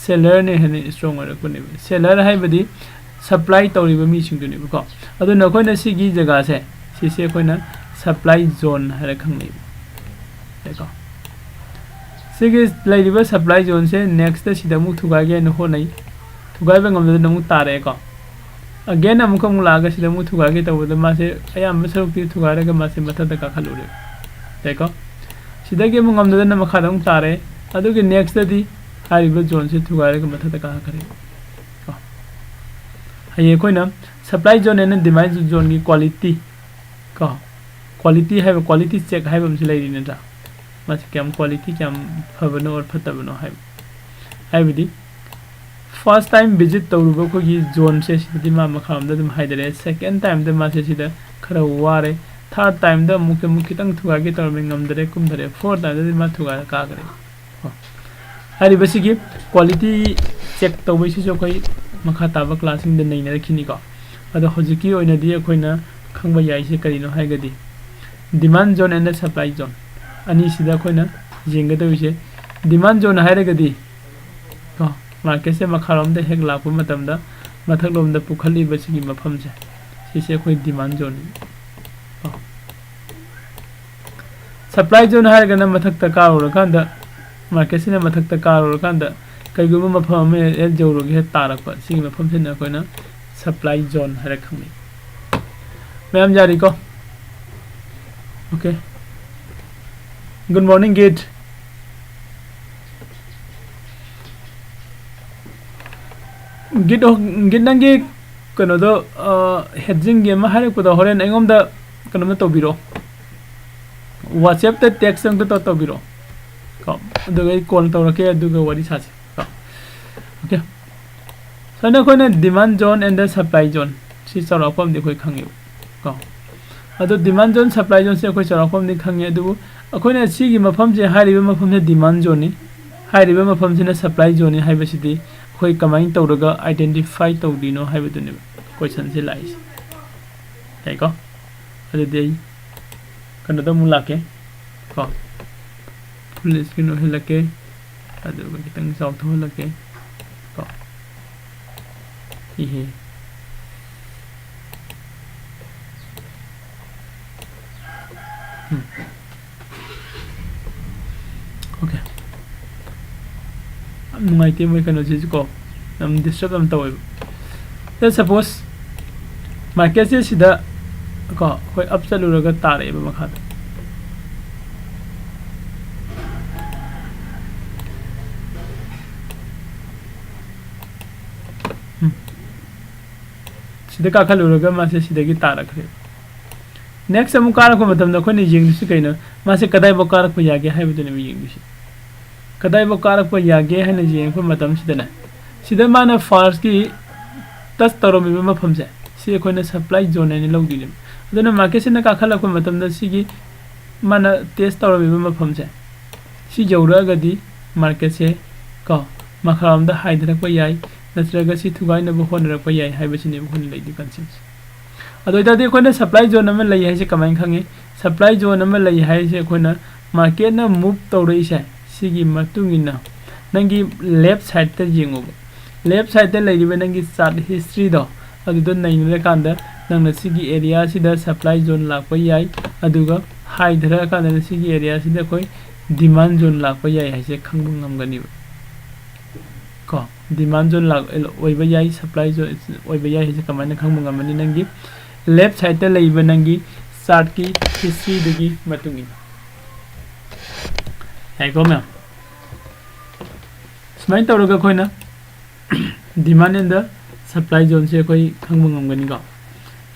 Sellerꯅ ꯍꯦꯟꯅ strong ꯑꯣꯏꯔꯛꯄꯅꯦꯕ꯫ Seller ꯍꯥꯏꯕꯗꯤ supply ꯇꯧꯔꯤꯕ ꯃꯤꯁꯤꯡꯗꯨꯅꯦꯕꯀꯣ꯫ ꯑꯗꯨꯅ ꯑꯩꯈꯣꯏꯅ ꯁꯤꯒꯤ ꯖꯒꯥꯁꯦ, ꯁꯤꯁꯦ ꯑꯩꯈꯣꯏꯅ supply zone ꯍꯥꯏꯔ ꯈꯪꯅꯩꯕ꯫ ꯀꯣ꯫ ꯁꯤꯒꯤ ꯂꯩꯔꯤꯕ supply zoneꯁꯦ next ꯁꯤꯗ ꯑꯃꯨꯛ ꯊꯨꯒꯥꯏꯒꯦ ꯍꯥꯏꯅ ꯍꯣꯠꯅꯩ꯫ ꯊꯨꯒꯥꯏꯕ ꯉꯝꯗꯗꯅ ꯑꯃꯨꯛ ꯇꯥꯔꯛꯑꯦꯀꯣ꯫ Again ꯑꯃꯨꯛꯀ ꯑꯃꯨꯛ ꯂꯥꯛꯑꯒ ꯁꯤꯗ ꯑꯃꯨꯛ ꯊꯨꯒꯥꯏꯒꯦ ꯇꯧꯕꯗ ꯃꯥꯁꯦ ꯑꯌꯥꯝꯕ ꯁꯔꯨꯛꯇꯤ ꯊꯨꯒꯥꯏꯔꯒ ꯃꯥꯁꯦ ꯃꯊꯛꯇ ꯀꯥꯈꯠꯂꯨꯔꯦ꯫ ꯌꯥꯏꯀꯣ? ꯁꯤꯗꯒꯤ ꯑꯃꯨꯛ ꯉꯝꯗꯗꯅ ꯃꯈꯥꯗ ꯑꯃꯨꯛ ꯇꯥꯔꯦ꯫ ꯑꯗꯨꯒꯤ next ꯗꯤ ꯍꯥꯏꯔꯤꯕ zoneꯁꯦ ꯊꯨꯒꯥꯏꯔꯒ ꯃꯊꯛꯇ ꯀꯥꯈꯠꯈ꯭ꯔꯦ꯫ ꯀꯣ꯫ ꯍꯌꯦꯡ ꯑꯩꯈꯣꯏꯅ supply zone and demand zoneꯒꯤ quality ꯀꯣ, quality ꯍꯥꯏꯕ, quality check ꯍꯥꯏꯕ ꯑꯃꯁꯨ ꯂꯩꯔꯤ ꯅꯠꯇ꯭ꯔꯥ? ꯃꯥꯁꯤ ꯀꯌꯥꯝ quality ꯀꯌꯥꯝ ꯐꯕꯅꯣ or ꯐꯠꯇꯕꯅꯣ ꯍꯥꯏꯕ꯫ ꯍꯥꯏꯕꯗꯤ first time visit ꯇꯧꯔꯨꯕ ꯑꯩꯈꯣꯏꯒꯤ zoneꯁꯦ ꯁꯤꯗꯗꯤ ꯃꯥ ꯃꯈꯥꯔꯣꯝꯗ ꯑꯗꯨꯝ ꯍꯥꯏꯗꯔꯛꯑꯦ꯫ Second time ꯗ ꯃꯥꯁꯦ ꯁꯤꯗ ꯈꯔ ꯋꯥꯔꯦ꯫ Third time ꯗ ꯑꯃꯨꯛꯀꯤ ꯑꯃꯨꯛ ꯈꯤꯇꯪ ꯊꯨꯒꯥꯏꯒꯦ ꯇꯧꯔꯝꯃꯤ, ꯉꯝꯗꯔꯦ, ꯀꯨꯝꯊꯔꯦ꯫ Fourth time ꯗꯗꯤ ꯃꯥ ꯊꯨꯒꯥꯏꯔ ꯀꯥꯈ꯭ꯔꯦ꯫ ꯍꯥꯏꯔꯤꯕꯁꯤꯒꯤ quality check ꯇꯧꯕꯩꯁꯤꯁꯨ ꯑꯩꯈꯣꯏ ꯃꯈꯥ ꯇꯥꯕ classꯁꯤꯡꯗ ꯅꯩꯅꯔꯛꯈꯤꯅꯤꯀꯣ꯫ ꯑꯗꯣ ꯍꯧꯖꯤꯛꯀꯤ ꯑꯣꯏꯅꯗꯤ ꯑꯩꯈꯣꯏꯅ ꯈꯪꯕ ꯌꯥꯏꯁꯦ ꯀꯔꯤꯅꯣ ꯍꯥꯏꯔꯒꯗꯤ demand zone and supply zone ꯑꯅꯤꯁꯤꯗ ꯑꯩꯈꯣꯏꯅ ꯌꯦꯡꯒꯗꯧꯔꯤꯁꯦ꯫ Demand zone ꯍꯥꯏꯔꯒꯗꯤ ꯀꯣ, marketꯁꯦ ꯃꯈꯥꯔꯣꯝꯗ ꯍꯦꯛ ꯂꯥꯛꯄ ꯃꯇꯝꯗ ꯃꯊꯛꯂꯣꯝꯗ ꯄꯨꯈꯠꯂꯤꯕ ꯁꯤꯒꯤ ꯃꯐꯝꯁꯦ, ꯁꯤꯁꯦ ꯑꯩꯈꯣꯏ demand zoneꯅꯤ ꯀꯣ꯫ Supply zone ꯍꯥꯏꯔꯒꯅ ꯃꯊꯛꯇ ꯀꯥꯔꯨꯔꯀꯥꯟꯗ, marketꯁꯤꯅ ꯃꯊꯛꯇ ꯀꯥꯔꯨꯔꯀꯥꯟꯗ ꯀꯩꯒꯨꯝꯕ ꯃꯐꯝ ꯑꯃ ꯍꯦꯛ ꯌꯧꯔꯒ ꯍꯦꯛ ꯇꯥꯔꯛꯄ, ꯁꯤꯒꯤ ꯃꯐꯝꯁꯤꯅ ꯑꯩꯈꯣꯏꯅ supply zone ꯍꯥꯏꯔ ꯈꯪꯅꯩ꯫ ꯃꯌꯥꯝ ꯌꯥꯔꯤꯀꯣ? Okay. Good morning, Git. Git, ꯍꯣ-, Git, ꯅꯪꯒꯤ ꯀꯩꯅꯣꯗꯣ, ꯑ, hedgingꯒꯤ ꯑꯃ ꯍꯥꯏꯔꯛꯄꯗꯣ ꯍꯣꯔꯦꯟ ꯑꯩꯉꯣꯟꯗ ꯀꯩꯅꯣꯝꯇ ꯇꯧꯕꯤꯔꯣ, WhatsAppꯇ text ꯑꯝꯇ ꯇꯧ-, ꯇꯧꯕꯤꯔꯣ ꯀꯣ, ꯑꯗꯨꯒ ꯑꯩ call ꯇꯧꯔꯛꯀꯦ, ꯑꯗꯨꯒ ꯋꯥꯔꯤ ꯁꯥꯁꯦ ꯀꯣ꯫ Okay. ꯁꯨꯃꯥꯏꯅ ꯑꯩꯈꯣꯏꯅ demand zone and the supply zone ꯁꯤ ꯆꯥꯎꯔꯥꯛꯄ ꯑꯃꯗꯤ ꯑꯩꯈꯣꯏ ꯈꯪꯉꯦꯕ ꯀꯣ꯫ ꯑꯗꯣ demand zone, supply zoneꯁꯦ ꯑꯩꯈꯣꯏ ꯆꯥꯎꯔꯥꯛꯄ ꯑꯃꯗꯤ ꯈꯪꯉꯦ, ꯑꯗꯨꯕꯨ ꯑꯩꯈꯣꯏꯅ ꯁꯤꯒꯤ ꯃꯐꯝꯁꯦ, ꯍꯥꯏꯔꯤꯕ ꯃꯐꯝꯁꯦ demand zoneꯅꯤ, ꯍꯥꯏꯔꯤꯕ ꯃꯐꯝꯁꯤꯅ supply zoneꯅꯤ ꯍꯥꯏꯕꯁꯤꯗꯤ ꯑꯩꯈꯣꯏ ꯀꯃꯥꯏꯅ ꯇꯧꯔꯒ identify ꯇꯧꯗꯣꯏꯅꯣ ꯍꯥꯏꯕꯗꯨꯅꯦꯕ questionꯁꯦ ꯂꯥꯛꯏꯁꯦ꯫ ꯌꯥꯏꯀꯣ? ꯑꯗꯨꯗꯤ ꯑꯩ ꯀꯩꯅꯣꯗ ꯑꯃꯨꯛ ꯂꯥꯛꯀꯦ ꯀꯣ, full screen ꯑꯣꯏꯍꯜꯂꯛꯀꯦ, ꯑꯗꯨꯒ ꯈꯤꯇꯪ ꯆꯥꯎꯊꯣꯛꯍꯜꯂꯛꯀꯦ ꯀꯣ꯫ ꯏꯍꯦ꯫ ꯎꯝ꯫ ꯅꯨꯡꯉꯥꯏꯇꯦ ꯃꯣꯏ ꯀꯩꯅꯣꯁꯤꯁꯨ ꯀꯣ, ꯌꯥꯝ ꯗꯤꯁꯇꯔꯕ ꯌꯥꯝ ꯇꯧꯋꯦꯕ꯫ Let's suppose ꯃꯥꯔꯀꯦꯠꯁꯦ ꯁꯤꯗ ꯀꯣ ꯑꯩꯈꯣꯏ ꯑꯞ ꯆꯠꯂꯨꯔꯒ ꯇꯥꯔꯛꯑꯦꯕ ꯃꯈꯥꯗ꯫ ꯎꯝ꯫ ꯁꯤꯗ ꯀꯥꯈꯠꯂꯨꯔꯒ ꯃꯥꯁꯦ ꯁꯤꯗꯒꯤ ꯇꯥꯔꯛꯈ꯭ꯔꯦꯕ꯫ ꯅꯦꯛꯁ ꯑꯃꯨꯛ ꯀꯥꯔꯛꯄ ꯃꯇꯝꯗ ꯑꯩꯈꯣꯏꯅ ꯌꯦꯡꯗꯣꯏꯁꯤ ꯀꯩꯅꯣ? ꯃꯥꯁꯦ ꯀꯗꯥꯏꯐꯥꯎ ꯀꯥꯔꯛꯄ ꯌꯥꯒꯦ ꯍꯥꯏꯕꯗꯨꯅꯦꯕ ꯌꯦꯡꯗꯣꯏꯁꯤ꯫ ꯀꯗꯥꯏꯐꯥꯎ ꯀꯥꯔꯛꯄ ꯌꯥꯒꯦ ꯍꯥꯏꯅ ꯌꯦꯡꯉꯛꯄ ꯃꯇꯝꯁꯤꯗꯅꯦ, ꯁꯤꯗ ꯃꯥꯅ ꯐꯥꯔꯁꯀꯤ ꯇꯁ ꯇꯧꯔꯝꯃꯤꯕ ꯃꯐꯝꯁꯦ, ꯁꯤ ꯑꯩꯈꯣꯏꯅ ꯁꯄ꯭ꯂꯥꯏ ꯖꯣꯟ ꯍꯥꯏꯅ ꯂꯧꯗꯣꯏꯅꯦꯕ꯫ ꯑꯗꯨꯅ ꯃꯥꯔꯀꯦꯠꯁꯤꯅ ꯀꯥꯈꯠꯂꯛꯄ ꯃꯇꯝꯗ ꯁꯤꯒꯤ ꯃꯥꯅ ꯇꯦꯁ ꯇꯧꯔꯝꯃꯤꯕ ꯃꯐꯝꯁꯦ, ꯁꯤ ꯌꯧꯔꯛꯑꯒꯗꯤ ꯃꯥꯔꯀꯦꯠꯁꯦ ꯀꯣ ꯃꯈꯥꯔꯣꯝꯗ ꯍꯥꯏꯊꯔꯛꯄ ꯌꯥꯏ, ꯅꯠꯇ꯭ꯔꯒ ꯁꯤ ꯊꯨꯒꯥꯏꯅꯕ ꯍꯣꯠꯅꯔꯛꯄ ꯌꯥꯏ ꯍꯥꯏꯕꯁꯤꯅꯦꯕ ꯑꯩꯈꯣꯏꯅ ꯂꯩꯗꯣꯏ ꯀꯟꯁꯦꯞꯁꯦ꯫ ꯑꯗꯨ ꯑꯣꯏꯇꯥꯔꯗꯤ ꯑꯩꯈꯣꯏꯅ ꯁꯄ꯭ꯂꯥꯏ ꯖꯣꯟ ꯑꯃ ꯂꯩ ꯍꯥꯏꯁꯦ ꯀꯃꯥꯏꯅ ꯈꯪꯉꯤ? ꯁꯄ꯭ꯂꯥꯏ ꯖꯣꯟ ꯑꯃ ꯂꯩ ꯍꯥꯏꯁꯦ ꯑꯩꯈꯣꯏꯅ ꯃꯥꯔꯀꯦꯠꯅ ꯃꯨꯚ ꯇꯧꯔꯛꯏꯁꯦ ꯁꯤꯒꯤ ꯃꯇꯨꯡ ꯏꯟꯅ ꯅꯪꯒꯤ ꯂꯦꯐ ꯁꯥꯏꯗꯇ ꯌꯦꯡꯉꯨꯕ꯫ ꯂꯦꯐ ꯁꯥꯏꯗꯇ ꯂꯩꯔꯤꯕ ꯅꯪꯒꯤ ꯆꯥꯔꯠ ꯍꯤꯁꯇ꯭ꯔꯤꯗꯣ ꯑꯗꯨꯗ ꯅꯩꯅꯔꯀꯥꯟꯗ ꯅꯪꯅ ꯁꯤꯒꯤ ꯑꯦꯔꯤꯌꯥꯁꯤꯗ ꯁꯄ꯭ꯂꯥꯏ ꯖꯣꯟ ꯂꯥꯛꯄ ꯌꯥꯏ, ꯑꯗꯨꯒ ꯍꯥꯏꯊꯔꯀꯥꯟꯗꯅ ꯁꯤꯒꯤ ꯑꯦꯔꯤꯌꯥꯁꯤꯗ ꯑꯩꯈꯣꯏ ꯗꯤꯃꯥꯟ ꯖꯣꯟ ꯂꯥꯛꯄ ꯌꯥꯏ ꯍꯥꯏꯁꯦ ꯈꯪꯕ ꯉꯝꯒꯅꯤꯕ꯫ ꯀꯣ ꯗꯤꯃꯥꯟ ꯖꯣꯟ ꯂꯥꯛ ꯑꯣꯏꯕ ꯌꯥꯏ, ꯁꯄ꯭ꯂꯥꯏ ꯖꯣꯟ ꯑꯣꯏꯕ ꯌꯥꯏ ꯍꯥꯏꯁꯦ ꯀꯃꯥꯏꯅ ꯈꯪꯕ ꯉꯝꯃꯅꯤ? ꯅꯪꯒꯤ ꯂꯦꯐ ꯁꯥꯏꯗꯇ ꯂꯩꯕ ꯅꯪꯒꯤ ꯆꯥꯔꯠꯀꯤ ꯍꯤꯁꯇ꯭ꯔꯤꯗꯨꯒꯤ ꯃꯇꯨꯡ ꯏꯟꯅ꯫ ꯌꯥꯏꯀꯣ ꯃꯌꯥꯝ? ꯁꯨꯃꯥꯏꯅ ꯇꯧꯔꯒ ꯑꯩꯈꯣꯏꯅ ꯗꯤꯃꯥꯟ ꯑꯦꯟ ꯗ ꯁꯄ꯭ꯂꯥꯏ ꯖꯣꯟꯁꯦ ꯑꯩꯈꯣꯏ ꯈꯪꯕ ꯉꯝꯒꯅꯤꯀꯣ꯫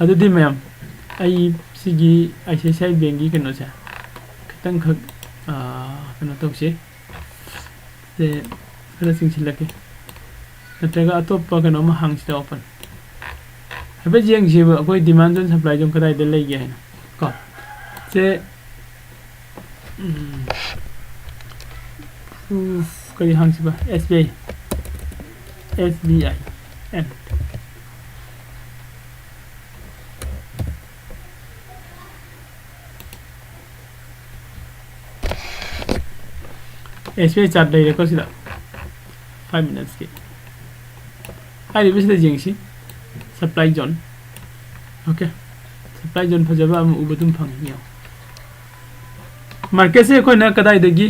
ꯑꯗꯨꯗꯤ ꯃꯌꯥꯝ, ꯑꯩ ꯁꯤꯒꯤ I C I C I ꯕꯦꯡꯒꯤ ꯀꯩꯅꯣꯁꯦ ꯈꯤꯇꯪꯈꯛ, ꯑꯥ, ꯀꯩꯅꯣ ꯇꯧꯁꯤ꯫ ꯁꯦ ꯈꯔ ꯆꯤꯡꯁꯤꯜꯂꯛꯀꯦ, ꯅꯠꯇ꯭ꯔꯒ ꯑꯇꯣꯞꯄ ꯀꯩꯅꯣꯝꯃ ꯍꯥꯡꯁꯤꯗ, ꯑꯣꯄꯟ꯫ ꯍꯥꯏꯐꯦꯠ ꯌꯦꯡꯁꯤꯕ ꯑꯩꯈꯣꯏ ꯗꯤꯃꯥꯟ ꯖꯣꯟ ꯁꯄ꯭ꯂꯥꯏ ꯖꯣꯟ ꯀꯗꯥꯏꯗ ꯂꯩꯒꯦ ꯍꯥꯏꯅ ꯀꯣ꯫ ꯁꯦ, ꯎꯝ, ꯎꯐ, ꯀꯔꯤ ꯍꯥꯡꯁꯤꯕ? S B I, S B I ꯑꯦꯟ꯫ ꯑꯦꯁ ꯕꯤ ꯑꯥꯏ ꯆꯥꯔꯠ ꯂꯩꯔꯦꯀꯣ ꯁꯤꯗ, ꯐꯥꯏꯚ ꯃꯤꯅꯠꯁꯀꯤ꯫ ꯍꯥꯏꯔꯤꯕꯁꯤꯗ ꯌꯦꯡꯁꯤ, supply zone. Okay, supply zone ꯐꯖꯕ ꯑꯃ ꯎꯕ ꯑꯗꯨꯝ ꯐꯪꯉꯤ, ꯌꯦꯡꯉꯣ꯫ ꯃꯥꯔꯀꯦꯠꯁꯦ ꯑꯩꯈꯣꯏꯅ ꯀꯗꯥꯏꯗꯒꯤ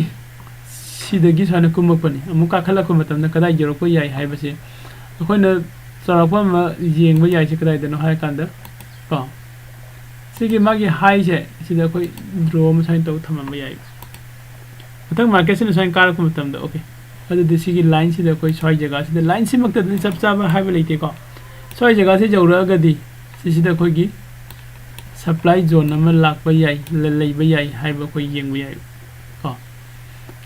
ꯁꯤꯗꯒꯤ ꯁꯨꯃꯥꯏꯅ ꯀꯨꯝꯃꯛꯄꯅꯤ꯫ ꯑꯃꯨꯛ ꯀꯥꯈꯠꯂꯛꯄ ꯃꯇꯝꯗ ꯀꯗꯥꯏ ꯌꯧꯔꯛꯄ ꯌꯥꯏ ꯍꯥꯏꯕꯁꯦ ꯑꯩꯈꯣꯏꯅ ꯆꯥꯎꯔꯥꯛꯄ ꯑꯃ ꯌꯦꯡꯕ ꯌꯥꯏꯁꯦ ꯀꯗꯥꯏꯗꯅꯣ ꯍꯥꯏꯔꯀꯥꯟꯗ ꯀꯣ, ꯁꯤꯒꯤ ꯃꯥꯒꯤ ꯍꯥꯏꯁꯦ ꯁꯤꯗ ꯑꯩꯈꯣꯏ ꯗ꯭ꯔꯣ ꯑꯃ ꯁꯨꯃꯥꯏꯅ ꯇꯧ ꯊꯝꯃꯝꯕ ꯌꯥꯏ꯫ ꯃꯊꯪ ꯃꯥꯔꯀꯦꯠꯁꯤꯅ ꯁꯨꯃꯥꯏꯅ ꯀꯥꯔꯛꯄ ꯃꯇꯝꯗ, ꯑꯣꯀꯦ, ꯑꯗꯨꯗꯤ ꯁꯤꯒꯤ ꯂꯥꯏꯟꯁꯤꯗ ꯑꯩꯈꯣꯏ ꯁ꯭ꯋꯥꯏ ꯖꯒꯥꯁꯤꯗ, ꯂꯥꯏꯟꯁꯤꯃꯛꯇꯗꯤ ꯆꯞ ꯆꯥꯕ ꯍꯥꯏꯕ ꯂꯩꯇꯦꯀꯣ꯫ ꯁ꯭ꯋꯥꯏ ꯖꯒꯥꯁꯤ ꯌꯧꯔꯛꯑꯒꯗꯤ ꯁꯤꯁꯤꯗ ꯑꯩꯈꯣꯏꯒꯤ ꯁꯄ꯭ꯂꯥꯏ ꯖꯣꯟ ꯑꯃ ꯂꯥꯛꯄ ꯌꯥꯏ, ꯂ-, ꯂꯩꯕ ꯌꯥꯏ ꯍꯥꯏꯕ ꯑꯩꯈꯣꯏ ꯌꯦꯡꯕ ꯌꯥꯏ ꯀꯣ꯫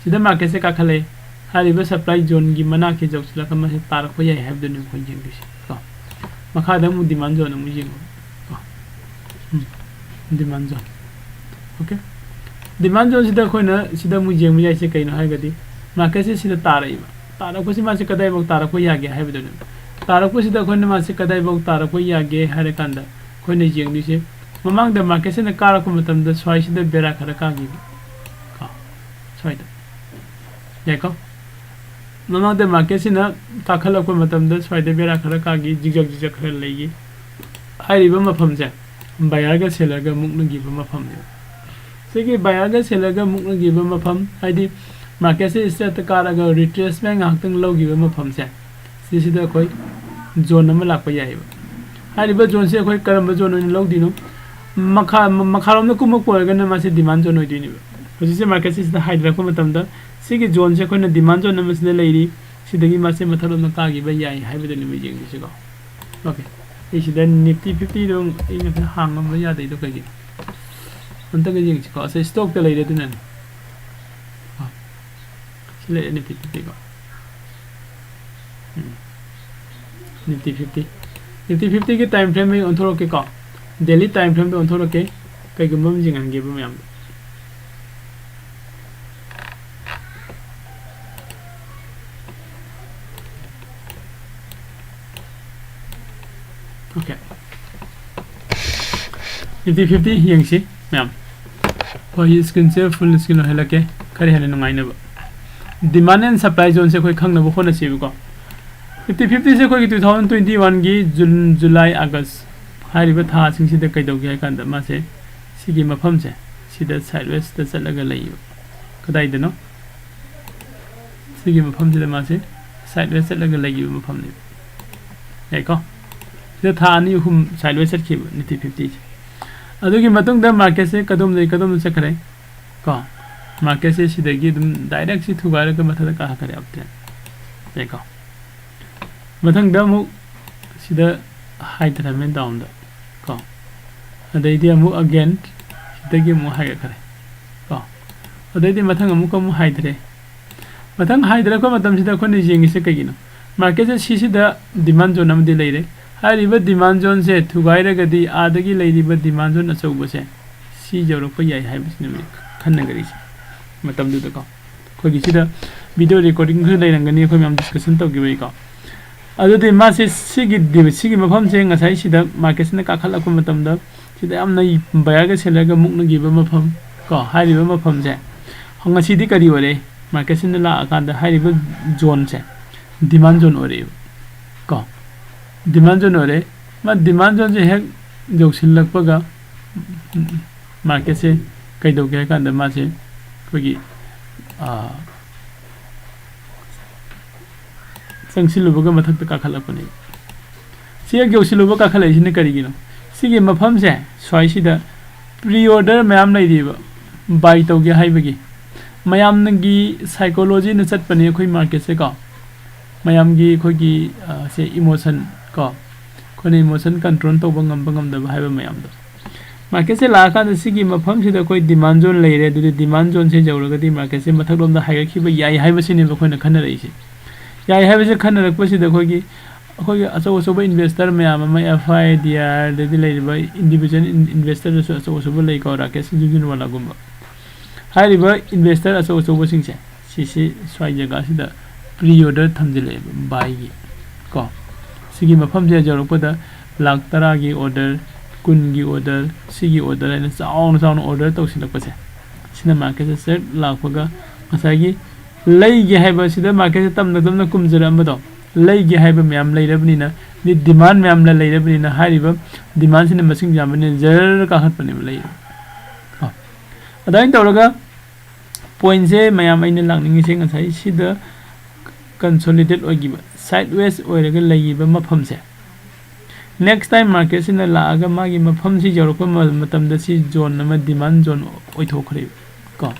ꯁꯤꯗ ꯃꯥꯔꯀꯦꯠꯁꯦ ꯀꯥꯈꯠꯂꯛꯑꯦ꯫ ꯍꯥꯏꯔꯤꯕ ꯁꯄ꯭ꯂꯥꯏ ꯖꯣꯟꯒꯤ ꯃꯅꯥꯛꯁꯤ ꯌꯧꯁꯤꯜꯂꯛꯑꯒ ꯃꯁꯤ ꯇꯥꯔꯛꯄ ꯌꯥꯏ ꯍꯥꯏꯕꯗꯨꯅꯤ ꯑꯩꯈꯣꯏ ꯌꯦꯡꯗꯣꯏꯁꯦ ꯀꯣ꯫ ꯃꯈꯥꯗ ꯑꯃꯨꯛ ꯗꯤꯃꯥꯟ ꯖꯣꯟ ꯑꯃꯨꯛ ꯌꯦꯡꯉꯣ ꯀꯣ꯫ ꯎꯝ, ꯗꯤꯃꯥꯟ ꯖꯣꯟ꯫ ꯑꯣꯀꯦ꯫ ꯗꯤꯃꯥꯟ ꯖꯣꯟꯁꯤꯗ ꯑꯩꯈꯣꯏꯅ ꯁꯤꯗ ꯑꯃꯨꯛ ꯌꯦꯡꯕ ꯌꯥꯏꯁꯦ ꯀꯩꯅꯣ ꯍꯥꯏꯔꯒꯗꯤ ꯃꯥꯔꯀꯦꯠꯁꯦ ꯁꯤꯗ ꯇꯥꯔꯛꯏꯕ꯫ ꯇꯥꯔꯛꯄꯁꯤ ꯃꯥꯁꯦ ꯀꯗꯥꯏꯐꯥꯎ ꯇꯥꯔꯛꯄ ꯌꯥꯒꯦ ꯍꯥꯏꯕꯗꯨꯅꯦꯕ꯫ ꯇꯥꯔꯛꯄꯁꯤꯗ ꯑꯩꯈꯣꯏꯅ ꯃꯥꯁꯦ ꯀꯗꯥꯏꯐꯥꯎ ꯇꯥꯔꯛꯄ ꯌꯥꯒꯦ ꯍꯥꯏꯔꯀꯥꯟꯗ ꯑꯩꯈꯣꯏꯅ ꯌꯦꯡꯗꯣꯏꯁꯦ ꯃꯃꯥꯡꯗ ꯃꯥꯔꯀꯦꯠꯁꯤꯅ ꯀꯥꯔꯛꯄ ꯃꯇꯝꯗ ꯁ꯭ꯋꯥꯏꯁꯤꯗ ꯕꯦꯔꯥ ꯈꯔ ꯀꯥꯈꯤꯕ ꯀꯣ, ꯁ꯭ꯋꯥꯏꯗ꯫ ꯌꯥꯏꯀꯣ? ꯃꯃꯥꯡꯗ ꯃꯥꯔꯀꯦꯠꯁꯤꯅ ꯀꯥꯈꯠꯂꯛꯄ ꯃꯇꯝꯗ ꯁ꯭ꯋꯥꯏꯗ ꯕꯦꯔꯥ ꯈꯔ ꯀꯥꯈꯤ, ꯖꯤꯛꯖꯛ ꯖꯤꯛꯖꯛ ꯈꯔ ꯂꯩꯈꯤ꯫ ꯍꯥꯏꯔꯤꯕ ꯃꯐꯝꯁꯦ ꯕꯥꯌꯔꯒ ꯁꯦꯂꯔꯒ ꯃꯨꯛꯅꯈꯤꯕ ꯃꯐꯝꯅꯦꯕ꯫ ꯁꯤꯒꯤ ꯕꯥꯌꯔꯒ ꯁꯦꯂꯔꯒ ꯃꯨꯛꯅꯈꯤꯕ ꯃꯐꯝ, ꯍꯥꯏꯗꯤ ꯃꯥꯔꯀꯦꯠꯁꯦ ꯏꯁꯇ꯭ꯔꯦꯠꯇ ꯀꯥꯔꯒ ꯔꯤꯇ꯭ꯔꯦꯁꯃꯦꯟ ꯉꯥꯏꯍꯥꯛꯇꯪ ꯂꯧꯈꯤꯕ ꯃꯐꯝꯁꯦ, ꯁꯤꯁꯤꯗ ꯑꯩꯈꯣꯏ ꯖꯣꯟ ꯑꯃ ꯂꯥꯛꯄ ꯌꯥꯏꯑꯕ꯫ ꯍꯥꯏꯔꯤꯕ ꯖꯣꯟꯁꯦ ꯑꯩꯈꯣꯏ ꯀꯔꯝꯕ ꯖꯣꯟ ꯑꯣꯏꯅ ꯂꯧꯗꯣꯏꯅꯣ? ꯃꯈꯥ, ꯃ-, ꯃꯈꯥꯔꯣꯝꯗ ꯀꯨꯝꯃꯛꯄ ꯑꯣꯏꯔꯒꯅ ꯃꯥꯁꯦ ꯗꯤꯃꯥꯟ ꯖꯣꯟ ꯑꯣꯏꯗꯣꯏꯅꯦꯕ꯫ ꯍꯧꯖꯤꯛꯁꯦ ꯃꯥꯔꯀꯦꯠꯁꯦ ꯁꯤꯗ ꯍꯥꯏꯊꯔꯛꯄ ꯃꯇꯝꯗ ꯁꯤꯒꯤ ꯖꯣꯟꯁꯦ ꯑꯩꯈꯣꯏꯅ ꯗꯤꯃꯥꯟ ꯖꯣꯟ ꯑꯃ ꯁꯤꯗ ꯂꯩꯔꯤ, ꯁꯤꯗꯒꯤ ꯃꯥꯁꯦ ꯃꯊꯛꯂꯣꯝꯗ ꯀꯥꯈꯤꯕ ꯌꯥꯏ ꯍꯥꯏꯕꯗꯨꯅꯦꯕ ꯌꯦꯡꯗꯣꯏꯁꯤꯀꯣ꯫ ꯑꯣꯀꯦ, ꯑꯩ ꯁꯤꯗ ꯅꯤꯐꯇꯤ ꯐꯤꯐꯇꯤꯗꯣ ꯑꯩꯅ ꯈꯔ ꯍꯥꯡꯉꯝꯕ ꯌꯥꯗꯩꯗꯣ ꯀꯩꯒꯤꯅꯣ? ꯑꯝꯇꯒ ꯌꯦꯡꯁꯤꯀꯣ꯫ ꯑꯁ, ꯁ꯭ꯇꯣꯛꯇ ꯂꯩꯔꯦ ꯑꯗꯨꯅꯅꯦ꯫ ꯀꯣ꯫ ꯁꯤ ꯂꯩꯔꯦ ꯅꯤꯐꯇꯤ ꯐꯤꯐꯇꯤꯀꯣ꯫ ꯎꯝ꯫ Nifty fifty. Nifty ꯐꯤꯐꯇꯤꯒꯤ time frame ꯑꯩ ꯑꯣꯟꯊꯣꯔꯛꯀꯦꯀꯣ꯫ Daily time ꯐ꯭ꯔꯦꯝꯗ ꯑꯣꯟꯊꯣꯔꯛꯀꯦ꯫ ꯀꯩꯒꯨꯝꯕ ꯑꯃ ꯌꯦꯡꯍꯟꯒꯦꯕ ꯃꯌꯥꯝꯗ꯫ ꯑꯣꯀꯦ꯫ ꯅꯤꯐꯇꯤ ꯐꯤꯐꯇꯤ ꯌꯦꯡꯁꯤ ꯃꯌꯥꯝ꯫ ꯍꯣꯏ, ꯁ꯭ꯀ꯭ꯔꯤꯟꯁꯦ ꯐꯨꯜ ꯁ꯭ꯀ꯭ꯔꯤꯟ ꯑꯣꯏꯍꯜꯂꯛꯀꯦ, ꯈꯔ ꯍꯦꯟꯅ ꯅꯨꯡꯉꯥꯏꯅꯕ꯫ ꯗꯤꯃꯥꯟ ꯑꯦꯟ ꯁꯄ꯭ꯂꯥꯏ ꯖꯣꯟꯁꯦ ꯑꯩꯈꯣꯏ ꯈꯪꯅꯕ ꯍꯣꯠꯅꯁꯦꯕꯀꯣ꯫ ꯅꯤꯐꯇꯤ ꯐꯤꯐꯇꯤꯁꯦ ꯑꯩꯈꯣꯏꯒꯤ two thousand twenty oneꯒꯤ ꯖꯨꯟ, ꯖꯨꯂꯥꯏ, ꯑꯥꯒꯁ ꯍꯥꯏꯔꯤꯕ ꯊꯥꯁꯤꯡꯁꯤꯗ ꯀꯩꯗꯧꯒꯦ ꯍꯥꯏ ꯀꯥꯟꯗ ꯃꯥꯁꯦ ꯁꯤꯒꯤ ꯃꯐꯝꯁꯦ ꯁꯤꯗ ꯁꯥꯏꯠꯋꯦꯁꯇ ꯆꯠꯂꯒ ꯂꯩꯌꯦꯕ꯫ ꯀꯗꯥꯏꯗꯅꯣ? ꯁꯤꯒꯤ ꯃꯐꯝꯁꯤꯗ ꯃꯥꯁꯦ sideways ꯆꯠꯂꯒ ꯂꯩꯈꯤꯕ ꯃꯐꯝꯅꯦꯕ꯫ ꯌꯥꯏꯀꯣ? ꯁꯤꯗ ꯊꯥ ꯑꯅꯤ ꯑꯍꯨꯝ sideways ꯆꯠꯈꯤꯕ Nifty fifty ꯁꯦ꯫ ꯑꯗꯨꯒꯤ ꯃꯇꯨꯡꯗ market ꯁꯦ ꯀꯗꯣꯝꯗꯒꯤ ꯀꯗꯣꯝꯗ ꯆꯠꯈ꯭ꯔꯦ? ꯀꯣ, market ꯁꯦ ꯁꯤꯗꯒꯤ ꯑꯗꯨꯝ direct ꯁꯤ ꯊꯨꯒꯥꯏꯔꯒ ꯃꯊꯛꯇ ꯀꯥꯈꯠꯈ꯭ꯔꯦ, uptrend꯫ ꯌꯥꯏꯀꯣ? ꯃꯊꯪꯗ ꯑꯃꯨꯛ ꯁꯤꯗ ꯍꯥꯏꯊꯔꯝꯃꯦ down ꯗ ꯀꯣ, ꯑꯗꯩꯗꯤ ꯑꯃꯨꯛ again ꯁꯤꯗꯒꯤ ꯑꯃꯨꯛ ꯍꯥꯏꯒꯠꯈ꯭ꯔꯦ ꯀꯣ, ꯑꯗꯩꯗꯤ ꯃꯊꯪ ꯑꯃꯨꯛꯀ ꯑꯃꯨꯛ ꯍꯥꯏꯊꯔꯦ꯫ ꯃꯊꯪ ꯍꯥꯏꯊꯔꯛꯄ ꯃꯇꯝꯁꯤꯗ ꯑꯩꯈꯣꯏꯅ ꯌꯦꯡꯉꯤꯁꯦ ꯀꯩꯒꯤꯅꯣ? Market ꯁꯦ ꯁꯤꯁꯤꯗ demand zone ꯑꯃꯗꯤ ꯂꯩꯔꯦ꯫ ꯍꯥꯏꯔꯤꯕ demand zone ꯁꯦ ꯊꯨꯒꯥꯏꯔꯒꯗꯤ ꯑꯥꯗꯒꯤ ꯂꯩꯔꯤꯕ demand zone ꯑꯆꯧꯕꯁꯦ ꯁꯤ ꯌꯧꯔꯛꯄ ꯌꯥꯏ ꯍꯥꯏꯕꯁꯤꯅꯦꯕ ꯈꯟꯅꯒꯔꯤꯁꯦ ꯃꯇꯝꯗꯨꯗꯀꯣ꯫ ꯑꯩꯈꯣꯏꯒꯤ ꯁꯤꯗ video recording ꯁꯨ ꯂꯩꯔꯝꯒꯅꯤ, ꯑꯩꯈꯣꯏ ꯃꯌꯥꯝ discussion ꯇꯧꯈꯤꯕꯒꯤꯀꯣ꯫ ꯑꯗꯨꯗꯤ ꯃꯥꯁꯦ ꯁꯤꯒꯤ ꯗꯤ-, ꯁꯤꯒꯤ ꯃꯐꯝꯁꯦ ꯉꯁꯥꯏ ꯁꯤꯗ market ꯁꯤꯅ ꯀꯥꯈꯠꯂꯛꯄ ꯃꯇꯝꯗ ꯁꯤꯗ ꯌꯥꯝꯅ buyer ꯒ seller ꯒ ꯃꯨꯛꯅꯈꯤꯕ ꯃꯐꯝ ꯀꯣ, ꯍꯥꯏꯔꯤꯕ ꯃꯐꯝꯁꯦ ꯉꯁꯤꯗꯤ ꯀꯔꯤ ꯑꯣꯏꯔꯦ? Market ꯁꯤꯅ ꯂꯥꯛꯑꯀꯥꯟꯗ ꯍꯥꯏꯔꯤꯕ zone ꯁꯦ demand zone ꯑꯣꯏꯔꯛꯑꯦꯕ ꯀꯣ, demand zone ꯑꯣꯏꯔꯦ꯫ ꯃꯥ demand zone ꯁꯦ ꯍꯦꯛ ꯌꯧꯁꯤꯜꯂꯛꯄꯒ market ꯁꯦ ꯀꯩꯗꯧꯒꯦ ꯍꯥꯏ ꯀꯥꯟꯗ ꯃꯥꯁꯦ ꯑꯩꯈꯣꯏꯒꯤ, ꯑꯥ, ꯆꯪꯁꯤꯜꯂꯨꯕꯒ ꯃꯊꯛꯇ ꯀꯥꯈꯠꯂꯛꯄꯅꯦ꯫ ꯁꯤ ꯍꯦꯛ ꯌꯧꯁꯤꯜꯂꯨꯕ ꯀꯥꯈꯠꯂꯛꯏꯁꯤꯅ ꯀꯔꯤꯒꯤꯅꯣ? ꯁꯤꯒꯤ ꯃꯐꯝꯁꯦ ꯁ꯭ꯋꯥꯏꯁꯤꯗ pre order ꯃꯌꯥꯝ ꯂꯩꯔꯤꯕ, buy ꯇꯧꯒꯦ ꯍꯥꯏꯕꯒꯤ꯫ ꯃꯌꯥꯝꯒꯤ psychology ꯅ ꯆꯠꯄꯅꯦ ꯑꯩꯈꯣꯏ market ꯁꯦ ꯀꯣ꯫ ꯃꯌꯥꯝꯒꯤ ꯑꯩꯈꯣꯏꯒꯤ, ꯑ, ꯁꯦ emotion ꯀꯣ꯫ ꯑꯩꯈꯣꯏꯅ emotion control ꯇꯧꯕ ꯉꯝꯕ ꯉꯝꯗꯕ ꯍꯥꯏꯕ ꯃꯌꯥꯝꯗꯣ꯫ Market ꯁꯦ ꯂꯥꯛꯑꯀꯥꯟꯗ ꯁꯤꯒꯤ ꯃꯐꯝꯁꯤꯗ ꯑꯩꯈꯣꯏ demand zone ꯂꯩꯔꯦ, ꯑꯗꯨꯗꯤ demand zone ꯁꯦ ꯌꯧꯔꯒꯗꯤ market ꯁꯦ ꯃꯊꯛꯂꯣꯝꯗ ꯍꯥꯏꯒꯠꯈꯤꯕ ꯌꯥꯏ ꯍꯥꯏꯕꯁꯤꯅꯦꯕ ꯑꯩꯈꯣꯏꯅ ꯈꯟꯅꯔꯛꯏꯁꯦ꯫ ꯌꯥꯏ ꯍꯥꯏꯕꯁꯦ ꯈꯟꯅꯔꯛꯄꯁꯤꯗ ꯑꯩꯈꯣꯏꯒꯤ, ꯑꯩꯈꯣꯏꯒꯤ ꯑꯆꯧ ꯑꯆꯧꯕ investor ꯃꯌꯥꯝ ꯑꯃ, F I D I ꯑꯗꯩꯗꯤ ꯂꯩꯔꯤꯕ individual in-, investor ꯗꯁꯨ ꯑꯆꯧ ꯑꯆꯧꯕ ꯂꯩꯀꯣ, ꯔꯥꯀꯦꯁ ꯖꯨꯟꯖꯨꯟꯋꯥꯂꯥꯒꯨꯝꯕ꯫ ꯍꯥꯏꯔꯤꯕ investor ꯑꯆꯧ ꯑꯆꯧꯕꯁꯤꯡꯁꯦ ꯁꯤꯁꯤ ꯁ꯭ꯋꯥꯏ ꯖꯒꯥꯁꯤꯗ pre order ꯊꯝꯖꯤꯜꯂꯛꯑꯦꯕ, buy ꯒꯤ ꯀꯣ꯫ ꯁꯤꯒꯤ ꯃꯐꯝꯁꯤꯗ ꯌꯧꯔꯛꯄꯗ ꯂꯥꯛ ꯇꯔꯥꯒꯤ order, ꯀꯨꯟꯒꯤ order, ꯁꯤꯒꯤ order ꯍꯥꯏꯅ ꯆꯥꯎꯅ ꯆꯥꯎꯅ order ꯇꯧꯁꯤꯜꯂꯛꯄꯁꯦ, ꯁꯤꯅ market ꯁꯦ ꯆꯠ ꯂꯥꯛꯄꯒ ꯉꯁꯥꯏꯒꯤ ꯂꯩꯒꯦ ꯍꯥꯏꯕꯁꯤꯗ market ꯁꯦ ꯇꯞꯅ ꯇꯞꯅ ꯀꯨꯝꯖꯔꯛꯑꯝꯕꯗꯣ, ꯂꯩꯒꯦ ꯍꯥꯏꯕ ꯃꯌꯥꯝ ꯂꯩꯔꯕꯅꯤꯅ, demand ꯃꯌꯥꯝ ꯂꯩꯔꯕꯅꯤꯅ, ꯍꯥꯏꯔꯤꯕ demand ꯁꯤꯅ ꯃꯁꯤꯡ ꯌꯥꯝꯕꯅꯤꯅ ꯖꯔ ꯀꯥꯈꯠꯄꯅꯦꯕ ꯂꯩ꯫ ꯀꯣ꯫ ꯑꯗꯨꯃꯥꯏꯅ ꯇꯧꯔꯒ point ꯁꯦ ꯃꯌꯥꯝ ꯑꯩꯅ ꯂꯥꯛꯅꯤꯡꯉꯤꯁꯦ ꯉꯁꯥꯏ ꯁꯤꯗ consolidate ꯑꯣꯏꯈꯤꯕ, sideways ꯑꯣꯏꯔꯒ ꯂꯩꯈꯤꯕ ꯃꯐꯝꯁꯦ, next time marketꯁꯤꯅ ꯂꯥꯛꯑꯒ ꯃꯥꯒꯤ ꯃꯐꯝꯁꯤ ꯌꯧꯔꯛꯄ ꯃ- ꯃꯇꯝꯗ ꯁꯤ zone ꯑꯃ demand zone ꯑꯣꯏꯊꯣꯛꯈ꯭ꯔꯦꯕ ꯀꯣ,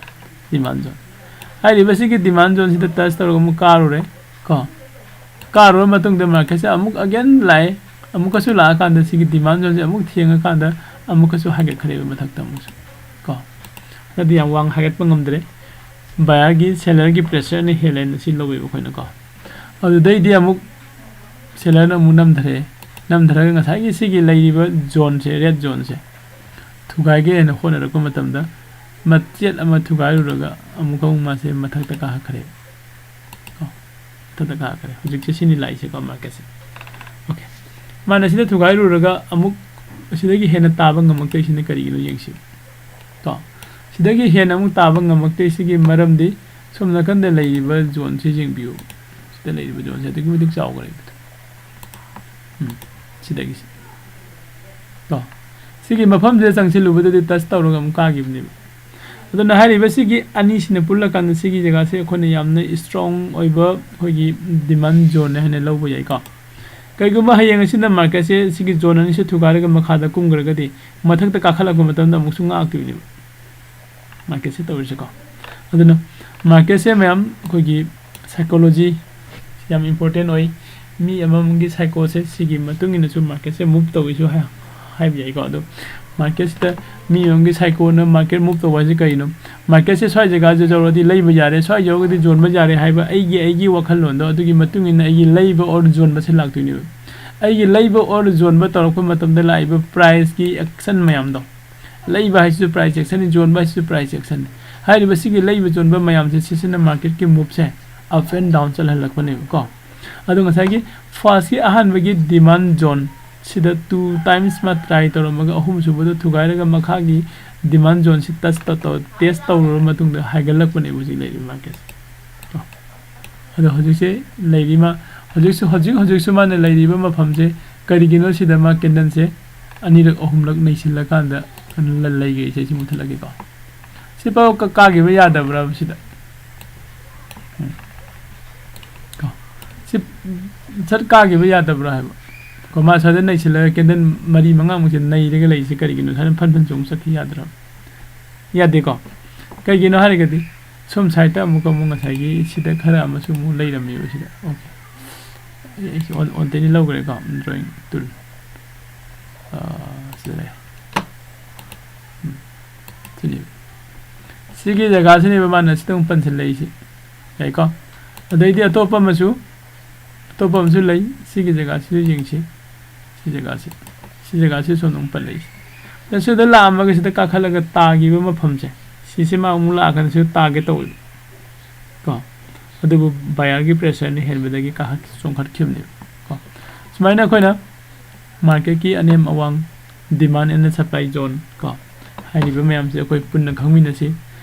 demand zone꯫ ꯍꯥꯏꯔꯤꯕ ꯁꯤꯒꯤ demand zoneꯁꯤꯗ touch ꯇꯧꯔꯒ ꯑꯃꯨꯛ ꯀꯥꯔꯨꯔꯦ ꯀꯣ꯫ ꯀꯥꯔꯨꯔ ꯃꯇꯨꯡꯗ marketꯁꯦ ꯑꯃꯨꯛ again ꯂꯥꯛꯑꯦ, ꯑꯃꯨꯛꯀꯁꯨ ꯂꯥꯛꯑꯀꯥꯟꯗ ꯁꯤꯒꯤ demand zoneꯁꯦ ꯑꯃꯨꯛ ꯊꯦꯡꯉꯀꯥꯟꯗ ꯑꯃꯨꯛꯀꯁꯨ ꯍꯥꯏꯒꯠꯈ꯭ꯔꯦꯕ ꯃꯊꯛꯇ ꯑꯃꯨꯛꯁꯨ ꯀꯣ꯫ ꯑꯗꯨꯗꯤ ꯌꯥꯝ ꯋꯥꯡ ꯍꯥꯏꯒꯠꯄ ꯉꯝꯗ꯭ꯔꯦ, buyerꯒꯤ sellerꯒꯤ pressureꯅ ꯍꯦꯜꯂꯦꯅ ꯁꯤ ꯂꯧꯋꯦꯕ ꯑꯩꯈꯣꯏꯅ ꯀꯣ꯫ ꯑꯗꯨꯗꯩꯗꯤ ꯑꯃꯨꯛ sellerꯅ ꯑꯃꯨꯛ ꯅꯝꯊꯔꯛꯑꯦ, ꯅꯝꯊꯔꯒ ꯉꯁꯥꯏꯒꯤ ꯁꯤꯒꯤ ꯂꯩꯔꯤꯕ zoneꯁꯦ, red zoneꯁꯦ ꯊꯨꯒꯥꯏꯒꯦ ꯍꯥꯏꯅ ꯍꯣꯠꯅꯔꯛꯄ ꯃꯇꯝꯗ ꯃꯆꯦꯠ ꯑꯃ ꯊꯨꯒꯥꯏꯔꯨꯔꯒ ꯑꯃꯨꯛꯀ ꯑꯃꯨꯛ ꯃꯥꯁꯦ ꯃꯊꯛꯇ ꯀꯥꯈꯠꯈ꯭ꯔꯦ ꯀꯣ꯫ ꯃꯊꯛꯇ ꯀꯥꯈꯠꯈ꯭ꯔꯦ꯫ ꯍꯧꯖꯤꯛꯁꯦ ꯁꯤꯅꯤ ꯂꯥꯛꯏꯁꯦꯀꯣ, marketꯁꯦ꯫ Okay, ꯃꯥꯅ ꯁꯤꯗ ꯊꯨꯒꯥꯏꯔꯨꯔꯒ ꯑꯃꯨꯛ ꯑꯁꯤꯗꯒꯤ ꯍꯦꯟꯅ ꯇꯥꯕ ꯉꯝꯃꯛꯇꯣꯏꯁꯤꯅ ꯀꯔꯤꯒꯤꯅꯣ ꯌꯦꯡꯁꯤ ꯀꯣ꯫ ꯁꯤꯗꯒꯤ ꯍꯦꯟꯅ ꯑꯃꯨꯛ ꯇꯥꯕ ꯉꯝꯃꯛꯇꯣꯏꯁꯤꯒꯤ ꯃꯔꯝꯗꯤ ꯁꯣꯝ ꯅꯥꯀꯟꯗ ꯂꯩꯔꯤꯕ zoneꯁꯤ ꯌꯦꯡꯕꯤꯌꯨ꯫ ꯁꯤꯗ ꯂꯩꯔꯤꯕ zoneꯁꯦ ꯑꯗꯨꯛꯀꯤ ꯃꯇꯤꯛ ꯆꯥꯎꯈ꯭ꯔꯦꯕ꯫ ꯎꯝ, ꯁꯤꯗꯒꯤꯁꯦ ꯀꯣ꯫ ꯁꯤꯒꯤ ꯃꯐꯝꯁꯤꯗ ꯆꯪꯁꯤꯜꯂꯨꯕꯗꯗꯤ touch ꯇꯧꯔꯒ ꯑꯃꯨꯛ ꯀꯥꯈꯤꯕꯅꯦꯕ꯫ ꯑꯗꯨꯅ ꯍꯥꯏꯔꯤꯕ ꯁꯤꯒꯤ ꯑꯅꯤꯁꯤꯅ ꯄꯨꯜꯂꯀꯥꯟꯗ ꯁꯤꯒꯤ ꯖꯒꯥꯁꯦ ꯑꯩꯈꯣꯏꯅ ꯌꯥꯝꯅ strong ꯑꯣꯏꯕ ꯑꯩꯈꯣꯏꯒꯤ demand zoneꯅꯦ ꯍꯥꯏꯅ ꯂꯧꯕ ꯌꯥꯏꯀꯣ꯫ ꯀꯩꯒꯨꯝꯕ ꯍꯌꯦꯡ ꯑꯁꯤꯗ marketꯁꯦ ꯁꯤꯒꯤ zone ꯑꯅꯤꯁꯦ ꯊꯨꯒꯥꯏꯔꯒ ꯃꯈꯥꯗ ꯀꯨꯝꯈ꯭ꯔꯒꯗꯤ ꯃꯊꯛꯇ ꯀꯥꯈꯠꯂꯛꯄ ꯃꯇꯝꯗ ꯑꯃꯨꯛꯁꯨ ꯉꯥꯛꯇꯣꯏꯅꯦꯕ marketꯁꯦ ꯇꯧꯔꯤꯁꯦꯀꯣ꯫ ꯑꯗꯨꯅ marketꯁꯦ ꯃꯌꯥꯝ ꯑꯩꯈꯣꯏꯒꯤ psychology ꯌꯥꯝ important ꯑꯣꯏ꯫ ꯃꯤ ꯑꯃꯃꯝꯒꯤ psychoꯁꯦ ꯁꯤꯒꯤ ꯃꯇꯨꯡ ꯏꯟꯅꯁꯨ marketꯁꯦ move ꯇꯧꯏꯁꯨ ꯍꯥꯏ-, ꯍꯥꯏꯕ ꯌꯥꯏꯀꯣ꯫ ꯑꯗꯣ marketꯁꯤꯗ ꯃꯤ ꯑꯃꯒꯤ psychoꯅ market move ꯇꯧꯕ ꯍꯥꯏꯁꯦ ꯀꯔꯤꯅꯣ? Marketꯁꯦ ꯁ꯭ꯋꯥꯏ ꯖꯒꯥꯁꯦ ꯌꯧꯔꯗꯤ ꯂꯩꯕ ꯌꯥꯔꯦ, ꯁ꯭ꯋꯥꯏ ꯌꯧꯔꯒꯗꯤ ꯌꯣꯟꯕ ꯌꯥꯔꯦ ꯍꯥꯏꯕ ꯑꯩꯒꯤ, ꯑꯩꯒꯤ ꯋꯥꯈꯜꯂꯣꯟꯗꯣ ꯑꯗꯨꯒꯤ ꯃꯇꯨꯡ ꯏꯟꯅ ꯑꯩꯒꯤ ꯂꯩꯕ or ꯌꯣꯟꯕꯁꯦ ꯂꯥꯛꯇꯣꯏꯅꯦꯕ꯫ ꯑꯩꯒꯤ ꯂꯩꯕ or ꯌꯣꯟꯕ ꯇꯧꯔꯛꯄ ꯃꯇꯝꯗ ꯂꯥꯛꯏꯕ priceꯀꯤ action ꯃꯌꯥꯝꯗꯣ, ꯂꯩꯕ ꯍꯥꯏꯁꯤꯁꯨ price actionꯅꯤ, ꯌꯣꯟꯕ ꯍꯥꯏꯁꯤꯁꯨ price actionꯅꯤ꯫ ꯍꯥꯏꯔꯤꯕ ꯁꯤꯒꯤ ꯂꯩꯕ ꯌꯣꯟꯕ ꯃꯌꯥꯝꯁꯦ ꯁꯤꯁꯤꯅ marketꯀꯤ moveꯁꯦ up and down ꯆꯠꯍꯜꯂꯛꯄꯅꯦꯕꯀꯣ꯫ ꯑꯗꯣ ꯉꯁꯥꯏꯒꯤ firstꯀꯤ ꯑꯍꯥꯟꯕꯒꯤ demand zone ꯁꯤꯗ two times ꯃꯥ try ꯇꯧꯔꯝꯃꯒ ꯑꯍꯨꯝꯁꯨꯕꯗ ꯊꯨꯒꯥꯏꯔꯒ ꯃꯈꯥꯒꯤ demand zoneꯁꯤ touch ꯇꯧ-, test ꯇꯧꯔꯕ ꯃꯇꯨꯡꯗ ꯍꯥꯏꯒꯠꯂꯛꯄꯅꯦꯕ ꯍꯧꯖꯤꯛ ꯂꯩꯔꯤꯕ marketꯁꯦ꯫ ꯑꯗꯣ ꯍꯧꯖꯤꯛꯁꯦ ꯂꯩꯔꯤ ꯃꯥ-, ꯍꯧꯖꯤꯛꯁꯨ, ꯍꯧꯖꯤꯛ, ꯍꯧꯖꯤꯛꯁꯨ ꯃꯥꯅ ꯂꯩꯔꯤꯕ ꯃꯐꯝꯁꯦ ꯀꯔꯤꯒꯤꯅꯣ ꯁꯤꯗ ꯃꯥ candleꯁꯦ ꯑꯅꯤꯔꯛ ꯑꯍꯨꯝꯂꯛ ꯅꯩꯁꯤꯜꯂꯀꯥꯟꯗ ꯂ-, ꯂꯩꯈ꯭ꯔꯤꯁꯦ? ꯁꯤ ꯃꯨꯊꯠꯂꯒꯦꯀꯣ꯫ ꯁꯤꯐꯥꯎ ꯀ-, ꯀꯥꯈꯤꯕ ꯌꯥꯗꯕ꯭ꯔꯥ ꯁꯤꯗ? ꯎꯝ꯫ ꯁꯤ ꯁꯠ ꯀꯥꯈꯤꯕ ꯌꯥꯗꯕ꯭ꯔꯥ ꯍꯥꯏꯕ? ꯀꯣ, ꯃꯥ ꯁ꯭ꯋꯥꯏꯗ ꯅꯩꯁꯤꯜꯂꯒ candle ꯃꯔꯤ ꯃꯉꯥꯃꯨꯛꯁꯦ ꯅꯩꯔꯒ ꯂꯩꯔꯤꯁꯦ ꯀꯔꯤꯒꯤꯅꯣ? ꯁ꯭ꯋꯥꯏꯗ ꯐꯟ ꯐꯟ ꯆꯣꯡ ꯆꯠꯈꯤ ꯌꯥꯗ꯭ꯔꯕ? ꯌꯥꯗꯦꯀꯣ꯫ ꯀꯩꯒꯤꯅꯣ ꯍꯥꯏꯔꯒꯗꯤ ꯁꯣꯝ side ꯑꯃꯨꯛꯀ ꯑꯃꯨꯛ ꯉꯁꯥꯏꯒꯤ ꯁꯤꯗ ꯈꯔ ꯑꯃꯁꯨ ꯑꯃꯨꯛ ꯂꯩꯔꯝꯃꯦꯕ ꯁꯤꯗ꯫ Okay꯫ ꯑꯩ ꯑꯩꯁꯦ on, on ꯗꯩꯗꯤ ꯂꯧꯈ꯭ꯔꯦꯀꯣ, drawing tool꯫ ꯑꯥ, ꯁꯤꯗ ꯂꯩꯔꯦ꯫ ꯎꯝ, ꯁꯤꯅꯦꯕ꯫ ꯁꯤꯒꯤ ꯖꯒꯥꯁꯤꯅꯦꯕ ꯃꯥꯅ ꯁꯤꯗ ꯑꯃꯨꯛ ꯄꯟꯁꯤꯜꯂꯛꯏꯁꯦ꯫ ꯌꯥꯏꯀꯣ? ꯑꯗꯩꯗꯤ ꯑꯇꯣꯞꯄ ꯑꯃꯁꯨ, ꯑꯇꯣꯞꯄ ꯑꯃꯁꯨ ꯂꯩ꯫ ꯁꯤꯒꯤ ꯖꯒꯥꯁꯤꯁꯨ ꯌꯦꯡꯁꯤ꯫ ꯁꯤ ꯖꯒꯥꯁꯤ, ꯁꯤ ꯖꯒꯥꯁꯤ ꯁꯣꯝꯗ ꯑꯃꯨꯛ ꯄꯜꯂꯛꯏꯁꯦ꯫ ꯑꯗ ꯁꯤꯗ ꯂꯥꯛꯑꯝꯃꯒ ꯁꯤꯗ ꯀꯥꯈꯠꯂꯒ ꯇꯥꯈꯤꯕ ꯃꯐꯝꯁꯦ, ꯁꯤꯁꯤ ꯃꯥ ꯑꯃꯨꯛ ꯂꯥꯛꯑꯀꯥꯟꯗ ꯁꯤꯗ ꯇꯥꯒꯦ ꯇꯧꯋꯦꯕ꯫ ꯀꯣ? ꯑꯗꯨꯕꯨ buyer ꯒꯤ pressure ꯅ ꯍꯦꯟꯕꯗꯒꯤ ꯀꯥꯈꯠ-, ꯆꯣꯡꯈꯠꯈꯤꯕꯅꯦꯕ꯫ ꯀꯣ? ꯁꯨꯃꯥꯏꯅ ꯑꯩꯈꯣꯏꯅ market ꯀꯤ ꯑꯅꯦꯝ ꯑꯋꯥꯡ, demand and supply zone ꯀꯣ, ꯍꯥꯏꯔꯤꯕ ꯃꯌꯥꯝꯁꯦ ꯑꯩꯈꯣꯏ ꯄꯨꯟꯅ ꯈꯪꯃꯤꯟꯅꯁꯤ꯫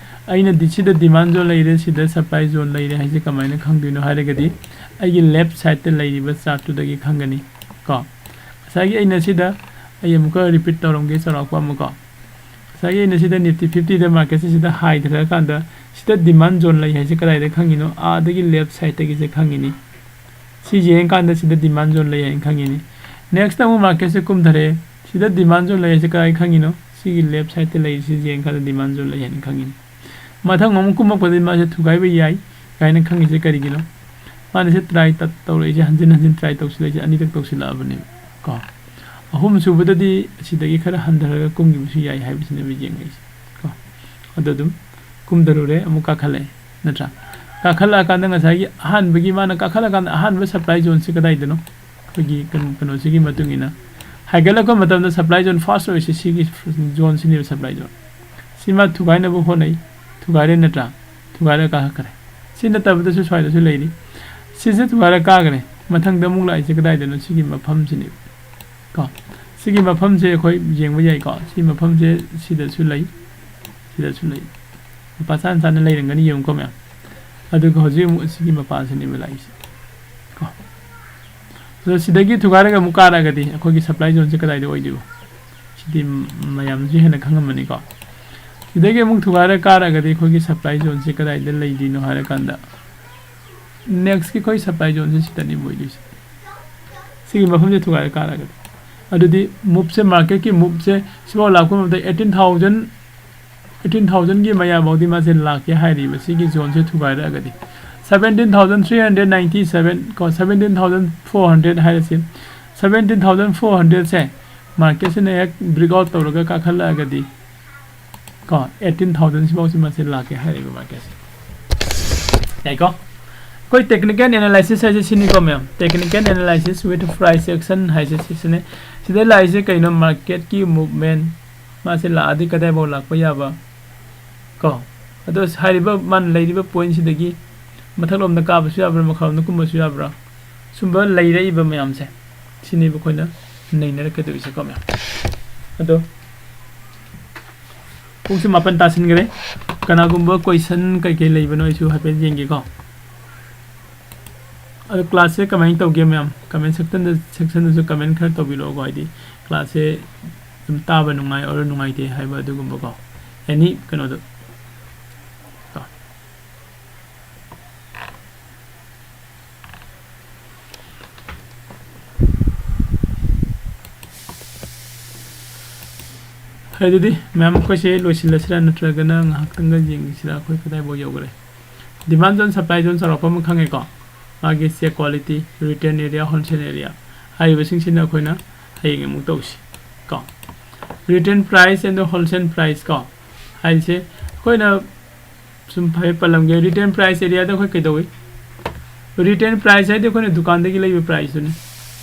ꯑꯩꯅ ꯗꯤ-, ꯁꯤꯗ demand zone ꯂꯩꯔꯦ, ꯁꯤꯗ supply zone ꯂꯩꯔꯦ ꯍꯥꯏꯁꯦ ꯀꯃꯥꯏꯅ ꯈꯪꯗꯣꯏꯅꯣ ꯍꯥꯏꯔꯒꯗꯤ, ꯑꯩꯒꯤ left side ꯇ ꯂꯩꯔꯤꯕ chart ꯇꯨꯗꯒꯤ ꯈꯪꯒꯅꯤ ꯀꯣ꯫ ꯉꯁꯥꯏꯒꯤ ꯑꯩꯅ ꯁꯤꯗ, ꯑꯩ ꯑꯃꯨꯛꯀ repeat ꯇꯧꯔꯝꯒꯦ ꯆꯥꯎꯔꯥꯛꯄ ꯑꯃ ꯀꯣ꯫ ꯉꯁꯥꯏꯒꯤ ꯑꯩꯅ ꯁꯤꯗ Nifty fifty ꯗ market ꯁꯦ ꯁꯤꯗ ꯍꯥꯏꯊꯔꯀꯥꯟꯗ ꯁꯤꯗ demand zone ꯂꯩ ꯍꯥꯏꯁꯦ ꯀꯗꯥꯏꯗ ꯈꯪꯉꯤꯅꯣ? ꯑꯥꯗꯒꯤ left side ꯇꯒꯤꯁꯦ ꯈꯪꯉꯤꯅꯤ꯫ ꯁꯤ ꯌꯦꯡꯀꯥꯟꯗ ꯁꯤꯗ demand zone ꯂꯩ ꯍꯥꯏꯅ ꯈꯪꯉꯤꯅꯤ꯫ Next ꯑꯃꯨꯛ market ꯁꯦ ꯀꯨꯝꯊꯔꯛꯑꯦ꯫ ꯁꯤꯗ demand zone ꯂꯩ ꯍꯥꯏꯁꯦ ꯀꯗꯥꯏ ꯈꯪꯉꯤꯅꯣ? ꯁꯤꯒꯤ left side ꯇ ꯂꯩꯔꯤꯁꯤ ꯌꯦꯡꯀꯥꯟꯗ demand zone ꯂꯩ ꯍꯥꯏꯅ ꯈꯪꯉꯤꯅꯤ꯫ ꯃꯊꯪ ꯑꯃꯨꯛ ꯀꯨꯝꯃꯛꯄꯗꯗꯤ ꯃꯥꯁꯦ ꯊꯨꯒꯥꯏꯕ ꯌꯥꯏ ꯀꯥꯏꯅ ꯈꯪꯉꯤꯁꯦ ꯀꯔꯤꯒꯤꯅꯣ? ꯃꯥꯅ ꯁꯤ try ꯇ-, ꯇꯧꯔꯛꯏꯁꯦ, ꯍꯟꯖꯤꯟ ꯍꯟꯖꯤꯟ try ꯇꯧꯁꯤꯜꯂꯛꯏꯁꯦ ꯑꯅꯤꯔꯛ ꯇꯧꯁꯤꯜꯂꯛꯑꯕꯅꯦꯕ ꯀꯣ꯫ ꯑꯍꯨꯝ ꯁꯨꯕꯗꯗꯤ ꯑꯁꯤꯗꯒꯤ ꯈꯔ ꯍꯟꯊꯔꯒ ꯀꯨꯝꯈꯤꯕꯁꯨ ꯌꯥꯏ ꯍꯥꯏꯕꯁꯤꯅꯦꯕ ꯌꯦꯡꯉꯛꯏꯁꯦ ꯀꯣ꯫ ꯑꯗꯣ ꯑꯗꯨꯝ ꯀꯨꯝꯊꯔꯨꯔꯦ, ꯑꯃꯨꯛ ꯀꯥꯈꯠꯂꯛꯑꯦ, ꯅꯠꯇ꯭ꯔꯥ? ꯀꯥꯈꯠꯂꯛꯑꯀꯥꯟꯗ ꯉꯁꯥꯏꯒꯤ ꯑꯍꯥꯟꯕꯒꯤ ꯃꯥꯅ ꯀꯥꯈꯠꯂꯀꯥꯟꯗ ꯑꯍꯥꯟꯕ supply zone ꯁꯤ ꯀꯗꯥꯏꯗꯅꯣ? ꯑꯩꯈꯣꯏꯒꯤ ꯀꯩꯅꯣ, ꯀꯩꯅꯣꯁꯤꯒꯤ ꯃꯇꯨꯡ ꯏꯟꯅ ꯍꯥꯏꯒꯠꯂꯛꯄ ꯃꯇꯝꯗ supply zone first ꯑꯣꯏꯔꯤꯁꯤ ꯁꯤꯒꯤ zone ꯁꯤꯅꯦꯕ supply zone꯫ ꯁꯤ ꯃꯥ ꯊꯨꯒꯥꯏꯅꯕ ꯍꯣꯠꯅꯩ, ꯊꯨꯒꯥꯏꯔꯦ ꯅꯠꯇ꯭ꯔꯥ? ꯊꯨꯒꯥꯏꯔꯒ ꯀꯥꯈꯠꯈ꯭ꯔꯦ꯫ ꯁꯤ ꯅꯠꯇꯕꯗꯁꯨ ꯁ꯭ꯋꯥꯏꯗꯁꯨ ꯂꯩꯔꯤ꯫ ꯁꯤꯁꯦ ꯊꯨꯒꯥꯏꯔꯒ ꯀꯥꯈ꯭ꯔꯦ꯫ ꯃꯊꯪꯗ ꯑꯃꯨꯛ ꯂꯥꯛꯏꯁꯦ ꯀꯗꯥꯏꯗꯅꯣ? ꯁꯤꯒꯤ ꯃꯐꯝꯁꯤꯅꯦꯕ ꯀꯣ꯫ ꯁꯤꯒꯤ ꯃꯐꯝꯁꯦ ꯑꯩꯈꯣꯏ ꯌꯦꯡꯕ ꯌꯥꯏꯀꯣ꯫ ꯁꯤ ꯃꯐꯝꯁꯦ ꯁꯤꯗꯁꯨ ꯂꯩ, ꯁꯤꯗꯁꯨ ꯂꯩ꯫ ꯃꯄꯥ ꯆꯥꯅ ꯆꯥꯅ ꯂꯩꯔꯝꯒꯅꯤ, ꯌꯦꯡꯉꯨꯀꯣ ꯃꯌꯥꯝ꯫ ꯑꯗꯨꯒ ꯍꯧꯖꯤꯛ ꯑꯃꯨꯛ ꯁꯤꯒꯤ ꯃꯄꯥꯁꯤꯅꯦꯕ ꯂꯥꯛꯏꯁꯦ ꯀꯣ꯫ ꯑꯗꯣ ꯁꯤꯗꯒꯤ ꯊꯨꯒꯥꯏꯔꯒ ꯑꯃꯨꯛ ꯀꯥꯔꯛꯑꯒꯗꯤ ꯑꯩꯈꯣꯏꯒꯤ supply zone ꯁꯦ ꯀꯗꯥꯏꯗ ꯑꯣꯏꯗꯣꯏꯕ? ꯁꯤꯗꯤ ꯃꯌꯥꯝꯁꯨ ꯍꯦꯟꯅ ꯈꯪꯉꯝꯃꯅꯤꯀꯣ꯫ ꯁꯤꯗꯒꯤ ꯑꯃꯨꯛ ꯊꯨꯒꯥꯏꯔ ꯀꯥꯔꯛꯑꯒꯗꯤ ꯑꯩꯈꯣꯏꯒꯤ supply zone ꯁꯦ ꯀꯗꯥꯏꯗ ꯂꯩꯗꯣꯏꯅꯣ ꯍꯥꯏꯔꯀꯥꯟꯗ, ꯅꯦꯛꯁꯀꯤ ꯑꯩꯈꯣꯏ ꯁꯄ꯭ꯂꯥꯏ ꯖꯣꯟꯁꯦ ꯁꯤꯗꯅꯤ ꯑꯣꯏꯗꯣꯏꯁꯦ꯫ ꯁꯤꯒꯤ ꯃꯐꯝꯁꯦ ꯊꯨꯒꯥꯏꯔ ꯀꯥꯔꯒꯗꯤ, ꯑꯗꯨꯗꯤ ꯃꯨꯞꯁꯦ, ꯃꯥꯔꯀꯦꯠꯀꯤ ꯃꯨꯞꯁꯦ ꯁꯤꯐꯥꯎ ꯂꯥꯛꯄ ꯃꯇꯝꯗ eighteen thousand, eighteen thousandꯒꯤ ꯃꯌꯥꯐꯥꯎꯗꯤ ꯃꯥꯁꯦ ꯂꯥꯛꯀꯦ ꯍꯥꯏꯔꯤꯕ, ꯁꯤꯒꯤ ꯖꯣꯟꯁꯦ ꯊꯨꯒꯥꯏꯔꯛꯑꯒꯗꯤ꯫ Seventeen thousand three hundred ninety seven ꯀꯣ, seventeen thousand four hundred ꯍꯥꯏꯔꯁꯤ, seventeen thousand four hundredꯁꯦ ꯃꯥꯔꯀꯦꯠꯁꯤꯅ ꯍꯦꯛ ꯕ꯭ꯔꯦꯛ ꯑꯥꯎꯠ ꯇꯧꯔꯒ ꯀꯥꯈꯠꯂꯛꯑꯒꯗꯤ ꯀꯣ, eighteen thousand ꯁꯤꯐꯥꯎꯁꯤ ꯃꯥꯁꯦ ꯂꯥꯛꯀꯦ ꯍꯥꯏꯔꯤꯕ ꯃꯥꯔꯀꯦꯠꯁꯦ꯫ ꯌꯥꯏꯀꯣ? ꯑꯩꯈꯣꯏ technical analysis ꯍꯥꯏꯁꯦ ꯁꯤꯅꯤꯀꯣ ꯃꯌꯥꯝ, technical analysis with price action ꯍꯥꯏꯁꯦ ꯁꯤꯁꯤꯅꯦ꯫ ꯁꯤꯗ ꯂꯥꯛꯏꯁꯦ ꯀꯩꯅꯣ? ꯃꯥꯔꯀꯦꯠꯀꯤ ꯃꯨꯞꯃꯦꯟ, ꯃꯥꯁꯦ ꯂꯥꯛꯑꯗꯤ ꯀꯗꯥꯏꯐꯥꯎ ꯂꯥꯛꯄ ꯌꯥꯕ ꯀꯣ꯫ ꯑꯗꯣ ꯍꯥꯏꯔꯤꯕ ꯃꯥꯅ ꯂꯩꯔꯤꯕ ꯄꯣꯏꯟꯁꯤꯗꯒꯤ ꯃꯊꯛꯂꯣꯝꯗ ꯀꯥꯕꯁꯨ ꯌꯥꯕ꯭ꯔꯥ, ꯃꯈꯥꯔꯣꯝꯗ ꯀꯨꯝꯕꯁꯨ ꯌꯥꯕ꯭ꯔꯥ, ꯁꯨꯝꯕ ꯂꯩꯔꯛꯏꯕ ꯃꯌꯥꯝꯁꯦ, ꯁꯤꯅꯦꯕ ꯑꯩꯈꯣꯏꯅ ꯅꯩꯅꯔꯛꯀꯗꯧꯔꯤꯁꯦꯀꯣ ꯃꯌꯥꯝ꯫ ꯑꯗꯣ ꯄꯨꯡꯁꯦ ꯃꯥꯄꯟ ꯇꯥꯁꯤꯟꯈ꯭ꯔꯦ꯫ ꯀꯅꯥꯒꯨꯝꯕ ꯀꯣꯏꯁꯟ ꯀꯩꯀꯩ ꯂꯩꯕꯅꯣ ꯑꯩꯁꯨ ꯍꯥꯏꯐꯦꯠ ꯌꯦꯡꯒꯦꯀꯣ꯫ ꯑꯗꯣ ꯀ꯭ꯂꯥꯁꯁꯦ ꯀꯃꯥꯏꯅ ꯇꯧꯒꯦ ꯃꯌꯥꯝ? ꯀꯃꯦꯟ ꯁꯦꯛꯁꯟꯗ, ꯁꯦꯛꯁꯟꯗꯁꯨ ꯀꯃꯦꯟ ꯈꯔ ꯇꯧꯕꯤꯔꯛꯑꯣꯀꯣ, ꯍꯥꯏꯗꯤ ꯀ꯭ꯂꯥꯁꯁꯦ ꯑꯗꯨꯝ ꯇꯥꯕ ꯅꯨꯡꯉꯥꯏ ꯑꯣꯔ ꯅꯨꯡꯉꯥꯏꯇꯦ ꯍꯥꯏꯕ ꯑꯗꯨꯒꯨꯝꯕꯀꯣ꯫ ꯑꯦꯅꯤ ꯀꯩꯅꯣꯗꯣ ꯀꯣ꯫ ꯐꯔꯦ, ꯑꯗꯨꯗꯤ ꯃꯌꯥꯝ ꯑꯩꯈꯣꯏꯁꯦ ꯂꯣꯏꯁꯤꯜꯂꯁꯤꯔꯥ, ꯅꯠꯇ꯭ꯔꯒꯅ ꯉꯥꯏꯍꯥꯛꯇꯪꯒ ꯌꯦꯡꯁꯤꯔꯥ ꯑꯩꯈꯣꯏ ꯀꯗꯥꯏꯐꯥꯎ ꯌꯧꯈ꯭ꯔꯦ? Demand zone, supply zone ꯆꯥꯎꯔꯥꯛꯄ ꯑꯃ ꯈꯪꯉꯦꯀꯣ꯫ ꯃꯥꯒꯤ check quality, retail area, wholesale area ꯍꯥꯏꯔꯤꯕꯁꯤꯡꯁꯤꯅ ꯑꯩꯈꯣꯏꯅ ꯍꯌꯦꯡ ꯑꯃꯨꯛ ꯇꯧꯁꯤ ꯀꯣ꯫ Retail price and wholesale price ꯀꯣ ꯍꯥꯏꯔꯤꯁꯦ ꯑꯩꯈꯣꯏꯅ ꯁꯨꯝ ꯍꯥꯏꯐꯦꯠ ꯄꯜꯂꯝꯒꯦ꯫ Retail price areaꯗ ꯑꯩꯈꯣꯏ ꯀꯩꯗꯧꯏ? Retail price ꯍꯥꯏꯗꯤ ꯑꯩꯈꯣꯏꯅ ꯗꯨꯀꯥꯟꯗꯒꯤ ꯂꯩꯕ priceꯇꯨꯅꯤ